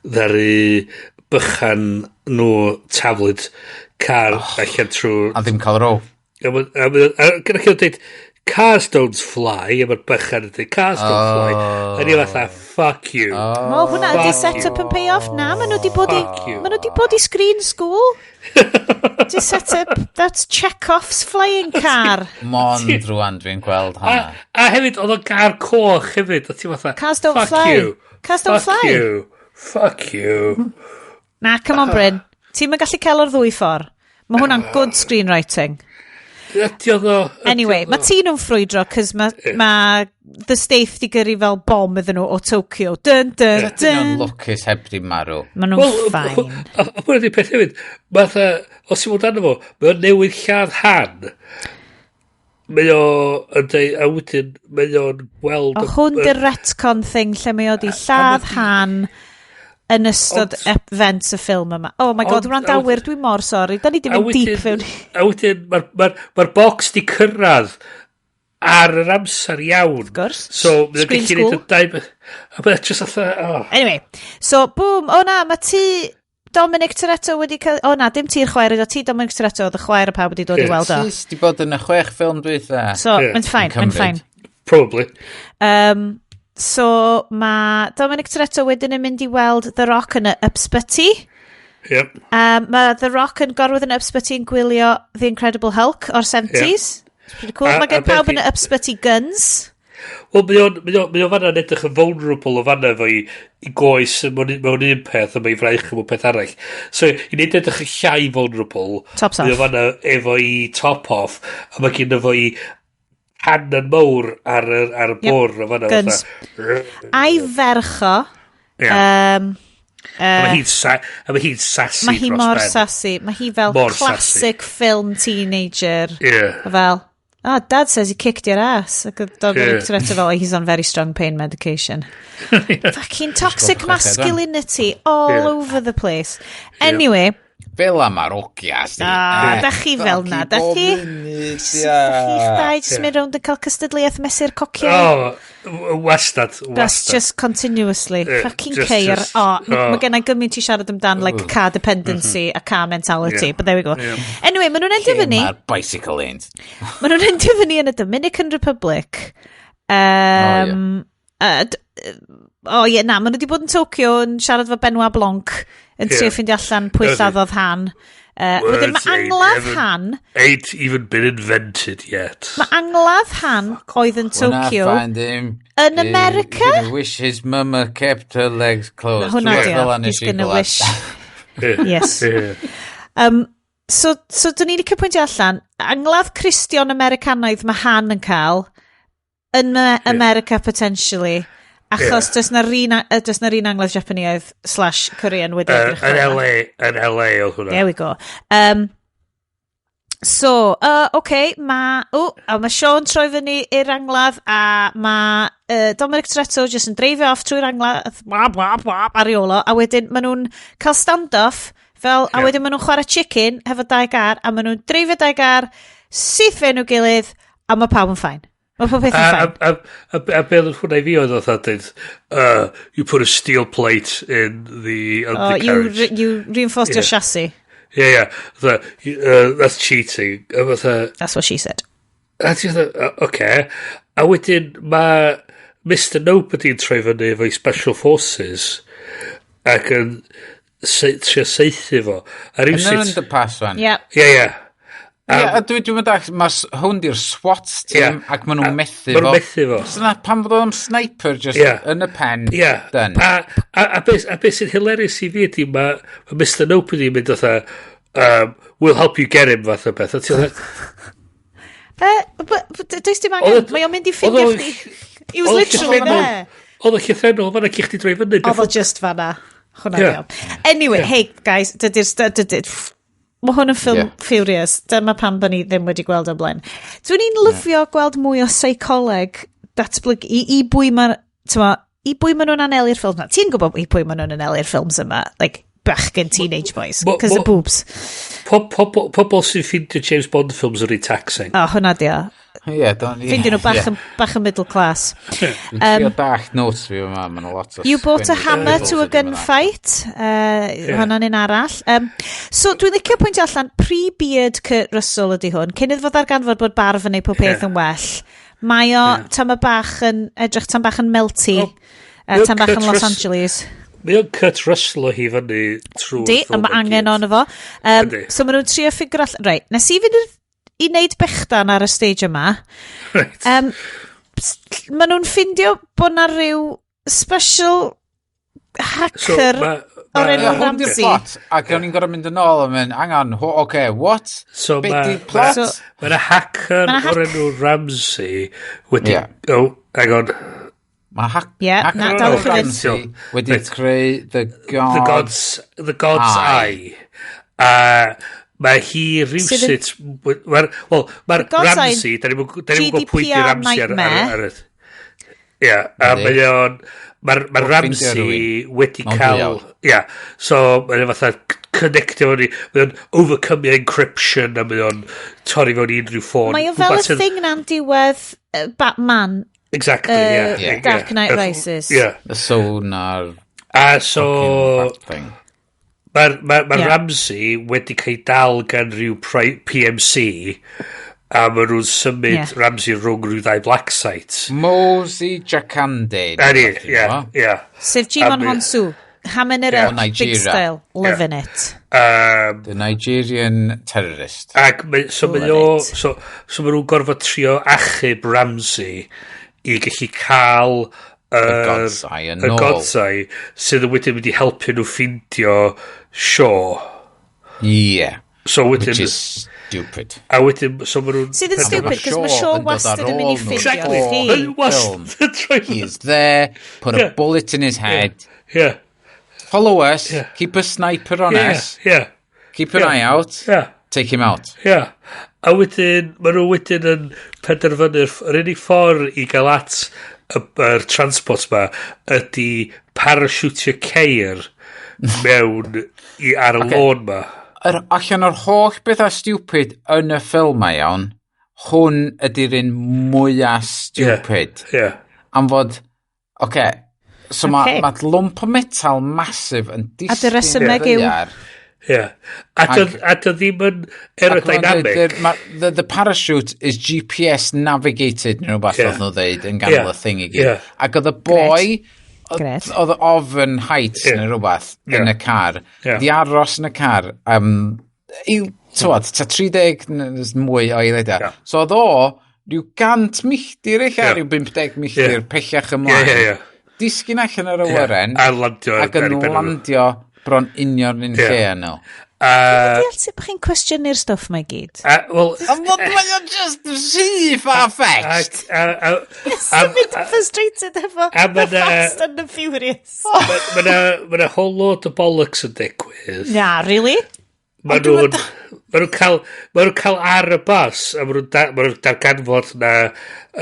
ddaru bychan nhw taflud car allan trwy... A ddim cael row. A ma- a ma- a gyda chi o'n dweud, cars don't fly, a mae'r bychan yn dweud, cars don't fly. A ni fatha, fuck you. Oh. Wel, hwnna ydi Fuck set you. up and payoff. Na, maen nhw di bod i... Fuck you. Maen nhw di bod i screen school. Di set up, that's Chekhov's flying car. Mond rwan dwi'n gweld A, hwnna. a hefyd, oedd o'n gar coch hefyd, a ti fatha, Cars don't fuck fly. you. Cars don't fuck fly. you. Fuck you. Na, come on, Bryn. Ti'n mynd gallu cael o'r ddwy ffordd. Mae hwnna'n good screenwriting. Ydy oedd o. ydi Anyway, oedd mae o. tŷ nhw'n ffrwydro, cos mae ma The Staith di gyrru fel bom iddyn nhw o Tokyo. Dun, dun, Dyn nhw'n dun. lwcus heb di marw. Maen nhw'n Wel, fine. A a hwnna di'r peth hefyd. Mae fatha, os ti'n fod arno fo, mae o'n newydd lladd Han. Mae o yn dweud, a wedyn, mae o'n gweld... O hwn di'r retcon thing lle mae o di lladd Han yn ystod events y ffilm yma. Oh my god, Ond- wrandawyr, dwi mor sori. Da ni di A mynd deep fewn. A wedyn, mae'r ma ma box di cyrraedd ar yr amser iawn. Of course. So, mae'n Screen gallu neud school. y dau beth. A mae'n just fatha, oh. Anyway, so boom, o na, mae ti Dominic Toretto wedi cael... O na, dim ti'r chwaer, o ti Dominic Toretto, oedd y chwaer a pawb wedi dod i Ie. weld o. Sis di bod yn y chwech ffilm dwytha. So, Ie. mae'n fine, Yn mae'n fine. Probably. So, mae Dominic Toretto wedyn yn mynd i weld The Rock yn y Ysbyty. Yep. Mae The Rock yn gorwedd yn Ysbyty yn gwylio The Incredible Hulk o'r 70s. It's pretty cool. A- Mae gen a beth pawb yn i- y Ysbyty guns. Wel, mae o'n, mae o'n, mae o'n fanna'n edrych yn vulnerable o fanna efo i, i goes mewn, mewn un peth a mae i fraich mewn peth arall. So, i wneud edrych yn llai vulnerable, Tops mae off. o fanna efo i top off, a mae gen efo i cannon mowr ar, y- ar y Yep. bwr o fanna. Guns. fatha. A'i ferch o. Ie. A mae hi'n sa, a mae hi'n sassy Mae hi dros mor ben. sassy. Mae hi fel Mor classic film teenager. Ie. Fel, oh, dad says he kicked your ass. Ac oedd Dominic Ie. Toretto fel, he's on very strong pain medication. Fucking toxic chwech masculinity all Ie. over the place. Anyway, Fel am ar ogia, sti. Ah, da chi fel na, da chi? Da chi'ch dau jyst mynd rownd yn cael cystadleuaeth mesur cociau. Oh, wastad, That's wastad. just continuously. Ie, Fucking just- ceir. just- Oh, ma oh. ma gen i gymaint i siarad amdan like car dependency a car mentality, Yeah. but there we go. Yeah. Anyway, maen nhw'n endio fyny, Mae'r bicycle lanes. maen nhw'n endio fyny yn y Dominican Republic. Oh, ie, na, maen nhw wedi bod yn Tokyo yn siarad efo Benoit Blanc yn trio Ie. ffeindio allan pwy Ydi. lladdodd Han. Wedyn Words mae ain't angladd even- Han, Ain't even been invented yet. mae angladd Han oedd yn When I Tokyo. find him, Yn America? He's gonna wish his mama kept her legs closed. Hwna Rhywbeth di fel o. 'na nes He's i gonna glwad. wish. Ie. Yes. Ie. So, dyn ni'n licio pwyntio allan, angladd Cristion Americanaidd mae Han yn cael yn America potentially, achos Ie. does na'r un, does na'r un angladd Japaneaidd slash Korean wedi edrych Yn fel 'na. LA, yn LA oedd hwnna. There we go. So, okay, mae... O, a mae Sean troi fyny i'r angladd a mae Dominic Toretto jyst yn dreifio off trwy'r angladd, bla, bla, bla, ar ei ôl o, a wedyn maen nhw'n cael stand-off, fel, a Ie. wedyn maen nhw'n chwarae chicken hefo dau gar, a maen nhw'n dreifio dau gar, syth fewn nhw gilydd, a mae pawb yn fine. Mae pob peth A, yn a, fine. a, a, a be oedd hwnna i fi oedd oedd dweud, you put a steel plate in the Oh, you, undercarriage. you reinforced your Ie. chassis. Yeah, yeah. Fatha, that's cheating. A fatha, That's what she said. A ti'n dweud, oce. A wedyn mae Mr Nobody yn troi fyny efo'i Special Forces ac yn trio saethu fo. A Yn rywsut. yr underpass fan. Ie. Ie. Ie, a dwi'n mynd all, mae hwn di'r SWAT team, ac maen nhw'n methu Ma' nhw'n fo. methu fo. So na, pam fod o'n sniper just yn y pen, done. A beth sy'n hilarious i fi ydy, mae ma Mr Nobody yn mynd fatha, "We'll help you get him," fath o beth. A ti'n fatha, But does dim angen, mae o'n mynd i ffindio chdi. He was literally there. Oedd o'n llythrennol fanna cych chi droi fyny. Oedd o just fanna. Hwna Ie. yeah. Anyway, hey guys, dydy'r... Mae hwn yn ffilm Furious. Dyma pam bod ni ddim wedi gweld o blaen. Dwi'n i'n lyfio gweld mwy o seicoleg datblygu i bwy ma, t'mo, i bwy ma nhw'n anelu'r ffilms yma. Ti'n gwybod i pwy ma nhw'n anelu'r ffilms yma? Like, bachgen teenage boys. Cos the boobs. Pobl sy'n ffindio James Bond films yn rhy taxing. O, hwnna di o. Ie, don't... Ffindio nhw bach yn middle class. Dwi'n trio dallt notes fi yma, mae'n lot o You bought a sgwennu hammer to a scribbles ydyn nhw. gunfight. Hwnna'n un arall. So dwi'n licio pwyntio allan, pre-beard Kurt Russell ydy hwn. Cyn iddo fo ddarganfod bod barf yn neud pob peth yn well. Mae o tam bach yn edrych tam bach yn melty. Oh, mae o'n Tam bach Kurt yn Los Angeles. Mae o'n Kurt Russell o hi fyny trwy'r Di, a ffilm mae i angen gyd. ono fo. Yndi. So maen nhw'n trio ffigur allan. Reit, nes i fynd i wneud bechdan ar y stage yma. Maen nhw'n ffindio bod na rhyw special hacker So, o'r enw Ie, hwn di'r Ramsey. plot, ac o'n i'n gorfod mynd yn ôl a mynd, hang on, okay, what? So Be ma' di plot? Ma' 'na hacker Ma' 'na o'r enw Ramsey wedi Ie. Oh, hang on. Mae Ie, hacker na, o'r dal enw i chi fynd. Ramsey wedi creu The God... The God's Eye. Eye. A mae hi rhywsut. Wel, mae'r The God's Eye, Ramsey, da ni'n gwybod pwy di GDPR Ramsey nightmare. Ie, a Yndi. mae o'n. Mae'r ma Ffindio Ramsey rhywun. wedi Mewn cael. dwy awr. Ie, so mae'n fatha connectio fyny, mae o'n overcome encryption a mae o'n torri fewn i unrhyw ffôn. Mae o fel y Rhywbeth sydd- thing na'n diwedd Batman. Exactly, ie. Dark Knight Rises. Ie. The sonar A so fucking bat thing. Mae'r ma Ramsey wedi cael ei dal gan rhyw PMC a maen nhw'n symud Ramsey rhwng rhyw ddau black site. Mosey Jakande. A ni, ie, ie. Sef Djimon Hounsou. Hamming it O up, big Nigeria. style, loving it. The Nigerian terrorist. Ac mae, so mae Love o, it. so maen nhw'n gorfod trio achub Ramsey i gallu cael Y God's Eye yn y ôl. God's Eye sydd yn wedyn mynd i helpu nhw ffindio Shaw. Yeah. So wedyn Which is stupid. A wedyn, so maen nhw'n Sydd yn stupid, cos mae Shaw yn dod ar wastad yn mynd i ôl nhw. ffindio Exactly. chi. Mae wastad yn troi He's there, put a bullet in his head. Follow us, keep a sniper on us, keep an eye out, take him out. Yeah. A wedyn, maen nhw wedyn yn penderfynu'r yr unig ffordd i gael at yr transport ma ydy parachutio ceir mewn i ar y lôn ma. Allan o'r holl bethau stupid yn y ffilm ma iawn, hwn ydy'r un mwyaf stupid. Am fod, oce, okay, so mae ma lwmp o metal massive yn A dy disgyn resymeg yw- ddaear. Ie. A dy ddim yn Ac ma'n deud, aerodynamic. The parachute is GPS navigated neu rhywbeth oedd nhw ddeud yn ganol y thing i gyd. Ac oedd y boi, Gret. oedd ofn heights neu rhywbeth yn y car, di aros yn y car um, i, tywod, ta 30 mwy o eiliadau. So oedd o rhyw 100 milltir eich, rhyw 50 milltir pellach ymlaen. Ie, ie, ie. Disgyn allan ar y awyren A landio ac yn ar ei ben nhw. landio bron union un lle yn nhw. A, Deall sut bych chi'n cwestiynu'r stwff mae gyd. a, wel, Ond fod mae o just rhy far-fetched. Symud yn frustrated efo a The ma' 'na- Fast and the Furious. Mae na, ma na whole load o bollocks yn digwydd. Na, really? Mae nhw'n ma nhw'n cael, ma nhw'n cael ar y bus a ma nhw'n da, ma nhw'n darganfod na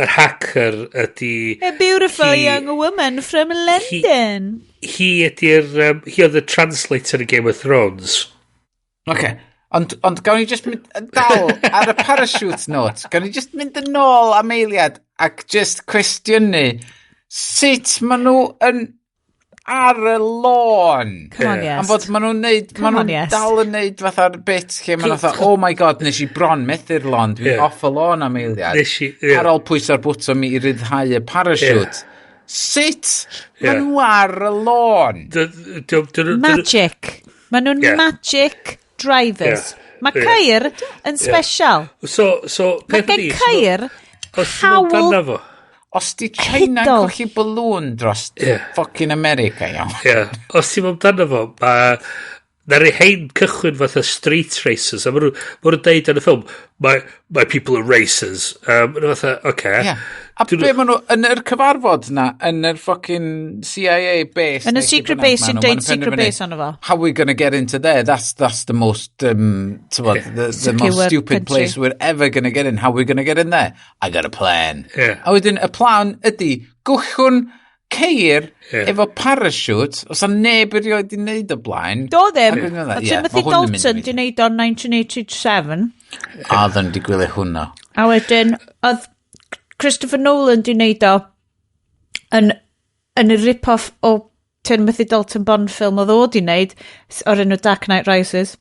yr hacker ydy A beautiful young woman from London. Hi ydy'r hi oedd y translator yn Game of Thrones. Oce. Ond gawn ni just mynd yn dal ar y parachute note. Gawn ni just mynd yn ôl am eiliad ac just cwestiynu sut maen nhw yn ar y lôn. Come on, yes. Am fod maen nhw'n neud, Come maen on, nhw'n yes. dal yn neud fatha'r bit lle maen nhw'n fatha, oh my god, nes i bron methu'r lôn, dwi'n off y lôn am eiliad. Nes i, ie. Ar ôl pwyso'r bwtwm i ryddhau y parachute. Sut? Ie. Maen nhw ar y lôn. Magic. Maen nhw'n magic drivers. Ie. Mae Ie. ceir yn special. So, Mae peth gen ydi, ceir os ti'n meddwl hawl amdano fo, Os di China'n Hudol. colli balloon dros fucking America, iawn. Ie. Os ti'n meddwl amdano fo, mae... Na rei hein cychwyn fatha street racers, a maen nhw'n deud yn y ffilm, my people are racers. Ma' nhw fatha, oce. Ie. A be maen nhw, yn yr cyfarfod na, yn yr fucking CIA base. Yn y neu lle secret bynnag base ma' sy'n nhw, deud ma' nhw'n secret penderfynu, base ono fo. How we gonna get into there? That's the most, t'mod, the Secure most stupid country. place we're ever gonna get in. How we gonna get in there? I got a plan. Ie. A wedyn, y plan ydy, gwllwn ceir Ie. efo parachute, os a neb erioed di wneud o blaen. Do ddim. Ac wedyn Mae fatha, ie, Timothy ma' hwn yn mynd i Dalton di wneud o'n 1987. A oedden ni di gwylio hwnna. A wedyn, oedd Christopher Nolan di wneud o yn y rip-off o Timothy Dalton Bond film oedd o di wneud o'r enw Dark Knight Rises.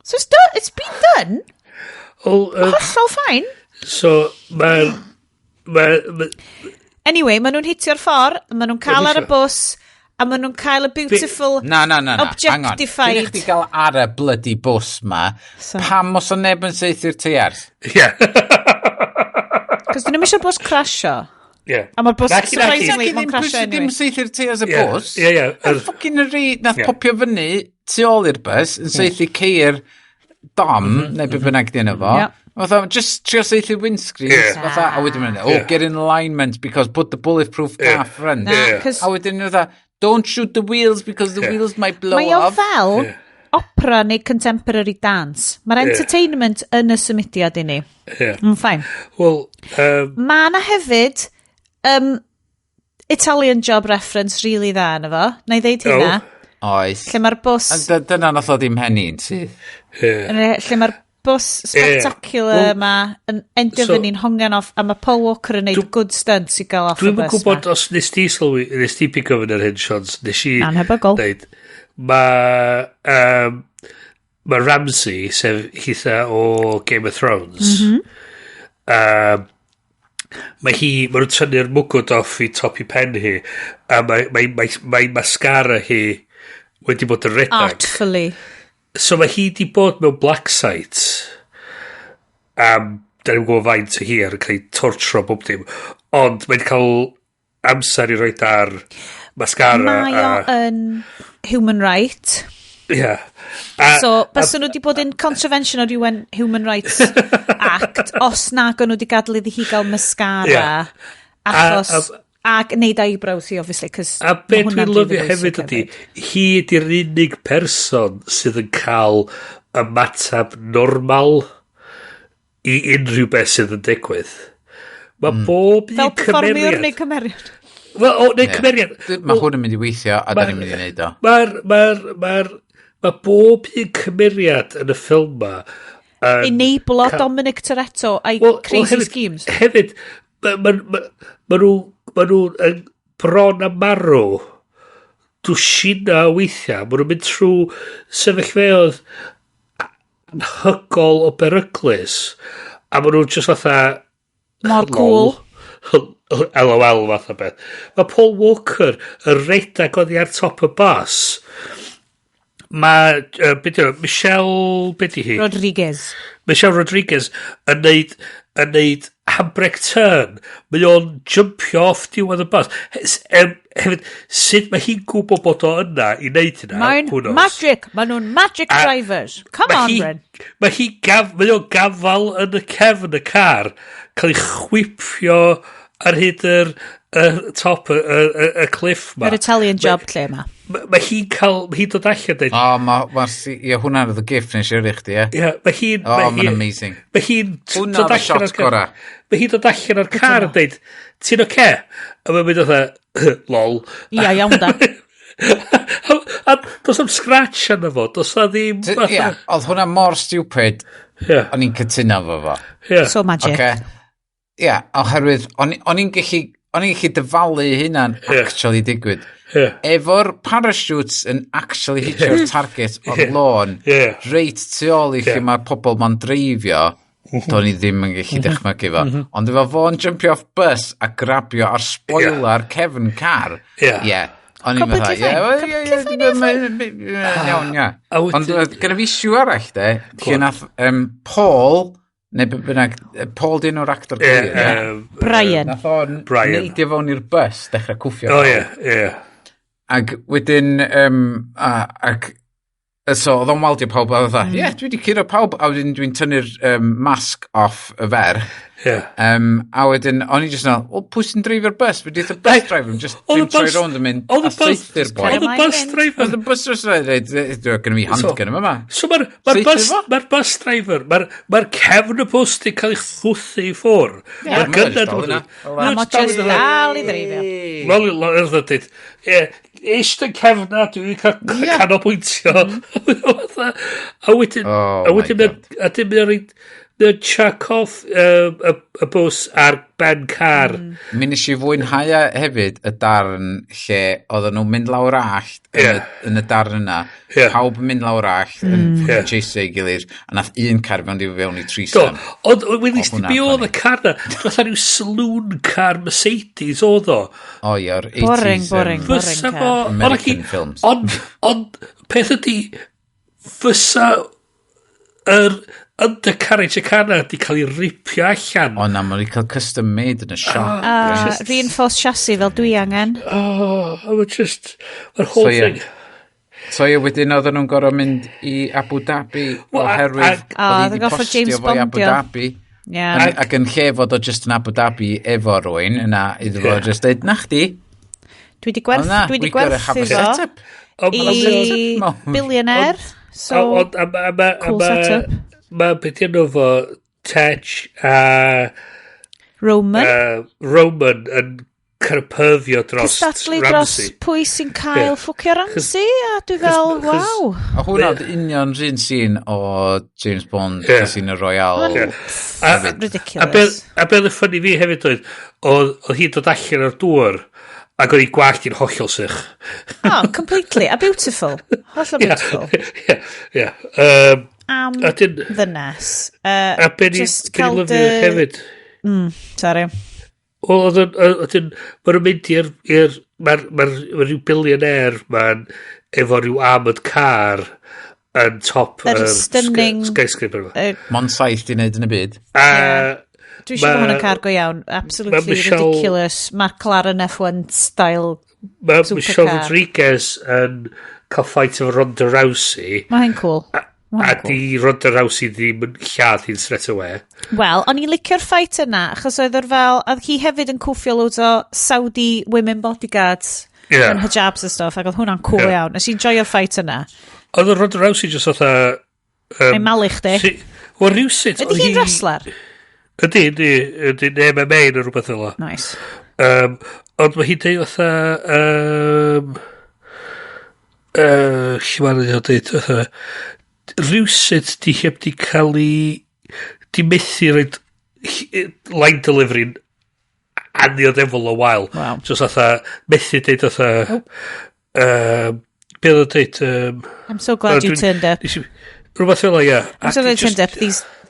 So it's, done, it's been done. Well, Hollol fine. So, mae'r... Ma, Anyway, maen nhw'n hitio'r ffordd, maen nhw'n cael ar y bws, a maen nhw'n cael y beautiful Na, na, na, na. Hang on. objectified... Cyn i chdi gael ar y bloody bws ma, pam os o neb yn saethu'r teiars? Ie. Cos dyn nhw'n eisiau bws crasio. Ie. A mae'r bws, Naci, naci. surprisingly, mae'n Ddim crasio ddim anyway. saethu'r teiars y Ie, bws. ie, ie. Yr fucking yr i nath Ie. popio fyny tu ôl i'r bus yn saethu ceir dom, neu be bynnag di enw fo. Ie. Fatha, just trio saethu windscreens. Ie. Fatha, a wedyn mynd, oh, Ie. get in alignment because put the bulletproof car front. Na, Ie. 'cause A wedyn fatha, don't shoot the wheels because the Ie. wheels might blow Mae o off. fel Ie. opera neu contemporary dance. Mae'r Ie. entertainment yn y symudiad i ni. Ie. Yn fine. Wel, Mae yna hefyd Italian job reference really dda yna fo. Na i ddeud hynna. Oes. Lle mae'r bws... A dyna nath o ddim henni yn syth. Ie. Lle mae'r bws spectacular Wel, yma yn endio so- fyny'n hongian off a mae Paul Walker yn neud good stunts i gael off y Dwi'm yn bus gwybod ma. os nes ti sylwi, nes ti pigo fyny ar hyn, Sions, nes i... Anhebygol. Deud, mae ma Ramsay, sef hitha o Game of Thrones, mae hi, mae nhw'n tynnu'r mwgwd off i top i pen hi, a mae mascara hi wedi bod yn redag. Artfully. So mae hi di bod mewn black site am, da ni'n gwybod faint o hir yn cael ei tortro bob dim, ond mae'n cael amser i roed ar mascara. Mae o yn human right. Ie. So, byswn nhw wedi bod in contravention o'r UN Human Rights Act os nag o'n nhw wedi gadael iddi hi gael mascara achos ac neud eyebrows hi, obviously, cos A be dwi'n lyfio hefyd ydy, hi ydy'r unig person sydd yn cael ymateb normal i unrhyw beth sydd yn digwydd. Mae bob un Fel perfformiwr cymeriad... neu cymeriad. Wel, o, neu Ie. cymeriad. Mae hwn yn mynd i weithio, a da ni'n mynd i wneud o. Mae'r, mae'r, mae'r, mae bob un cymeriad yn y ffilm ma yn Enable o Dominic Toretto a'i Wel, crazy hefyd, schemes. Hefyd, ma, ma, ma, ma nhw, ma nhw yn bron a marw dwsina o weithiau. Ma nhw'n mynd trwy sefyllfeoedd anhygol o beryglus. A ma nhw'n just fatha... Mor cool. LOL fath o beth. Mae Paul Walker yn redag oddi ar top y bus. Mae, be di o, Michelle, be di hi? Rodriguez. Michelle Rodriguez yn neud handbrake turn. Mae o'n jumpio off diwedd y bus. Hefyd, sut mae hi'n gwybod bod o yna i wneud hynna? Mae'n Who knows? magic. Maen nhw'n magic drivers. Come on, Bryn. Mae hi gaf, mae o'n gafal yn y cefn y car, cael ei chwipio ar hyd y top y cliff ma. Yr Italian job lle ma. Mae hi'n cael, mae hi'n dod allan dweud, O, ma, ie, hwnna oedd y gift nes i yrru chdi, ie? Ie, mae hi'n... O, mae mae'n amazing. Mae hi'n Hwnna dod oedd y allan shot o'r car. gora. Mae hi'n dod allan o'r car yn dweud, ti'n oce? A mae'n mynd fatha, lol. Ia, iawn da. A does am scratch arno fo, does na ddim... Ie, oedd hwnna mor stupid, Ie, o'n i'n cytuno fo fo. ie. So magic. Oce. Ie, oherwydd, o'n i'n gallu, o'n i'n gallu dyfalu hynna'n actually digwydd. Efo'r parachutes yn actually hitio'r target o'r lôn, reit tu ôl i lle mae'r pobl ma'n dreifio, do'n i ddim yn gallu dychmygu fo. Ond efo fo'n jumpio off bus a grabio ar spoiler cefn car, ie. O'n i'n fatha, Completely fine. ie, iawn, ie. A wedyn- Ond gyda fi issue arall, de, lle nath Paul, neu be bynnag, Paul di enw'r actor Ie, gwir, ie? Brian. Nath o'n Brian. neidio fewn i'r bus, dechrau cwffio. O pawb. ie, ie. Ac wedyn, ac, so oedd o'n waldio pawb, a oedd mm. Ie, dwi wedi curo pawb, a wedyn dwi'n tynnu'r mask off y fer. Ie. A wedyn, o'n i just yn meddwl, o, pwy sy'n dreifio'r bus? Fi wedi bus driver, just Oedd y dwi'n troi bus- rownd yn mynd oedd a y bus- saethu'r boi. Oedd y bus driver. Oedd y bus driver, dwi'n gynnu fi handgun yma yma. So mae'r ma Saethu bus, fo? ma bus driver, mae'r ma cefn y bws di cael ei chwthu i ffwr. Ie, Mae'r ma' gynnau jyst dal yna. A mo just dal i ddreifio. Lol, lol, lol, dweud, ie, eist yn cefna, dwi'n cael canolbwyntio. A wedyn, Oh a my wedyn, a wedyn mae'n rhaid, mae'n chuck off y bws ar ben car. Mi nes i fwynhau hefyd y darn lle oedden nhw'n mynd lawr allt yn, Ie. y, yn y darn yna. Ie. Pawb yn mynd lawr allt yn Ie. yeah. chase ei gilydd. A nath un car fewn i fewn i Do, threesome. ond welis O, di hwnna be oedd y funny. car na, fatha rhyw saloon car Mercedes oedd o. O ie, o'r 80s. Boring, boring, boring Fysa car. fo... ond American ac i- films. Ond, peth ydi, fysa yr undercarriage y car na di cael ei ripio allan. O na, mae'n cael custom made yn y shop. A reinforced chassis fel dwi angen. Oh, I was just... Mae'r whole So, ie. thing. So ie, wedyn oedden nhw'n gorfod mynd i Abu Dhabi Wel, oherwydd A- oedd hi oedd 'di yn gorfod postio James fo i Abu Bondio. Dhabi. Ie. Ac yn lle fod o just yn Abu Dhabi efo rwy'n yna iddo fo Ie. just deud, na chdi. Dwi wedi O na, dwi we 'di gotta have gwerthu a fo setup. Ond- i mawr. billionaire. So, Ond, a, a, a, a, cool ma, setup. ma, beth yno fo, Tetch a Roman. Roman yn kind of pervio dros Cystadlu dros Ramsey. pwy sy'n cael Ie. ffwcio Ramsey a dwi fel, waw. A hwnna oedd union rhan scene o James Bond, Ie. Casino Royale. Ie. Ridiculous. A be oedd y ffynnu fi hefyd oedd, oedd hi'n dod allan o'r dŵr, ac oedd hi gwallt hi'n hollol sych. Oh, completely. A beautiful. Hollol beautiful. Ie, ie. Am A dyn- ddynes. A be ni Just be ni cael lyfio hefyd. Sorry. Wel, oedd yn, oedd yn, maen nhw'n mynd i'r, mae'r ma ma rhyw billionaire ma'n efo rhyw armoured car yn top Yr yr stunning- skyscraper yma. Mon saith di wneud yn y byd. A Dwi eisiau bod ma- hwn yn car go iawn. Absolutely ma' Michelle- ridiculous. McLaren F1 style. Mae Supercar. Michelle Rodriguez yn cael fight efo Ronda Rousey. Mae hyn cool. Ma' A hyn cool. di Ronda Rousey ddim yn lladd hi'n straight away. Wel, o'n i'n licio'r fight yna, achos oedd o'r fel, oedd hi hefyd yn cwffio loads o Saudi women bodyguards Ie. yn hijabs a stuff, ac oedd hwnna'n cool Ie. iawn. Nes i'n joio'r fight yna. Oedd y Ronda Rousey just fatha... Mae'n malu chdi. Wel, rhywsut... Ydy hi'n wrestler? Ydy, ydy, ydy, neu MMA neu rhywbeth fel 'na. Nice. Ond mae hi'n deud fatha... Lle mae'n dweud fatha... Rhywsut di heb di cael ei... Di methu roid line delivery'n annioddefol o wael. Wow. Just fatha, methu deud fatha... Oh. Be oedd o'n deud? I'm so glad you turned up. Rhywbeth fel 'na, ie. I'm so glad you turned up.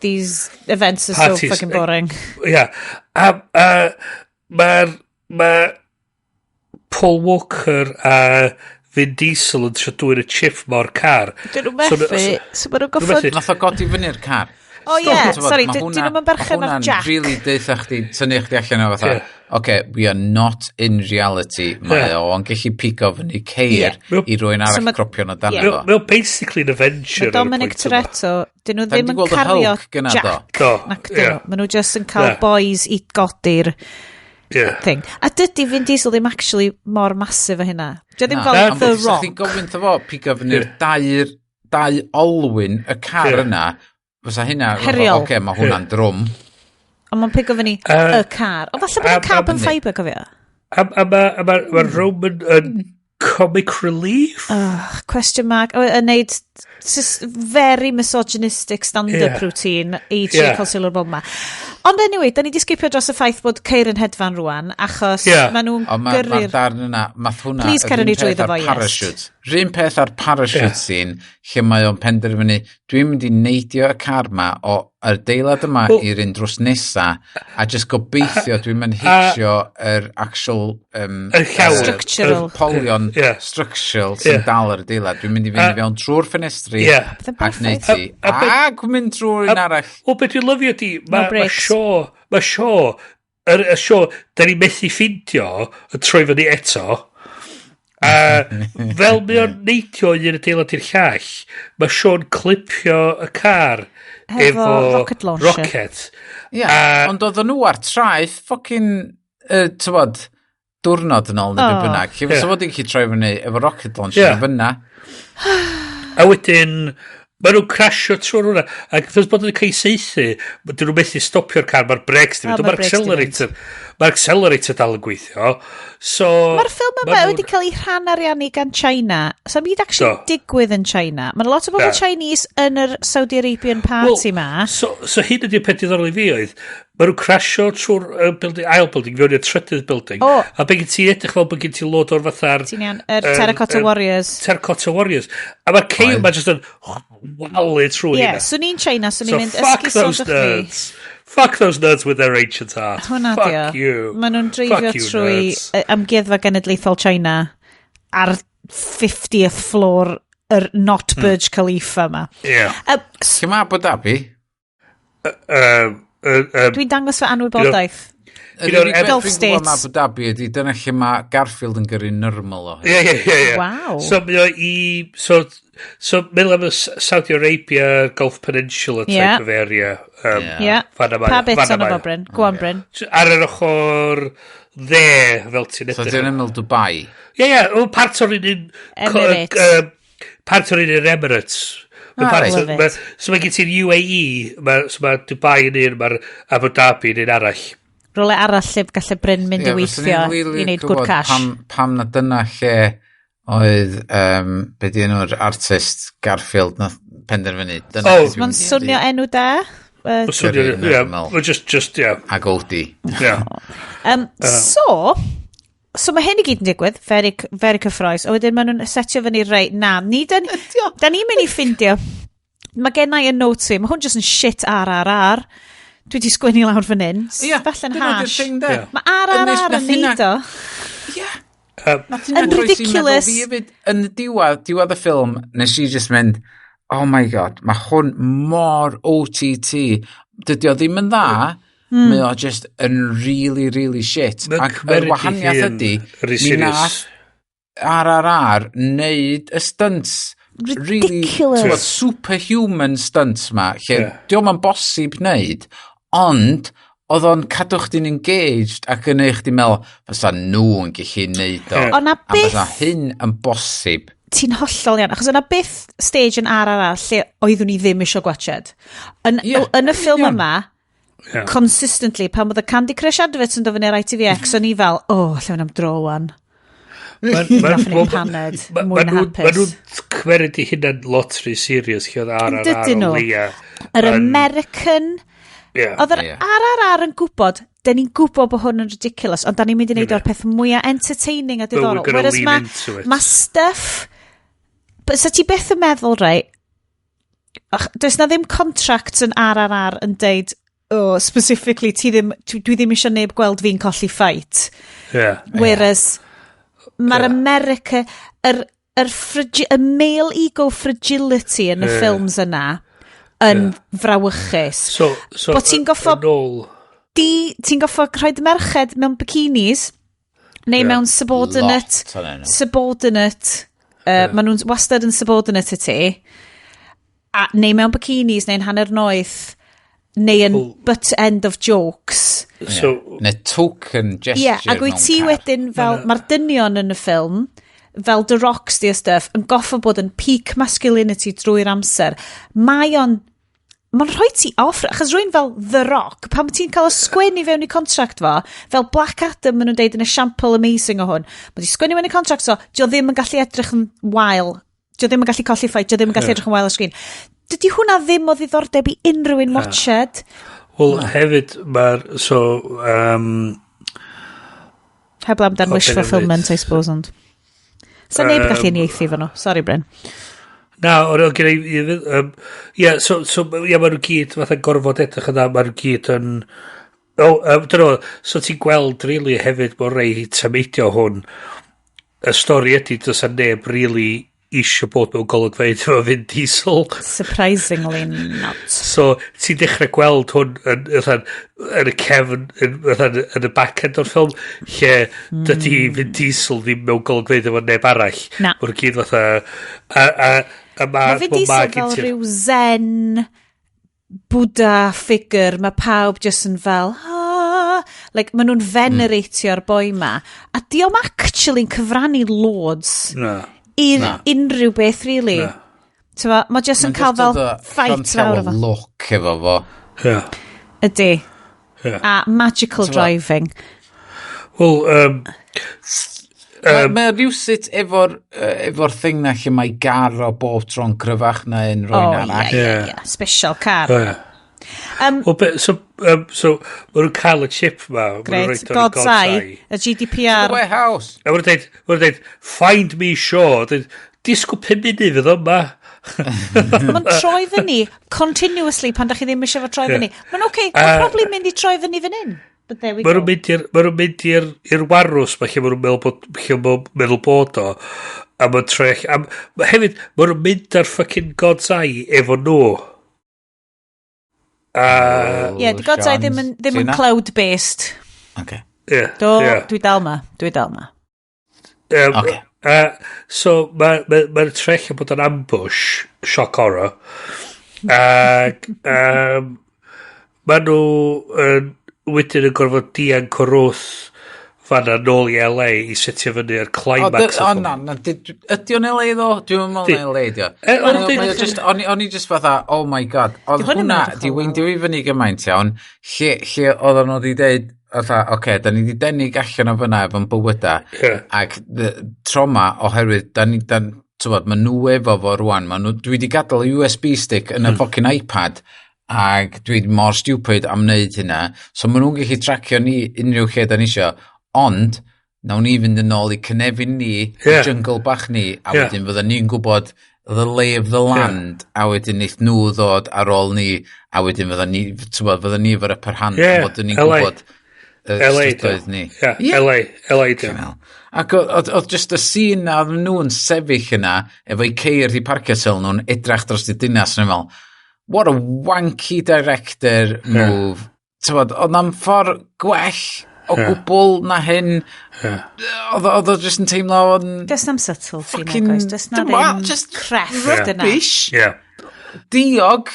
These events are so Parties. fucking boring. Ia. A, a mae'r ma Paul Walker a Vin Diesel yn trio dwyn y chip mor car. Dyn nhw'n methu, so maen nhw'n goffod... Nath o godi fyny'r car. O ie, T'mod, sorry, ma' dyn nhw'n berchen ma' ar hwnna'n Jack. really deutha chdi, tynnu chdi allan o fatha, Ie. okay, we are not in reality. Mae Ie. o'n gallu pigo fyny ceir Ie. i rywun So arall ma- cropio nhw dan Ie. fo. Mae o'n basically an Avenger. Mae ar y Dominic pwynt yma. Toretto, dyn nhw Da ni ddim 'di yn gweld y cario Hulk gynna, do? Jack. Do, Nac dyn ie. nhw. Maen nhw just yn cael Na. boys i godi'r Ie. thing. A dydy Vin Diesel ddim actually mor massive o hynna. Dio ddim Na, fel ond The fysa chdi'n Rock. gofyn wrtho fo, pigo fyny'r dau olwyn y car Ie. yna, fysa hynna, Heriol. oce, mae hwnna'n drwm. Ond mae'n pigo fyny Yy, y car. O falle bod yn carbon fibre, cofio. A ma Roman yn comic relief. Ugh, question mark. O, yn neud just very misogynistic stand-up Ie. routine i trio Ie. cael sylw'r bobl ma. Ond anyway, da ni di skipio dros y ffaith bod ceir yn hedfan rwan, achos maen nhw'n gyrru'r. Mae'r darn yna, math hwnna. Please cer ni drwyddo fo, yes. Parachute. Rhyn peth ar parachute scene, lle mae o'n penderfynu, dwi'n mynd i neidio y car ma o yr deilad yma i'r un drws nesa, a just gobeithio dwi'n mynd hitio yr actual y llawr. Structural. Polion structural sy'n dal ar y deilad. Dwi'n mynd i fynd i fewn trwy'r ffenestri ac neud ti. Ac mynd trwy'r un arall. O, beth dwi'n lyfio di, mae Shaw, mae Shaw, y Shaw, da ni methu ffindio y troi fyny eto. A fel mae o'n neidio un adeilad i'r llall, mae Sean clipio y car efo rocket launcher. Rocket. Ie, yeah, ond oedden nhw ar traeth fucking, tywod, diwrnod yn ôl neu be bynnag. Lle fysa fod i'n gallu troi fyny efo rocket launcher yeah. fyna. A wedyn, maen nhw'n crasio trwy'r hwnna. Ac wrth bod yn cael ei saethu, dyn nhw'n methu stopio'r car, mae'r brakes di mynd. Mae'r accelerator, mae'r accelerator dal yn gweithio. So, mae'r ffilm yma wedi cael ei rhan ariannu gan China. So, byd actually digwydd yn China. Mae lot o bobl Chinese yn yr Saudi Arabian party ma. So hyn ydy'r peth diddorol i fi oedd, maen nhw'n crasio trwy'r building, ail building, fewn i'r trydydd building. Oh. A be gen ti edrych fel bod gen ti load o'r fatha'r Ti'n iawn, yr Terracotta Warriors. Terracotta Warriors. A mae'r ceir ma jyst yn walu trwy Ie, hynna. swn i'n China, swn i'n So mynd fuck those ysgusodwch fi. nerds. Fuck those nerds with their ancient art. Hwna Fuck dio. you. Maen nhw'n dreifio Fuck you, trwy nerds. Amgueddfa Genedlaethol China ar 50th floor yr not Burj Khalifa ma. Yeah. Lle mae Abu Dhabi? Dwi'n dangos fy anwybodaeth. Yr unig beth Gulf dwi'n gwybod am States. Abu Dhabi ydy dyna lle mae Garfield yn gyrru nyrmal o hyd. Ie. Waw. So mae o i... So meddwl am y Saudi Arabia, Gulf Peninsula type of area. Fanna mae Pa o, bit fanna ono mae fo, o. Bryn? Go on, Bryn. So, ar yr ochr dde, fel ti'n So edrych. dyn ymyl Dubai. Ie, o part o'r un Emirates. Part o'r un Emirates. Ah, love it. So mae gen ti'r UAE, so mae Dubai yn un, mae'r Abu Dhabi yn un arall. Rwle arall lle gallai Bryn mynd i Ie, fyswn weithio i'n rili i wneud good gwbod cash. Pam na dyna lle oedd, be di enw'r artist Garfield nath penderfynu. Dyna Oh. lle dwi'n Mae'n mynd i swnio enw da. Mae'n swnio, Gyrru ie, nyrmal. well, just, ie. Ag Odie. Ie. So mae hyn i gyd yn digwydd, very, very cyffroes. A wedyn maen nhw'n setio fyny reit, na, ni dan, da ni'n mynd i ffindio. Mae gen i y notes fi, mae hwn just yn shit RRR. Dwi wedi sgwennu lawr fan hyn. Ie, Falle'n dyna 'di'r hash. thing de. Ie. Mae RRR yn Nath neud o. Nath hynna Yn groesi meddwl ridiculous. fi hefyd. Yn y diwedd y ffilm, nes i just mynd, oh my god, mae hwn mor OTT. Dydy o ddim yn dda, mae o just yn really, really shit. Mae'n Ac yr cymeryd ei wahaniaeth hun ydy, rhy mi serious. nath RRR neud y stunts really, Ridiculous. t'mod, superhuman stunts ma, lle Ie. yeah. Dio'm yn bosib wneud, ond oedd o'n cadw chdi'n engaged ac yn eich chdi'n meddwl, fysa nhw'n gallu neud o. Ie. Ond na A fysa byth hyn yn bosib. ti'n hollol iawn, achos yna byth stage yn RRR lle oeddwn i ddim eisiau gwachod. Yn, Ie, yn y ffilm union. yma, Ie. consistently, pan oedd y Candy Crush adverts yn dod fyny ar ITVX, o'n i fel, oh, lle fynd am dro wan. Gaffon ni paned, mwy na hapus. Ma nhw'n cymeryd i hynna'n lot rhy serious lle oedd RRR Dydyn o nhw. leia. Yr American, Ie. oedd yr Ie. RRR yn gwybod, da ni'n gwybod bod hwn yn ridiculous, ond da ni'n mynd i wneud o'r peth mwyaf entertaining a But we're diddorol. gonna Whereas lean ma, into it. ma stuff, but sa ti byth yn meddwl, rei, ach, does na ddim contracts yn RRR yn deud, oh, specifically, ti ddim, dwi ddim eisiau neb gweld fi'n colli fight. Ie. Whereas, mae'r America, y male ego fragility yn y ffilms yna yn frawychus. So, Bo ti'n goffo- Yn ôl... Ti'n goffo rhoi merched mewn bikinis neu mewn subordinate Lot ohonyn nhw. subordinate maen nhw'n wastad yn subordinate i ti a, neu mewn bikinis neu'n hanner noeth neu yn butt end of jokes. So, Neu token gesture. Ie, yeah, ac wyt mewn ti car. wedyn fel, mae'r dynion yn y ffilm, fel The Rocks di a stuff, yn goffo bod yn peak masculinity drwy'r amser. Mae o'n, mae'n rhoi ti off, achos rwy'n fel The Rock, pan ti'n cael y sgwennu fewn i contract fo, fel Black Adam maen nhw'n deud yn esiampl amazing o hwn, mae di sgwennu fewn i contract so, dio ddim yn gallu edrych yn wael, dio ddim yn gallu colli fight, dio ddim yn gallu edrych yn wael ar sgrin. Dydy hwnna ddim o ddiddordeb i unrhyw un watched. Wel, hefyd, mae'r... So, Heblaw amdan O, wish be' fulfillment, I suppose, ond... Sa neb gallu uniaethu efo nhw. Sorry, Bryn. Na, o'n i'n gen i... Ie, so, ie, maen nhw gyd fatha gorfod edrych yna, maen nhw gyd yn... O, dyna fo, so ti'n gweld, really, hefyd, bod rei tameidio hwn. Y stori ydy, does 'na neb really isio bod mewn golygfeydd efo Vin Diesel. Surprisingly not. So, ti'n dechrau gweld hwn yn y cefn, yn y back end o'r ffilm, lle dydy Vin Diesel ddim mewn golygfeydd efo neb arall. Na. Maen nhw gyd fatha... A ma, Mae Vin Diesel fel rhyw zen Buddha figure, mae pawb just yn fel, ah, like, maen nhw'n veneratio'r boi ma. A di o'm actually'n cyfrannu loads Na. i'r Na. unrhyw beth, really. Na. T'mo, mae just yn cael fel fight fawr efo. Look efo fo. Yeah. Ydy. Yeah. A magical T'mo- driving. Wel, Mae rhywsut efo'r thing na lle mae gar o bob tro'n cryfach na unrhyw Oh, un yeah, arall. yeah. Special car. Oh, yeah. Well, so, maen nhw'n cael y chip ma. Ma' nhw'n Great. roid o yn God's Eye, y GDPR. The warehouse. A maen nhw'n deud, ma' nhw'n deud, "Find me Shaw." Deud, "Disgwyl 5 munud fydd yma." Mae'n troi fyny continuously pan da chi ddim eisiau fo troi fyny. Mae'n oce, okay, mae'n probably mynd i troi fyny fan hyn. But there we Maen go. nhw'n mynd i'r ma' nhw'n mynd i'r warws ma lle maen nhw'n meddwl bod, lle maen nhw'n meddwl bod o. A ma'n troi a hefyd, maen nhw'n mynd ar fucking God's Eye efo nhw. A... Ie, yeah, di God's Eye ddim yn cloud-based. Okay. Yeah, Do, yeah. dwi dal ma. Dwi dal ma. Okay. So, mae'n ma trech bod yn ambush, shock horror. Ac ma nhw yn wedyn yn gorfod dianc o'r wrth fanna nôl i LA i setio fyny ar climax. O, na, na, ydy o'n LA ddo? Dwi'n meddwl na LA di o. O'n i just fatha, "Oh my God," oedd hwnna, di weindio i fyny gymaint iawn, lle oedden nhw wedi deud, fatha, oce, okay, da ni wedi denig allan o fyna efo'n bywyda, ac trauma oherwydd, da ni, da, tywod, ma nhw efo fo rwan, ma nhw, dwi wedi gadael USB stick yn y fucking iPad, ac dwi mor stupid am wneud hynna, so ma nhw'n gallu tracio ni unrhyw lle da ni isio, ond nawn ni fynd yn ôl i cynefin ni, jungle bach ni, a wedyn fydden ni'n gwybod the lay of the land, a wedyn neith nhw ddod ar ôl ni, a wedyn fydden ni, tywod, fydden ni efo'r upper hand, bod ni'n gwybod y LA, strydoedd ni. Yeah, LA, LA di. Ac oedd just y scene na oedd nhw'n sefyll yna, efo'u ceir di parcio sil nhw'n edrach dros y dinas, yn fel, what a wanky director move. Tywod, oedd na'm ffordd gwell o gwbl na hyn. Oedd o just yn teimlo yn... Does na'm subtlety na, guys. Does na ddim just crefft yna. Rubbish. Diog.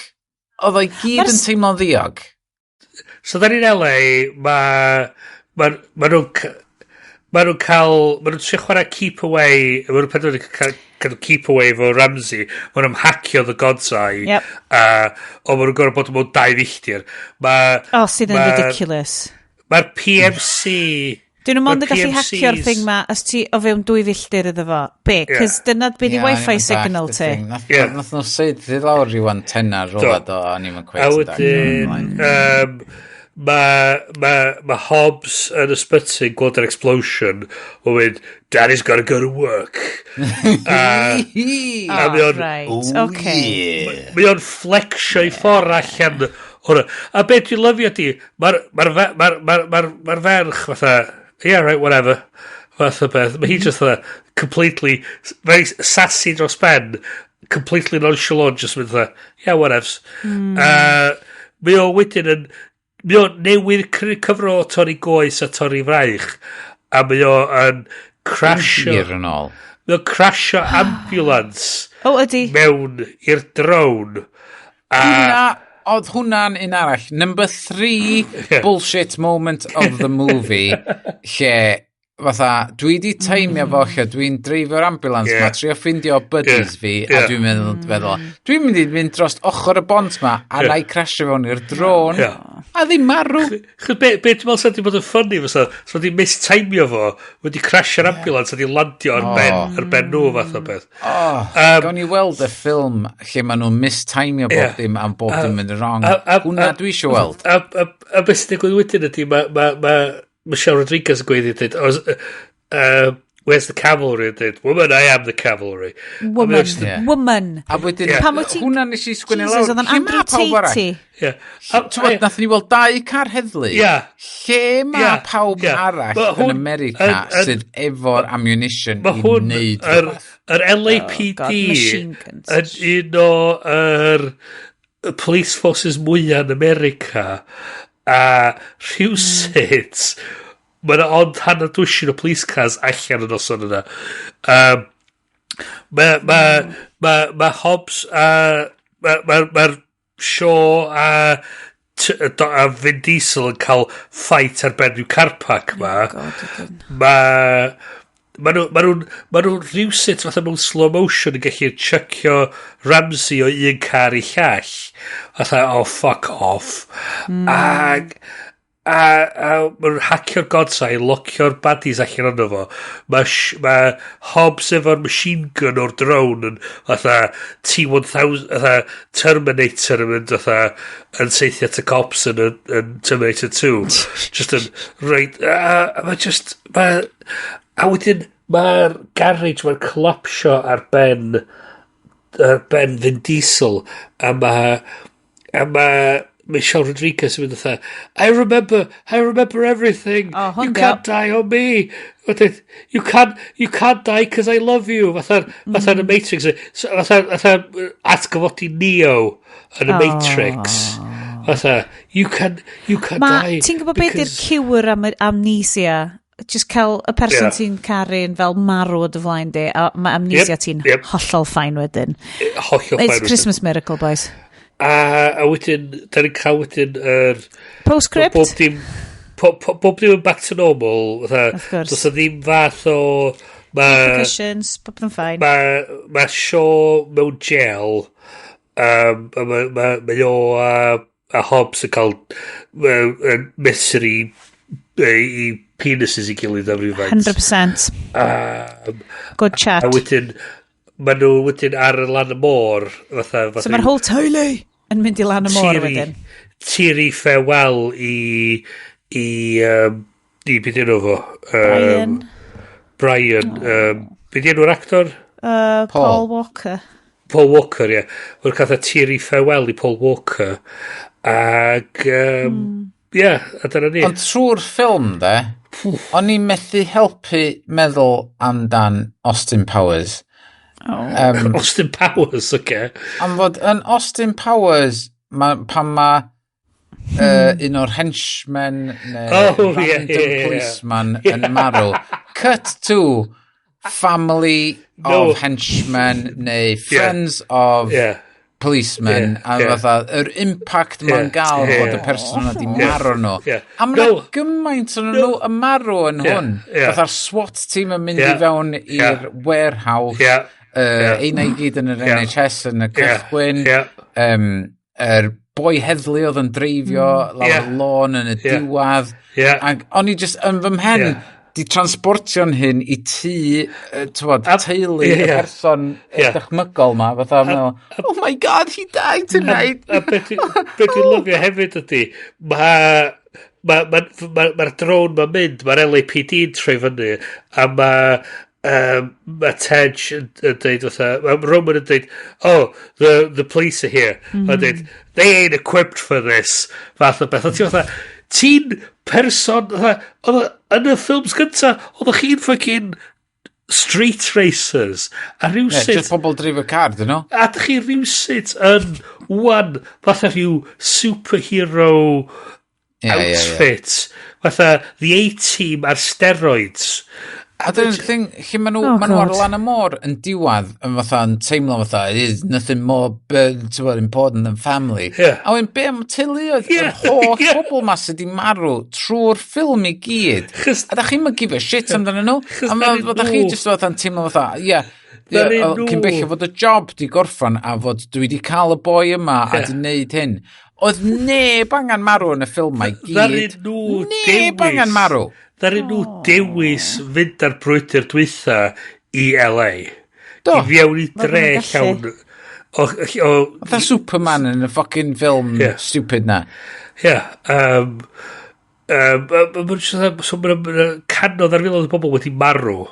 Oedd o'i gyd yn teimlo'n ddiog. So, da ni'n LA, ma nhw'n ma nhw'n cael, ma nhw'n trio chwarae keep away, ma nhw'n penderfynu cael keep away efo Ramsey, ma nhw'n hacio the God's Eye, a o ma nhw'n gorfod bod mewn 2 filltir. Ma, Oh, sydd yn ridiculous. Mae'r PMC... Dyn nhw mond yn Ma'r gallu hacio'r PMCs thing ma os ti o fewn 2 filltir iddo fo. Be? Ie. Cos dyna be di Ie, Wi-Fi o'n i'm yn signal dallt y ti. thing. Nath nhw saethu lawr rhyw antenna rhywle do, o'n i'm yn A cweit yn wedyn, mae ma Hobbs yn ysbyty yn gweld yr explosion, o mynd, "Daddy's gotta go to work." A Oh, mae o'n right, Oh, okay. yeah. Mae o'n flexio i ffordd allan hwnna. A beth dwi'n lyfio di, mae'r ma ma ma ma ma ferch fatha, "Yeah, right, whatever." Fath o beth. Mae hi just fatha, completely, very sassy dros ben, completely nonchalant, just mynd fatha, "Yeah, whatevs." Mae o wedyn yn, mae o newydd cyfro torri goes a torri fraich, a mae o yn crashio, Hir yn ôl. mae o'n crashio ambulance Oh, ydy. mewn i'r drone. A, Hwnna, oedd hwnna'n un arall. Number three bullshit moment of the movie, lle Fatha, dwi di teimio fo lle dwi'n dreifio'r ambulance ma, trio ffindio buddies fi, a dwi'n meddwl, feddwl, dwi'n mynd i fynd dros ochr y bont ma, a na i crashio fewn i'r drone, a ddim marw. Chos be dwi'n meddwl sa'n di bod yn funny fysa, so di misteimio fo, wedi crashio'r ambulance a di landio ar ben, ar ben nhw fath o beth. Oh, gawn ni weld y ffilm lle maen nhw'n misteimio bob dim a bob dim mynd wrong. Hwna dwi eisiau weld. A beth sy'n digwydd wedyn ydy, mae ma, ma Michelle Rodriguez yn gweiddi, dweud, "Oh, where's the cavalry?" Dweud, "Woman, I am the cavalry." Woman. Woman. A wedyn, Pam wyt ti'n hwnna nes i sgwennu Jesus, lawr. oedd o'n Lle Andrew ma pawb arall? Tate. Ti'n gwbod, nathon ni weld dau car heddlu. Lle mae pawb arall Ma' yn America sydd efo'r ammunition Ma' i hwn, wneud rhywbeth? yr LAPD Oh God, machine guns. yn un o yr y police forces mwyaf yn America a rhywsut mae yna ond hanner dwsin o police cars allan yn noson yna. Ma Hobbs a ma Shaw a Vin Diesel yn cael fight ar ben rhyw car park ma. Oh. Ma nhw rhywsut fatha mewn slow motion yn gallu chuckio Ramsey o un car i llall. Fatha, "Oh, fuck off." Ag a ma nhw'n hacio'r God's Eye, locio'r baddies allan ono fo. Ma Hobbs efo'r machine gun o'r drone yn fatha T-1000, fatha Terminator yn mynd fatha yn saethu at y cops yn Terminator 2. Just yn right, a ma just, a wedyn mae'r garage mae'n collapsio ar ben Vin Diesel a ma Michelle Rodriguez yn mynd fatha, "I remember everything." Oh, "You hwn can't die on me." Wedyn, You can't die because I love you." Fatha the Matrix. So, fatha atgyfodi Neo yn y Matrix. Fatha, You can Ma, die." ti'n gwybod beth yw'r cure am amnesia? Just cael y person ti'n caru yn fel marw o dy flaen di, a mae amnesia ti'n hollol fine wedyn. Hollol It's fine wedyn. Christmas miracle, boys. A wedyn, da ni'n cael wedyn yr Postscript? Bob dim yn back to normal. Fatha, Of course. does 'na ddim fath o Repercussions, bob yn fine. Ma Shaw mewn jail. A ma o a Hobbs yn cael mesur i penises i gilydd am rhywfaint. 100%. Good chat. A wedyn, maen nhw wedyn ar y lan y môr. Fatha So mae'r whole teulu yn mynd i lan y môr wedyn. Teary farewell i beth enw fo? Brian. Brian. Beth enw'r actor? Paul Walker. Paul Walker, ie. Yeah. Mae'n cael teary farewell i Paul Walker. Ag, yeah, a dyna ni. Ond trwy'r ffilm, de, o'n i'n methu helpu meddwl amdan Austin Powers. Oh. Austin Powers, oce. Okay. Am fod yn Austin Powers, pan ma un o'r henchmen neu Oh, ie, random ie. policeman yn marw, cut to family No. of henchmen neu friends of policemen a fatha yr impact mae'n gael fod y person yna di marw nhw. A mae No. gymaint o'n nhw yn marw yn hwn. Fatha'r SWAT team yn mynd i fewn i'r warehouse. Eina i gyd yn yr NHS yn y cychwyn. Yr boi heddlu oedd yn dreifio lawr y lôn yn y diwedd. Ac o'n i just yn fy mhen di transportio'n hyn i tŷ, t'wod, teulu y person dychmygol ma, fatha, meddwl, "Oh my God, he died tonight." A be dwi'n lyfio hefyd ydy, mae ma drone ma'n mynd, mae'r LAPD yn troi fyny, a mae Tej yn dweud fatha, mae Roman yn dweud, "Oh, the police are here." A dweud, "They ain't equipped for this." Fath o beth. A ti'n fatha, ti'n person, fatha, oedd yn y ffilms gynta, oeddech chi'n fucking street racers. A Yeah, rhywsut just pobl dreifio car, dyn nhw? A dych chi rhywsut yn one fatha rhyw superhero Ie, ie, ie. outfit. Fatha the A-Team ar steroids. A dyna'r thing, lle maen nhw, Oh, ma nhw ar God. lan y môr yn diwadd yn fatha, yn teimlo fatha, is nothing more ti'n important than family. Yeah. A wedyn, be am teuluoedd, Yeah. yr holl Yeah. bobl ma sydd wedi marw trwy'r ffilm i gyd. Chos- A da chi'n mynd give a shit amdano nhw. Chos A ma, ddaru da chi nhw- just fatha'n teimlo fatha, ie, ie, Ddaru o, cyn nhw- belled fod y job di gorffan a fod dwi di cael y boi yma a Ie. di wneud hyn. Oedd neb angen marw yn y ffilm ma i Ddaru gyd. nhw Neb angen marw. Ddaru nhw dewis fynd ar brwydr dwytha i LA. Do. I fewn i Fel dre maen nhw'n gallu. llawn... O, o, Fatha Superman yn y fucking film Ie. stupid na. Ie. So ma' canodd ar filoedd o bobl wedi marw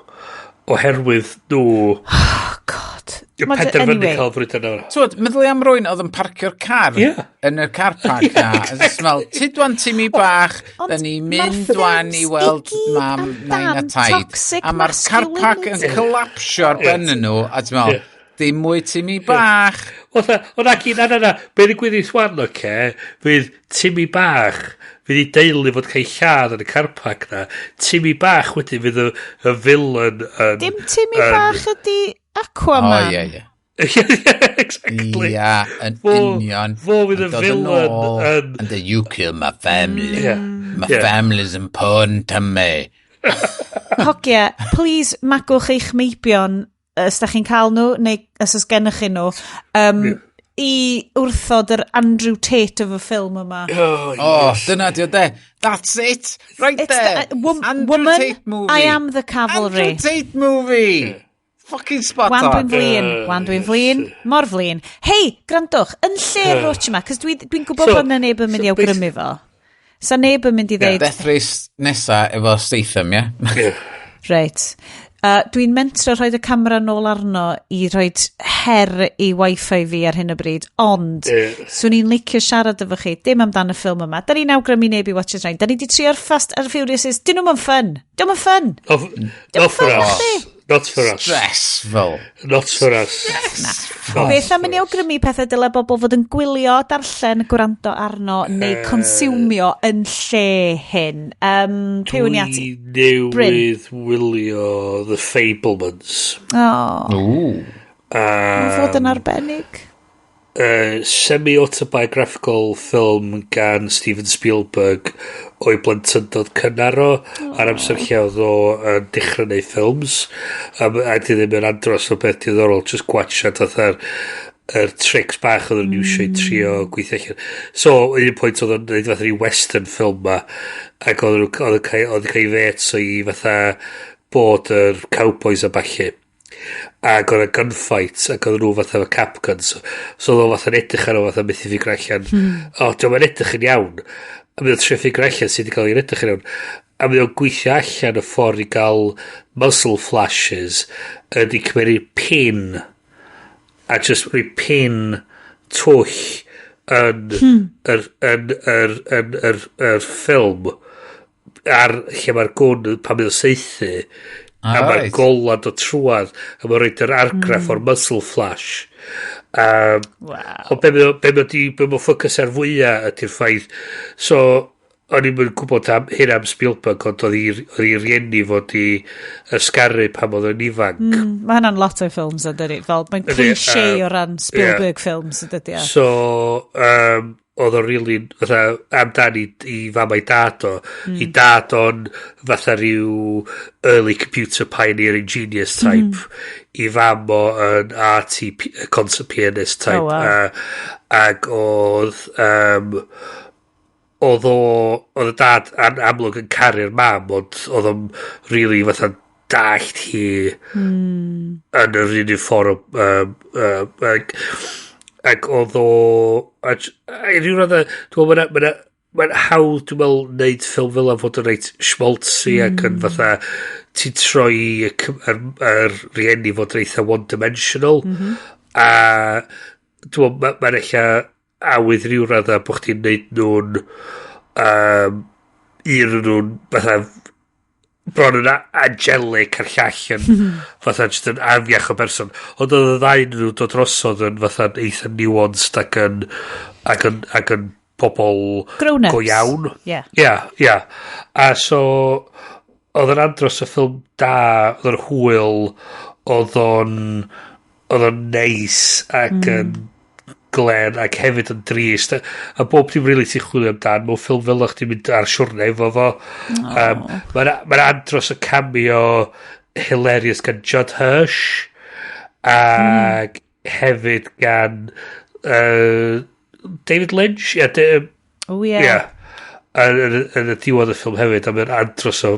oherwydd nhw Oh, God. yn Ma' penderfynu anyway. cael brwydr yna. Twyd, meddwl am rywun oedd yn parcio'r car Ie. yn y car park na. A jyst fel, tydwan Timmy bach, Ond da ni ma'r mynd dwan i ffilms i weld gyd mam, nain a amdan taid. toxic A mae'r car park yn masculinity. collapsio ar ben nhw, a ti'n meddwl, Ie. dim mwy Timmy bach. O, o na, na, na, na, be ddigwydd i swan, oce, fydd Timmy bach, fydd i deulu fod cael lladd yn y car park na, Timmy bach wedyn fydd y villain yn... Dim Timmy bach ydi O, Aquaman. ie, ie. Yeah, exactly. Ia, yn union. Fo fydd y Yn dod yn villain ôl, yn... And then you kill my family. Yeah. My Yeah. family's important to me. Hogia, please magwch eich meibion os da chi'n cael nhw, neu os oes gennych chi nhw, i wrthod yr Andrew Tate of y ffilm yma. Oh, Oh, dyna di o de. That's it. Right It's there. the, Andrew woman, Tate movie. I am the cavalry. Andrew Tate movie. Fucking spot Wan on. dwi'n flin, wan dwi'n flin, mor flin. Hei, grandwch, yn lle'r roach yma, cos dwi'n dwi gwybod So- bod na neb yn mynd i so awgrymu fo. Sa neb yn mynd i ddeud, Death Race nesa efo Statham, ie? Yeah. Reit. Dwi'n mentro rhoi y camera nôl arno i rhoi her i wifi fi ar hyn o bryd, ond Ie. swn i'n licio siarad efo chi, dim amdan y ffilm yma. Da ni'n awgrymu neb i watch it right. Da ni di trio'r Fast and Furious, dyn nhw'm yn fun. Dyn nhw'm yn fun. Not for fun, us. chdi. Not for us. Stressful. Not for us. Not Beth am i ni awgrymu pethau dyle bobl fod yn gwylio, darllen, gwrando arno neu consumio yn lle hyn? Pwy ni ati? Dwi newydd wylio The Fablemans. O, Ooh. oh, fod yn arbennig. Semi-autobiographical film gan Steven Spielberg o'i blentyndod cynnar o ar amser lle oedd o yn dechrau neud ffilms a di ddim yn andros o beth diddorol, just gwatchad fatha'r yr tricks bach oedd nhw'n iwsio i trio gweithio allan. So, un pwynt oedd o'n neud fatha ryw western film ma, ac oedd nhw oedd yn cael oedd yn cael ei fet so i fatha bod yr cowboys a ballu, ac oedd y gunfight ac oedd nhw fatha efo cap guns, so oedd o fatha'n edrych arno fatha methu ffigur allan, o, diolch yn edrych yn iawn, a mi oedd trio ffigur allan sydd wedi cael ei edrych yn iawn, a mi oedd gweithio allan y ffordd i gael muzzle flashes ydy cymeru pin a just rhoi pin twll yn yr, yn yr, yn yr, yr ffilm ar lle mae'r gwn pan mae o'n saethu a mae'r gola'n dod trwadd a mae'n rhoid yr argraff o'r muzzle flash. Wow. Ond be mae o- be mae o di be mae o'n ffocws ar fwyaf ydy'r ffaith, so o'n i'm yn gwybod am hyn am Spielberg, ond oedd i rieni fod i ysgaru pan oedd o'n ifanc. Mae hynna'n lot o'i ffilms ydy. Fel, mae'n Ydi, cliché o ran Spielberg films ydy. So, oedd o'n really, fatha, amdan i fam a'i dad o. I dad o'n fatha rhyw early computer pioneering genius type. I fam o yn arty concert pianist type. Oh, wow. Ac oedd... oedd o, oedd y dad an, amlwg yn caru'r mam, ond oedd o'n really fatha dallt hi yn yr un ffordd o, ac oedd o a i ryw raddau, dwi'n meddwl, mae'n hawdd, dwi'n meddwl, neud ffilm fel 'na fod yn reit schmaltzy ac yn fatha, ti'n troi yr rieni fod yn eitha one-dimensional. A dwi'n meddwl, mae'n ella awydd ryw raddau bod chdi'n neud nhw'n un o'n nhw'n fatha bron yn angelic a'r llall yn fatha jyst yn afiach o berson. Ond oedd y ddau nhw dod drosodd yn fatha eitha nuanced ac yn pobl Grown-ups. go iawn. Yeah. Ia, ia. A so, Oedd yn andros o ffilm da, oedd o'n hwyl, oedd o'n neis ac yn glen ac hefyd yn drist a bob dim really ti'n chwilio amdan mewn ffilm fel o'ch ti'n mynd ar siwrne efo fo. Mae'n ma andros o cameo hilarious gan Judd Hirsch ac hefyd gan David Lynch, yeah, Oh, yeah. Yeah. Yn y diwedd y ffilm hefyd, a mae'n andros o,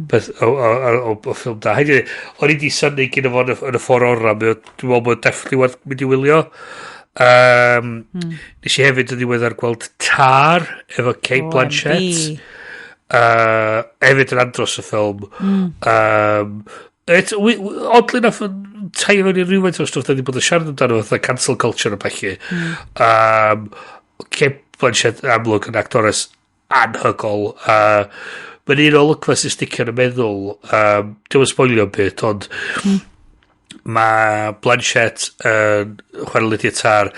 beth, o ffilm da. Haid i, o'n i di synnu gyda fo yn y ffordd orau, dwi'n meddwl bod definitely werth mynd i wylio. Nes i hefyd yn ddiweddar gweld Tar efo Cate Blanchett. Hefyd yn andros o ffilm. It's, oddly enough, yn tie fewn i rhywfaint o'r stwff da ni bod yn siarad amdano, fatha cancel culture a ballu. Cate Blanchett amlwg yn actores anhygoel. Mae'n un o olygfa sy'n sticio yn y meddwl. Dwi'n spoilio bit, ond mae Blanchett yn chwarae Lydia Tar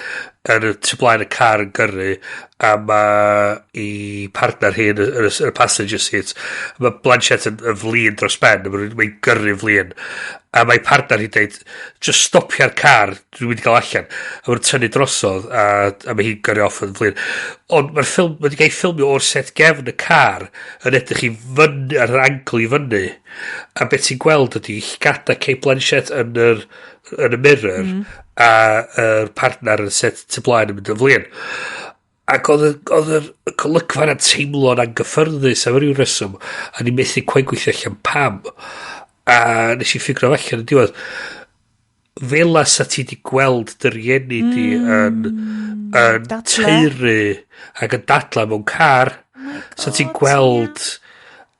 yn y tu blaen y car yn gyrru a mae i partner hi yn y passenger seat. Mae Blanchett yn flin dros ben a mae'n gyrru flin a mae partner hi'n deud, "Just stopio'r car, dwi'n mynd i gael allan," a mae'n tynnu drosodd a mae hi'n gyrru off yn flin, ond mae'r ffilm wedi cael ei ffilmio o'r set gefn y car yn edrych i fyny ar yr angle i fyny, a beth ti'n gweld ydy llgada Cate Blanchett yn y mirror a yr partner yn set tu blaen yn mynd yn flin, ac oedd yr golygfa yna'n teimlo'n anghyffyrddus am ryw reswm, a ni methu cweit gweithio allan pam, a nes i ffigro allan yn diwedd fel sa ti di gweld dy rieni di yn Dadle. teuru ac yn dadla mewn car, sa ti'n gweld,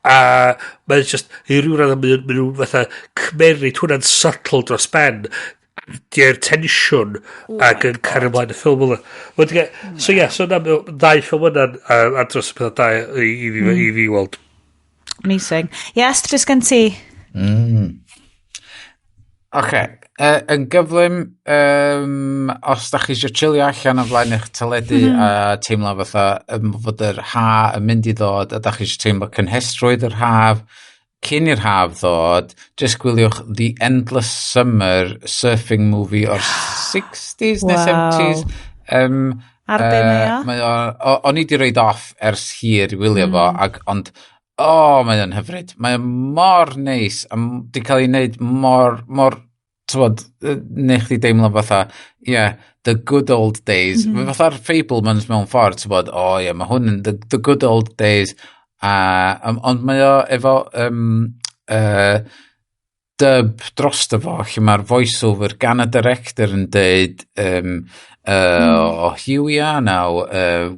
a mae'n just i ryw radd mae nhw fatha cymeryd hwnna'n subtle dros ben di'r tensiwn ac yn cario ymlaen y ffilm yna. So ie, yeah, so na, mae ddau ffilm yna'n andros o pethau da i fi weld. Amazing. Yes, beth gen ti? Oce, yn gyflym, os da chi eisiau chillio allan o flaen eich teledu a teimlo fatha fod yr ha yn mynd i ddod a da chi eisiau teimlo cynhesrwydd yr haf, cyn i'r haf ddod, just gwyliwch The Endless Summer surfing movie o'r 60s neu 70s. Ar be mae o? Mae o, o'n i di roid off ers hir i wylio fo, ac, ond, o, oh, mae o'n hyfryd. Mae o mor neis, a di cael ei wneud mor, mor, t'wod, neu chdi deimlo fatha, yeah, the good old days. Fatha'r Fablemans mewn ffordd, t'wod, o oh, yeah, mae hwn yn the good old days. A, ond mae o efo dub drosto fo, lle mae'r voice-over gan y director yn deud, "Oh, here we are now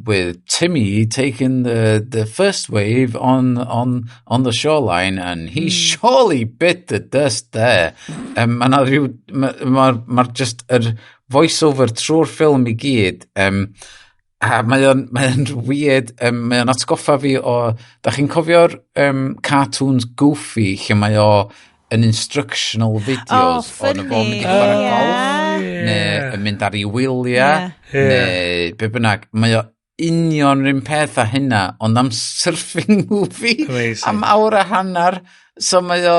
with Timmy taking the first wave on the shoreline and he surely bit the dust there." Ma' 'na ryw, mae'r ma just yr voice-over trwy'r ffilm i gyd, a mae o'n weird, mae o'n atgoffa fi o, da chi'n cofio'r cartoons Goofy lle mae o yn instructional videos Oh, o'n fo mynd i funny. chwarae golf neu yn mynd ar ei wyliau neu be bynnag. Mae o union yr un peth a hynna, ond am surfing movie. Amazing. Am awr a hanner. So mae o,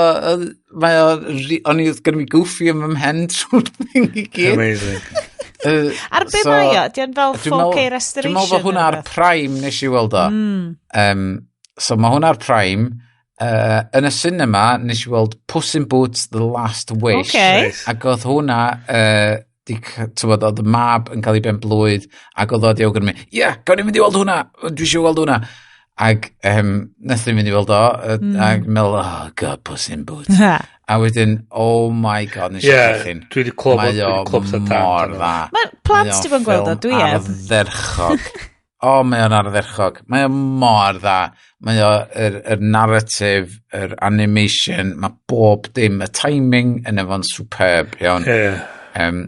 o'n i oedd gen i Goofy yn fy mhen trwy'r thing i gyd. Amazing. Ar be mae o? Di o'n fel Dwi'n meddwl- 4K restoration? Dwi'n meddwl bod hwnna ar neu rywbeth? Prime nes i weld o. So mae hwnna ar Prime. Yn y cinema nes i weld Puss in Boots: The Last Wish. Ocê. Ac oedd hwnna, tywod, oedd y mab yn cael ei ben blwydd ac oedd o di awgrymu, "Ie, yeah, gawn ni fynd i weld hwnna, dwi eisiau weld hwnna." Ac nath ni fynd i weld o, ac meddwl, "Oh god, Puss in Boots." A wedyn, oh my god, nes i chwerthin. Dwi 'di clywed Mae dwi o 'di clywed pethau da mor amdano dda. Mae'r plant Mae o 'di bod yn gweld o, ffilm dwi heb. Ardderchog. O, mae o'n ardderchog. Mae o mor dda. Mae o, yr narrative, yr animation, mae bob dim, y timing yn efo'n superb, iawn.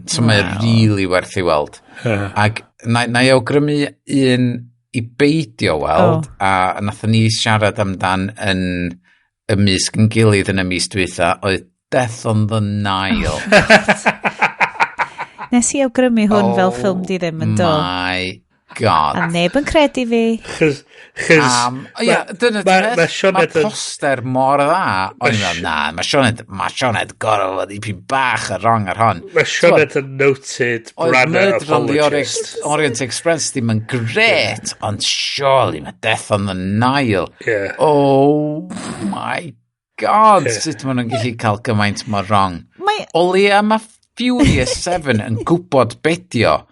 So mae o really werth i weld. Ac na i awgrymu un i beidio weld, a nathon ni siarad amdan yn ymysg yn gilydd yn y mis dwytha, oedd Death on the Nile. Nes i awgrymu hwn fel ffilm di ddim yn do. My God. A neb yn credu fi. Chos... Chos... Ia, dyna Mae Mae poster mor dda. O'n i'n meddwl, na, mae Sioned, mae Sioned gorau fod i bach y wrong ar hon. Mae Sioned yn noted Branagh apologist. Orient Express ddim yn gret, ond surely mae Death on the Nile. Yeah. Oh my God, sut maen nhw'n gallu cael gymaint mor wrong. O leia mae Furious 7 yn gwybod bedio.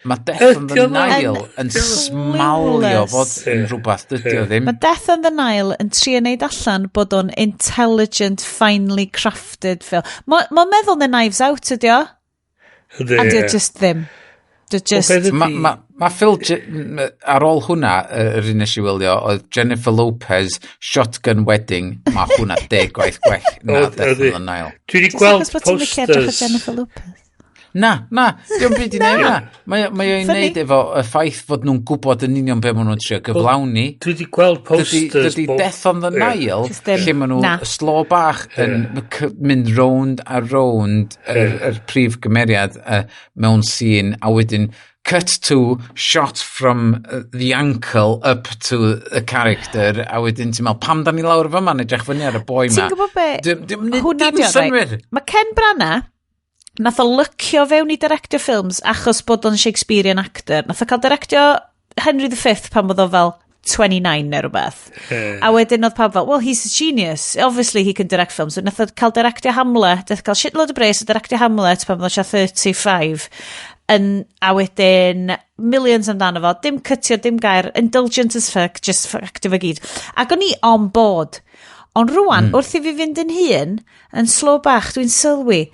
Mae Death on the Nile yn smalio fod yn rhywbeth dydy o ddim. Mae Death on the Nile yn trio neud allan bod o'n intelligent, finely crafted film. Mae'n ma meddwl na Knives Out ydi o. A di o just ddim. Just... Mae ma, ma Phil, ar ôl hwnna, yr un nes i wylio, oedd Jennifer Lopez Shotgun Wedding, mae hwnna 10 gwaith gwell na Death on the Nile. Dwi wedi gweld posters. Jennifer Lopez. Na, na, diolch byd i wneud na. Mae o'n wneud efo y ffaith fod nhw'n gwybod yn union be maen nhw'n trio gyflawni. Dwi wedi gweld posters. Dydy Death on the Nile, lle maen nhw slo bach yn mynd rownd a rownd yr prif gymeriad mewn scene, a wedyn cut to shot from the ankle up to the character, a wedyn ti'n meddwl, pam da ni lawr fyma yn edrych fyny ar y boi ma? Ti'n gwybod be? Dim synnwyr. Mae Ken Branagh, nath o lycio fewn i directio ffilms achos bod o'n Shakespearean actor. Nath o cael directio Henry V pan oedd o fel 29 neu rhywbeth. A wedyn oedd pawb fel, well, he's a genius. Obviously he can direct films. So nath o cael directio Hamlet, nath o cael shitload o bres o directio Hamlet pan oedd o 35. A wedyn millions amdano fo, dim cytio, dim gair, indulgent as fuck, just active o gyd. Ac o'n i on board. Ond rwan, wrth i fi fynd yn hun, yn slow bach, dwi'n sylwi,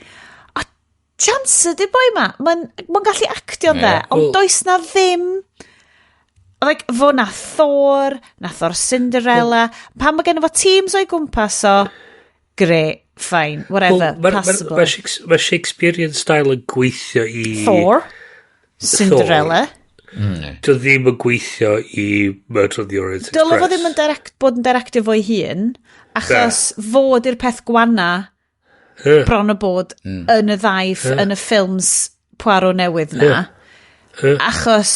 chance ydy'r boi ma. Mae'n ma gallu actio'n dde, ond does na ddim... Like, fo na Thor, na Thor Cinderella, pan mae gen fo teams o'i gwmpas o, great, fine, whatever, passable. Mae Shakespearean style yn gweithio i... Thor, Cinderella. Dio ddim yn gweithio i Murder on the Orient Express. Dyle fo ddim yn bod yn directio fo'i hun, achos fod i'r peth gwana bron o bod yn y ddau, yn y ffilms Poirot newydd na. Achos,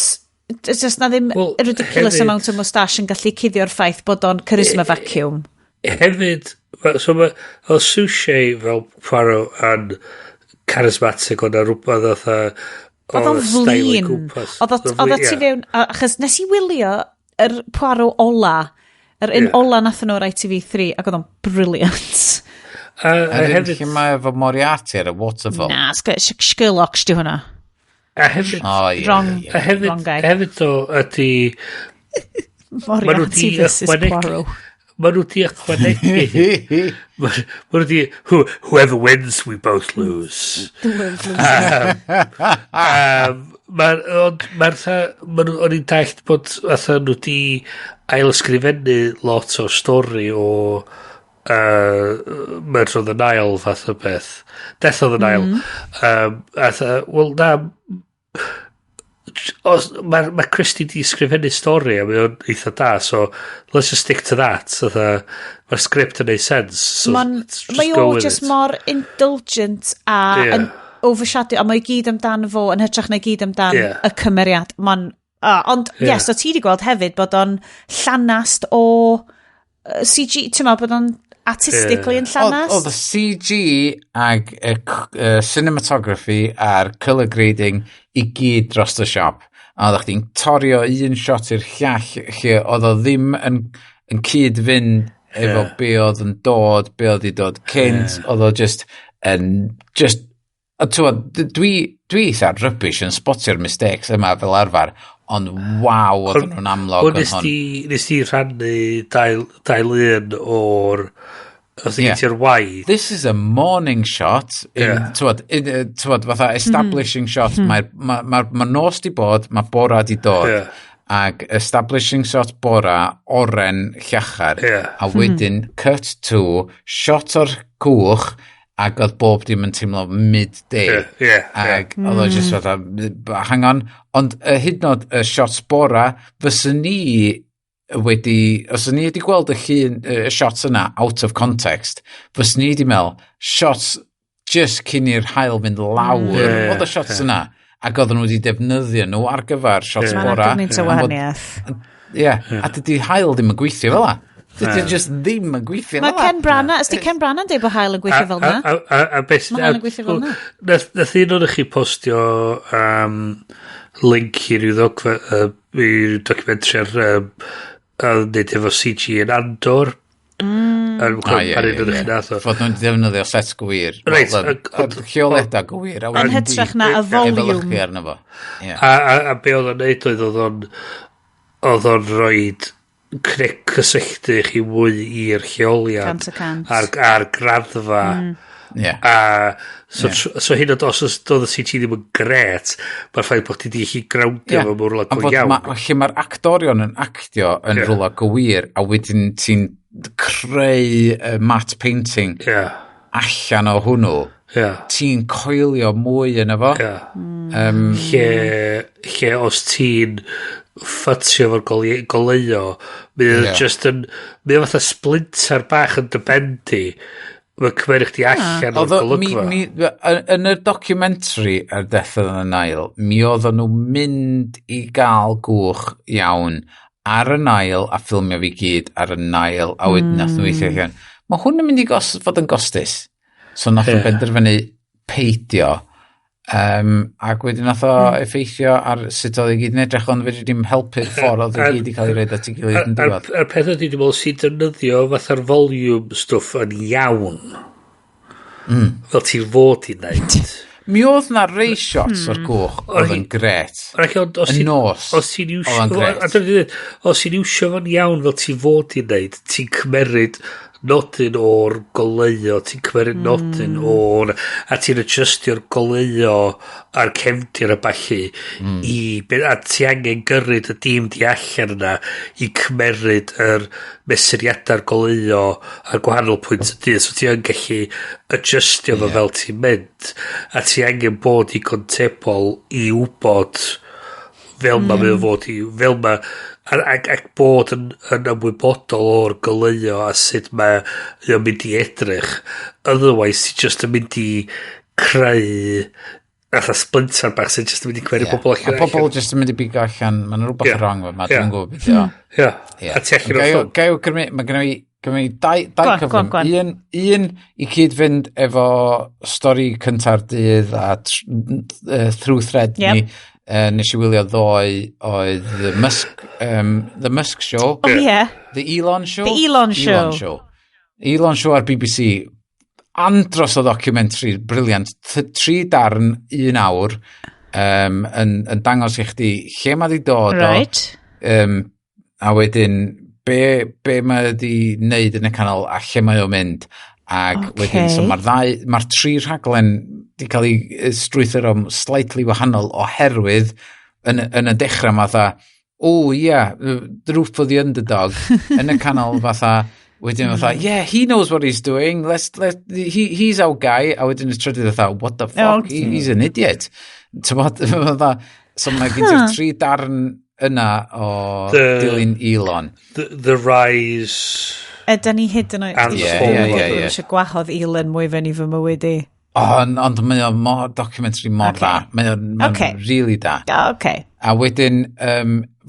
just na ddim ridiculous amount o moustache yn gallu cuddio'r ffaith bod o'n charisma vacuum. Hefyd, so mae o Suchet fel Poirot yn charismatic, o'n rhywbeth fatha Oedd o'n flin. Oedd o ti fewn, achos nes i wylio yr Poirot ola, yr un ola nath nhw ar ITV3, ac oedd o'n brilliant. A hefyd... Lle mae efo Moriarty ar y waterfall? Na, Sherlock di hwnna. A hefyd... Wrong, wrong guy. Hefyd o ydy... Moriarty versus Poirot. Mae nhw di ychwanegu. Mae nhw di... Whoever wins, we both lose. The world loses. Mae'r... O'n i'n dallt bod fatha nhw di ailysgrifennu lot o stori o Murder on the Nile fath o beth. Death on the Nile. Wel na... Mae ma Christie di sgrifennu stori a mae o'n eitha da, so let's just stick to that. So mae'r script yn neud sense. So let's just mae go o with just it. Mor indulgent a yn overshadow, a mae i gyd amdan fo yn hytrach na i gyd amdan y cymeriad. Mae'n, ond, yes, o ti di gweld hefyd bod o'n llanast o CG, ti'n meddwl bod o'n artistically yn llanast? Oedd y CG ag y cinematography a'r colour grading i gyd dros y siop. A oeddech chdi'n torio un shot i'r llall lle oedd o ddim yn cyd-fynd efo be oedd yn dod, be oedd i dod cynt, oedd o just yn just a t'wod, dwi eitha rubbish yn spotio'r mistakes yma fel arfer, ond waw, oedd nhw'n amlwg Ond yn hwn. nes di rhannu dau lun o'r Os yeah. Ti'r waith. This is a morning shot. In, t'wod, t'wod, fatha establishing shot. Mae'r ma, ma, ma nos di bod, mae bora di dod. Ag establishing shot bora, oren llachar. A wedyn cut to shot o'r cwch, ac oedd bob dim yn teimlo midday. Yeah, yeah. Ac oedd o just fatha, hang on. Ond hyd yn oed y shots bora, fyswn ni wedi, os o'n ni wedi gweld y llun, y shots yna out of context, fyswn ni wedi meddwl, shots just cyn i'r haul fynd lawr, oedd y shots yna. Ac oedden nhw wedi defnyddio nhw ar gyfer shots Mae 'na bora. gymaint o wahaniaeth. Ie, a dydy haul ddim yn gweithio fel la. Dydy o just ddim yn gweithio Mae fel la. Ken Branagh, ysdi Ken Branagh yn dweud bod haul yn gweithio fel na? A beth... Ma' haul yn gweithio fel 'na. Nath un o'n chi postio link i ryw ddogfe, i ryw documentary ar a wneud efo CG yn Andor. Ah, ie, Ar ie, un o'n ie. chi nath o. Fod nhw'n defnyddio sets gwir. Reit, Wel, y lleoliadau gwir. A Yn wedyn hytrach na y volume. Efelychu arno fo. Ie. A be oedd o'n neud oedd o'n rhoid cysylltu chi mwy i'r lleoliad 100%. ar graddfa. A so, so hyn oed os doedd y CG ddim yn gret, mae'r ffaith bod chdi di gallu groundio fo mewn rhywle Am go fod iawn. Lle mae'r actorion yn actio yn rhywle gywir, a wedyn ti'n creu matte painting allan o hwnnw, ti'n coelio mwy yn efo. Lle os ti'n ffutsio efo'r goleuo, mae o just yn, mae o fatha splinter bach yn dy ben di. Mae'n cymeryd chdi allan o'r Oedd golygfa. Yn y documentary ar Death on the Nile, mi oedden nhw mynd i gael gwch iawn ar y Nile a ffilmio fi gyd ar y Nile, a wedyn nath nhw weithio allan. Mae hwn yn mynd i fod yn gostus. So nath nhw benderfynu peidio. Ac wedyn nath o effeithio ar sut oedd i gyd yn edrych, ond fedri dim helpu'r ffordd oedd i gyd i cael ei roid at ei gilydd yn diwedd. A'r peth ydy, dwi'n meddwl, sy'n defnyddio fatha'r volume stwff yn iawn. Fel ti'n fod i wneud. Mi oedd na rei shots o'r gwch oedd yn gret. Ond os Y ti'n nos. Os ti'n Oedd o'n iwsio... gret. A dyna dwi'n dweud, os ti'n iwsio fo'n iawn fel ti'n fod i wneud, ti'n cymeryd nodyn o'r goleuo, ti'n cymeryd nodyn o'r... A ti'n adjustio'r goleuo a'r cefndir a ballu i... A ti angen gyrryd y dîm di allan yna i cymeryd yr mesuriadau'r goleuo ar gwahanol pwynt y dydd. So ti yn gallu adjustio fo fel ti'n mynd. A ti angen bod i contebol i wybod fel ma mae o fod i, fel ma, ac bod yn ymwybodol o'r goleuo a sut mae o'n mynd i edrych. Otherwise, ti just yn mynd i creu fatha splinter bach sy'n just yn mynd i cymryd pobl allan. A pobl just yn mynd i bigo allan, mae'n rhywbeth wrong fo, ma, dwi'n gwybod beth o. Ie. A ti allan o'r ffilm. Gai awgrymu, mae genna fi, gynna fi dau Go on, go on, cyflym. go on. Un i cyd-fynd efo stori cynta'r dydd a through thread ni. Nes i wylio ddoe oedd The Musk Show. Oh, yeah. The Elon Show. The Elon Show. Elon Show. Elon Show ar BBC. Andros o documentary, brilliant. 3 darn, 1 awr, yn dangos i chdi lle mae di dod o. A wedyn, be mae di wneud yn y canol a lle mae o'n mynd. Ac wedyn, so mae'r ddau, mae'r tri rhaglen di cael ei strwythuro slightly wahanol oherwydd yn y dechrau fatha, oh yeah, the root for the underdog. Yn y canol fatha, wedyn fatha, yeah, he knows what he's doing, he's our guy. A wedyn y trydydd fatha, what the fuck, he's an idiot. T'mod, fatha, so mae gen ti'r tri darn yna o dilyn Elon. The Rise... Ydy ni hyd yn oed And the Ie, Fall. ie. eisiau gwahodd Elon mwy fewn i fy mywyd i. Ond mae o mor documentary mor dda. Mae o'n mae really da. A wedyn,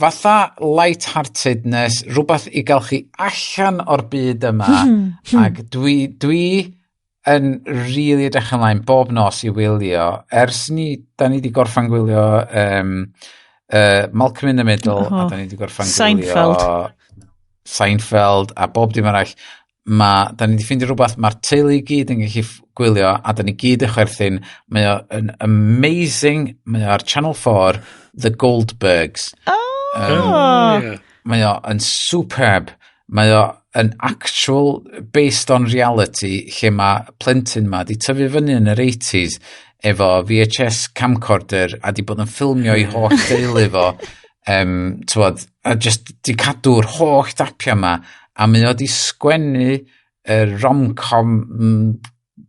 fatha light-heartedness, rhywbeth i gael chi allan o'r byd yma, ac dwi yn really edrych ymlaen bob nos i wylio. Ers ni, da ni di gorffan gwylio Malcolm in the Middle, a da ni di gorffan gwylio Seinfeld. Seinfeld, a bob dim arall. Da ni di ffeindio rhywbeth, mae'r teulu i gyd yn gallu gwylio, a da ni gyd yn chwerthin. Mae o yn amazing, mae o ar Channel 4, The Goldbergs. Mae o yn superb. Mae o yn actual based on reality lle mae plentyn ma di tyfu fyny yn yr 80s efo VHS camcorder a di bod yn ffilmio i holl deulu fo, t'wod, a just di cadw'r holl dapia ma, a mae o di sgwennu y rom-com,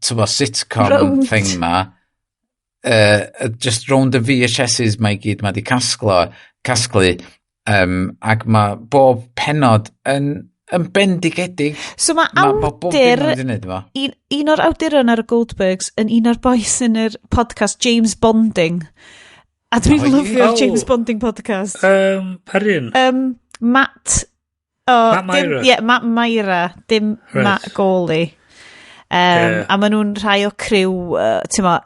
t'wod, sitcom Rownd. thing ma, just round y VHSs mae i gyd mae di casglu, ac mae bob penod yn bendigedig. So mae Ma' bob dim awdur, ma' wedi wneud efo. un o'r awduron ar y Goldbergs yn un o'r boys yn yr podcast James Bonding. A dwi'n Oh, lyfio'r oh. James Bonding podcast. Par un? Matt... Oh, Matt Myra? Dim, yeah, Matt Myra, dim Matt Gourley. A maen nhw'n rhai o criw, ti'n mo,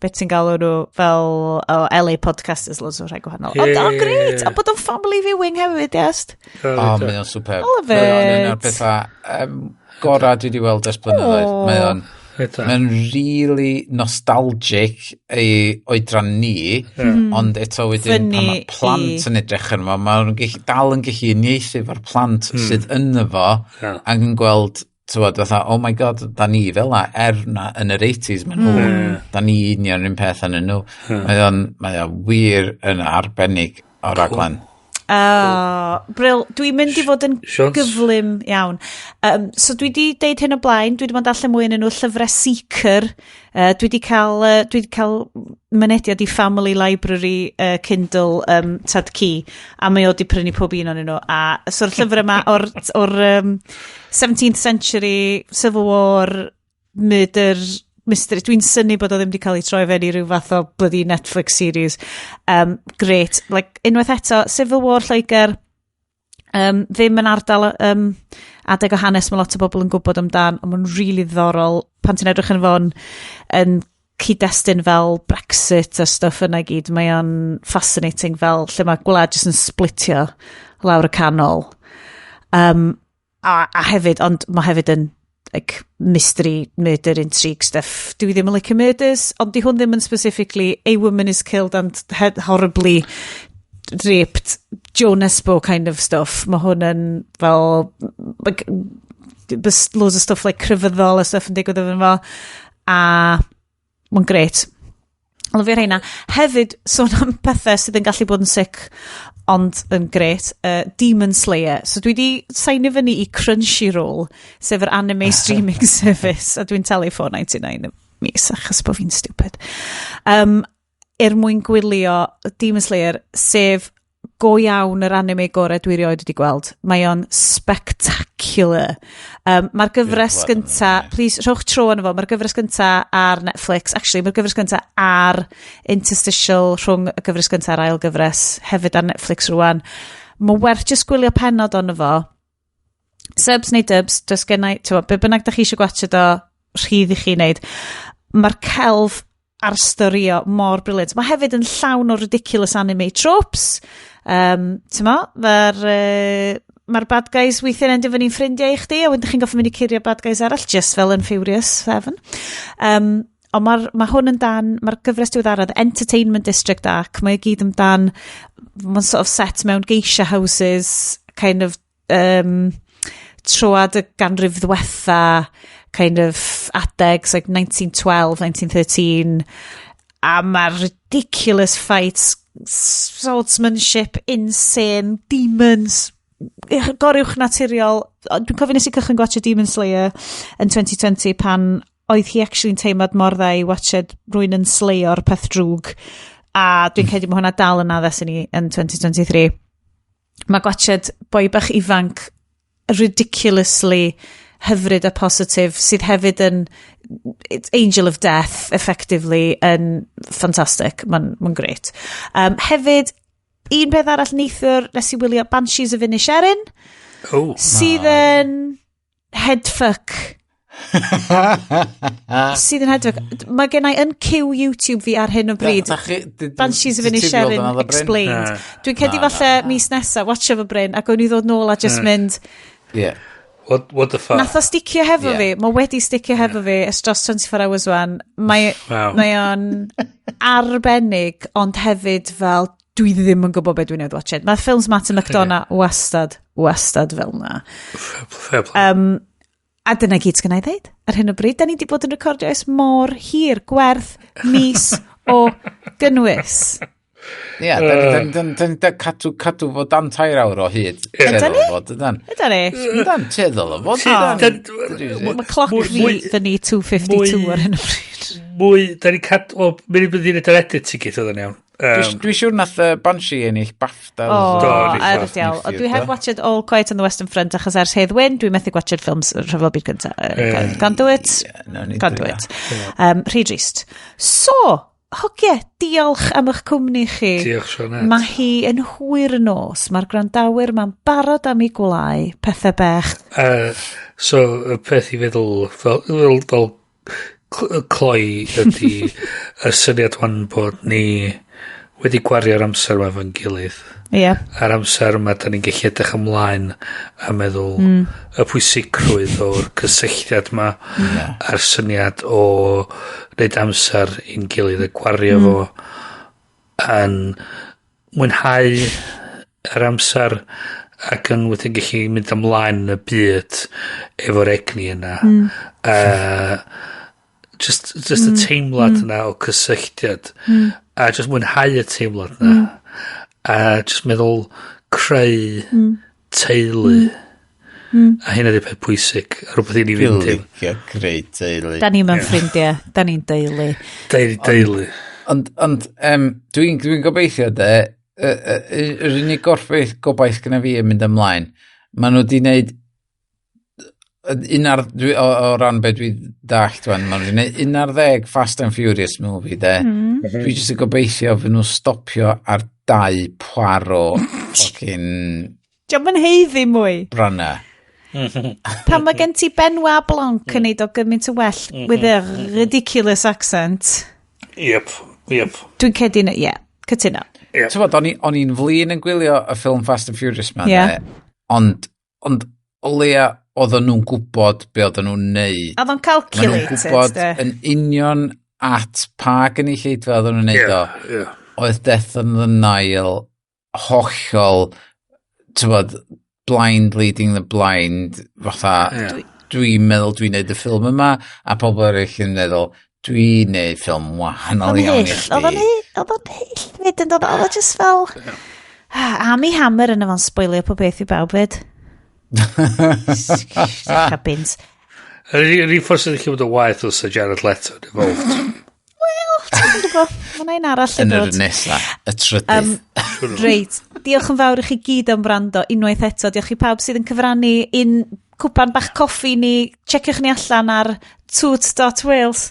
beth ti'n galw nhw fel o LA Podcasters, loads o rhai gwahanol. Ond, oh, great! A bod o'n family viewing hefyd, yes. O, mae o'n superb. I love Mae o'n un o'r it. pethau gorau dwi wedi weld ers blynyddoedd. O. Mae o'n really nostalgic i oedran ni, ond eto wedyn pan Fyny mae plant yn edrych arno fo, mae nhw'n dal yn gallu uniaethu efo'r plant sydd ynddo fo, ac yn gweld, tywod, fatha, "Oh my God, da ni fel na, er na yn yr 80s, maen nhw, da ni union yr un peth yn nhw." Mae o'n wir yn arbennig o raglen. Oh, Brill, dwi'n mynd i fod yn Siawns. gyflym iawn. So dwi di deud hyn o blaen, dwi di bod yn darllen mwy yn nhw llyfrau Seeker. Dwi di cael mynediad i Family Library Kindle Tad Ci, a mae o di prynu pob un o'n nhw. A so'r llyfr yma o'r 17th century, Civil War, murder, mystery. Dwi'n synnu bod o ddim wedi cael ei troi fewn i ryw fath o bloody Netflix series. Great. Like, unwaith eto, Civil War Lloegr, ddim yn ardal adeg o hanes mae lot o bobl yn gwybod amdan, ond mae'n really ddiddorol pan ti'n edrych yn fo'n yn cyd-destun fel Brexit a stuff yna i gyd. Mae o'n fascinating fel lle mae gwlad jyst yn splitio lawr y canol. A hefyd, ond mae hefyd yn like, mystery, murder, intrigue stuff. Dwi ddim yn licio murders, ond di hwn ddim yn specifically a woman is killed and head horribly raped Jo Nesbo kind of stuff. Mae hwn yn fel like, loads of stuff like crefyddol a stuff yn digwydd efo fo. A mae'n great. Lyfio'r rheina. Hefyd, sôn am pethau sydd yn gallu bod yn sick ond yn great, Demon Slayer. So dwi di signio fyny i Crunchyroll, sef yr anime streaming service, a dwi'n talu 4.99 y mis achos bod fi'n stupid. Er mwyn gwylio Demon Slayer, sef go iawn yr anime gorau dwi erioed wedi gweld. Mae o'n spectacular. Mae'r gyfres Dwi'n clywed gynta, please, rhowch tro arno fo, mae'r gyfres gynta ar Netflix, actually, mae'r gyfres gynta ar interstitial rhwng y gyfres gynta a'r ail gyfres, hefyd ar Netflix rwan. Mae werth just gwylio pennod ono fo. Subs neu dubs, does gennau, ti'n be bynnag da chi eisiau gwatchad o, rhydd i chi wneud. Mae'r celf a'r storio mor brilliant. Mae hefyd yn llawn o ridiculous anime tropes. Ti'n mo, mae'r ma bad guys weithiau'n endio fyny'n ffrindiau i chdi, a wedyn chi'n goffi mynd i curio bad guys arall, just fel yn Furious 7. Ond mae'r ma hwn yn dan, mae'r gyfres diweddaraf, The Entertainment District Arc, mae i gyd amdan, mae'n sort of set mewn geisha houses, kind of troad y ganrif ddwetha, kind of adegs, like 1912, 1913, a mae'r ridiculous fights, swordsmanship, insane, demons, goruwch naturiol. Dwi'n cofio nes i cychwyn gwatchio Demon Slayer yn 2020 pan oedd hi actually'n teimlad mor dda i watched rhywun yn slayo'r peth drwg. A dwi'n credu mae hwnna dal yn addas i ni yn 2023. Mae gwatched boi bach ifanc ridiculously hyfryd a positif sydd hefyd yn it's Angel of Death effectively yn ffantastig. Mae'n ma great. Hefyd, un peth arall neithiwr nes i wylio Banshees of Inisherin Oh. sydd yn headfuck. Sydd yn headfuck. Mae gennau yn queue YouTube fi ar hyn o bryd. Banshees of Inisherin Explained. Dwi'n credu falle mis nesa, watch fo Bryn, ac o'n i ddod nôl a just mynd, What the fuck? Nath o sticio hefo fi. Mae wedi sticio hefo fi ers dros 24 hours wan. Mae, mae o'n arbennig, ond hefyd fel dwi ddim yn gwybod beth dwi'n newydd watched. Mae ffilms Martin McDonagh wastad, wastad fel na. Fair play. A dyna gyd sgynna i ddeud. Ar hyn o bryd, da ni wedi bod yn recordio ers mor hir, gwerth mis o gynnwys. Ie, da ni cadw fo dan 3 awr o hyd. Ydan ni? Fod, ydan. Yda ni? Ydan, tueddol o fod. Dan- Mae cloc fi fyny 2.52 ar hyn o bryd. Mwy, da ni cadw, o, mynd i bydd i'n edrych edit i gyd oedd yn iawn. Dwi siŵr nath Banshee ennill BAFTA. O, Do, ni ar y diawl. O, dwi heb watched All Quiet on the Western Front achos ers Hedd Wyn, dwi'n methu watched ffilms Rhyfel Byd Cyntaf. Can't do it. Nawn ni Can't do drio. it. Rhy drist. So, Hogie, diolch am eich cwmni chi. Diolch, Sioned. Mae hi yn hwyr y nos. Mae'r gwrandawyr ma'n barod am ei gwlau. Pethau bech. So, y peth i feddwl, fel cloi ydy y syniad wan bod ni wedi gwario'r amser yma efo'n gilydd. Ie. Yeah. A'r amser yma, da ni'n gallu edrych ymlaen a meddwl y pwysigrwydd o'r cysylltiad yma a'r syniad o wneud amser i'n gilydd a gwario fo yn mwynhau yr amser ac yn wedyn gallu mynd ymlaen yn y byd efo'r egni yna. Just y teimlad yna o cysylltiad a just mwynhau y teimlad yna a just meddwl creu teulu a hynna 'di peth pwysig a rhywbeth i ni fynd Dwi'n licio creu teulu. Da ni'n mewn ffrindiau. Da ni'n deulu. Deulu. Ond dwi'n gobeithio de, yr unig gobaith gyda fi yn mynd ymlaen, maen nhw wedi wneud un ar, dwi, o ran be dwi dallt wan, maen nhw wedi gwneud 11 Fast and Furious movie de. Dwi jyst yn gobeithio fy nhw stopio ar dau Poirot fucking Dio'm yn haeddu mwy. Branna. Pan mae gen ti Benoit Blanc yn neud o gymaint o well with a ridiculous accent. Yep. Dwi'n credu, ie, yeah, cytuno. Yep. Ti'n bod, o'n i'n flin yn gwylio y ffilm Fast and Furious ma, Ie. de, ond o leia oedden nhw'n gwybod be oedden nhw'n neud. Oedd o'n Maen nhw'n calculated, gwybod de. yn union at pa gynulleidfa oedden nhw'n neud o. Oedd Death on the Nile hollol, ti'n bod, blind leading the blind, fatha, dwi'n meddwl dwi'n neud y ffilm yma, a pobl eraill yn meddwl, dwi'n neud ffilm wahanol Oedd o'n iawn i hyll, chdi. oedd o'n hyll fyd, yn dod, oedd o just fel... Armie Hammer yn efo'n spoilio pob beth i bawb fyd. Cabins. Yr unig ffordd sydd wedi bod yn waeth os Jared Leto involved. Wel, ti'n gwybod, mae yna un arall yn Yn yr dod. nesa, y trydydd. Reit, diolch yn fawr i chi gyd am wrando unwaith eto. Diolch i pawb sydd yn cyfrannu un cwpan bach coffi ni. Checiwch ni allan ar toot.wales.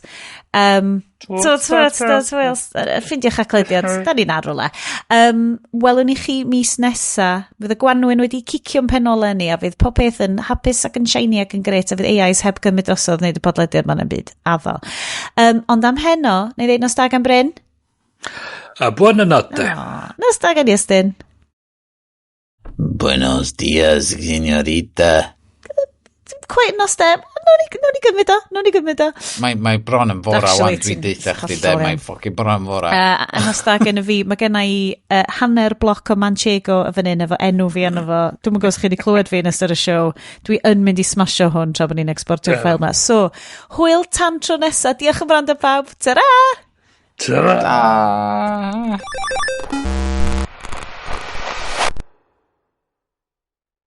Toot.wales. Ffindiwch aclediad. Da ni'n ar rwle. Welwn ni chi mis nesa. Fydd y gwanwyn wedi cicio'n penolau ni a fydd pob peth yn hapus ac yn shiny ac yn gret a fydd AIs heb gymryd drosodd wneud y podlediad ma'n yn byd. Addo. Ond am heno, neu ddeud nos da gan Bryn? A buona notte. Oh, nos da gan Iestyn. Buenos dias, señorita. Quite nos da. Nawn ni gymryd o. Nawn ni gymryd o. Mae bron yn fora Actually, wan, dwi'n ti'n deitha chdi de, hollol mae iawn. fucking bron yn fora. A nos da gen i fi, mae gen i hanner bloc o Manchego y fan hyn efo enw fi arno fo. Dwi'm yn gwybod os chi wedi clywed fi yn ystod y show. Dwi yn mynd i smasho hwn tra bod ni'n exportio'r Ie. ffael ma. So, hwyl tan tro nesa. Diolch yn wrando pawb. Ta-ra! Ta-ra! Ta.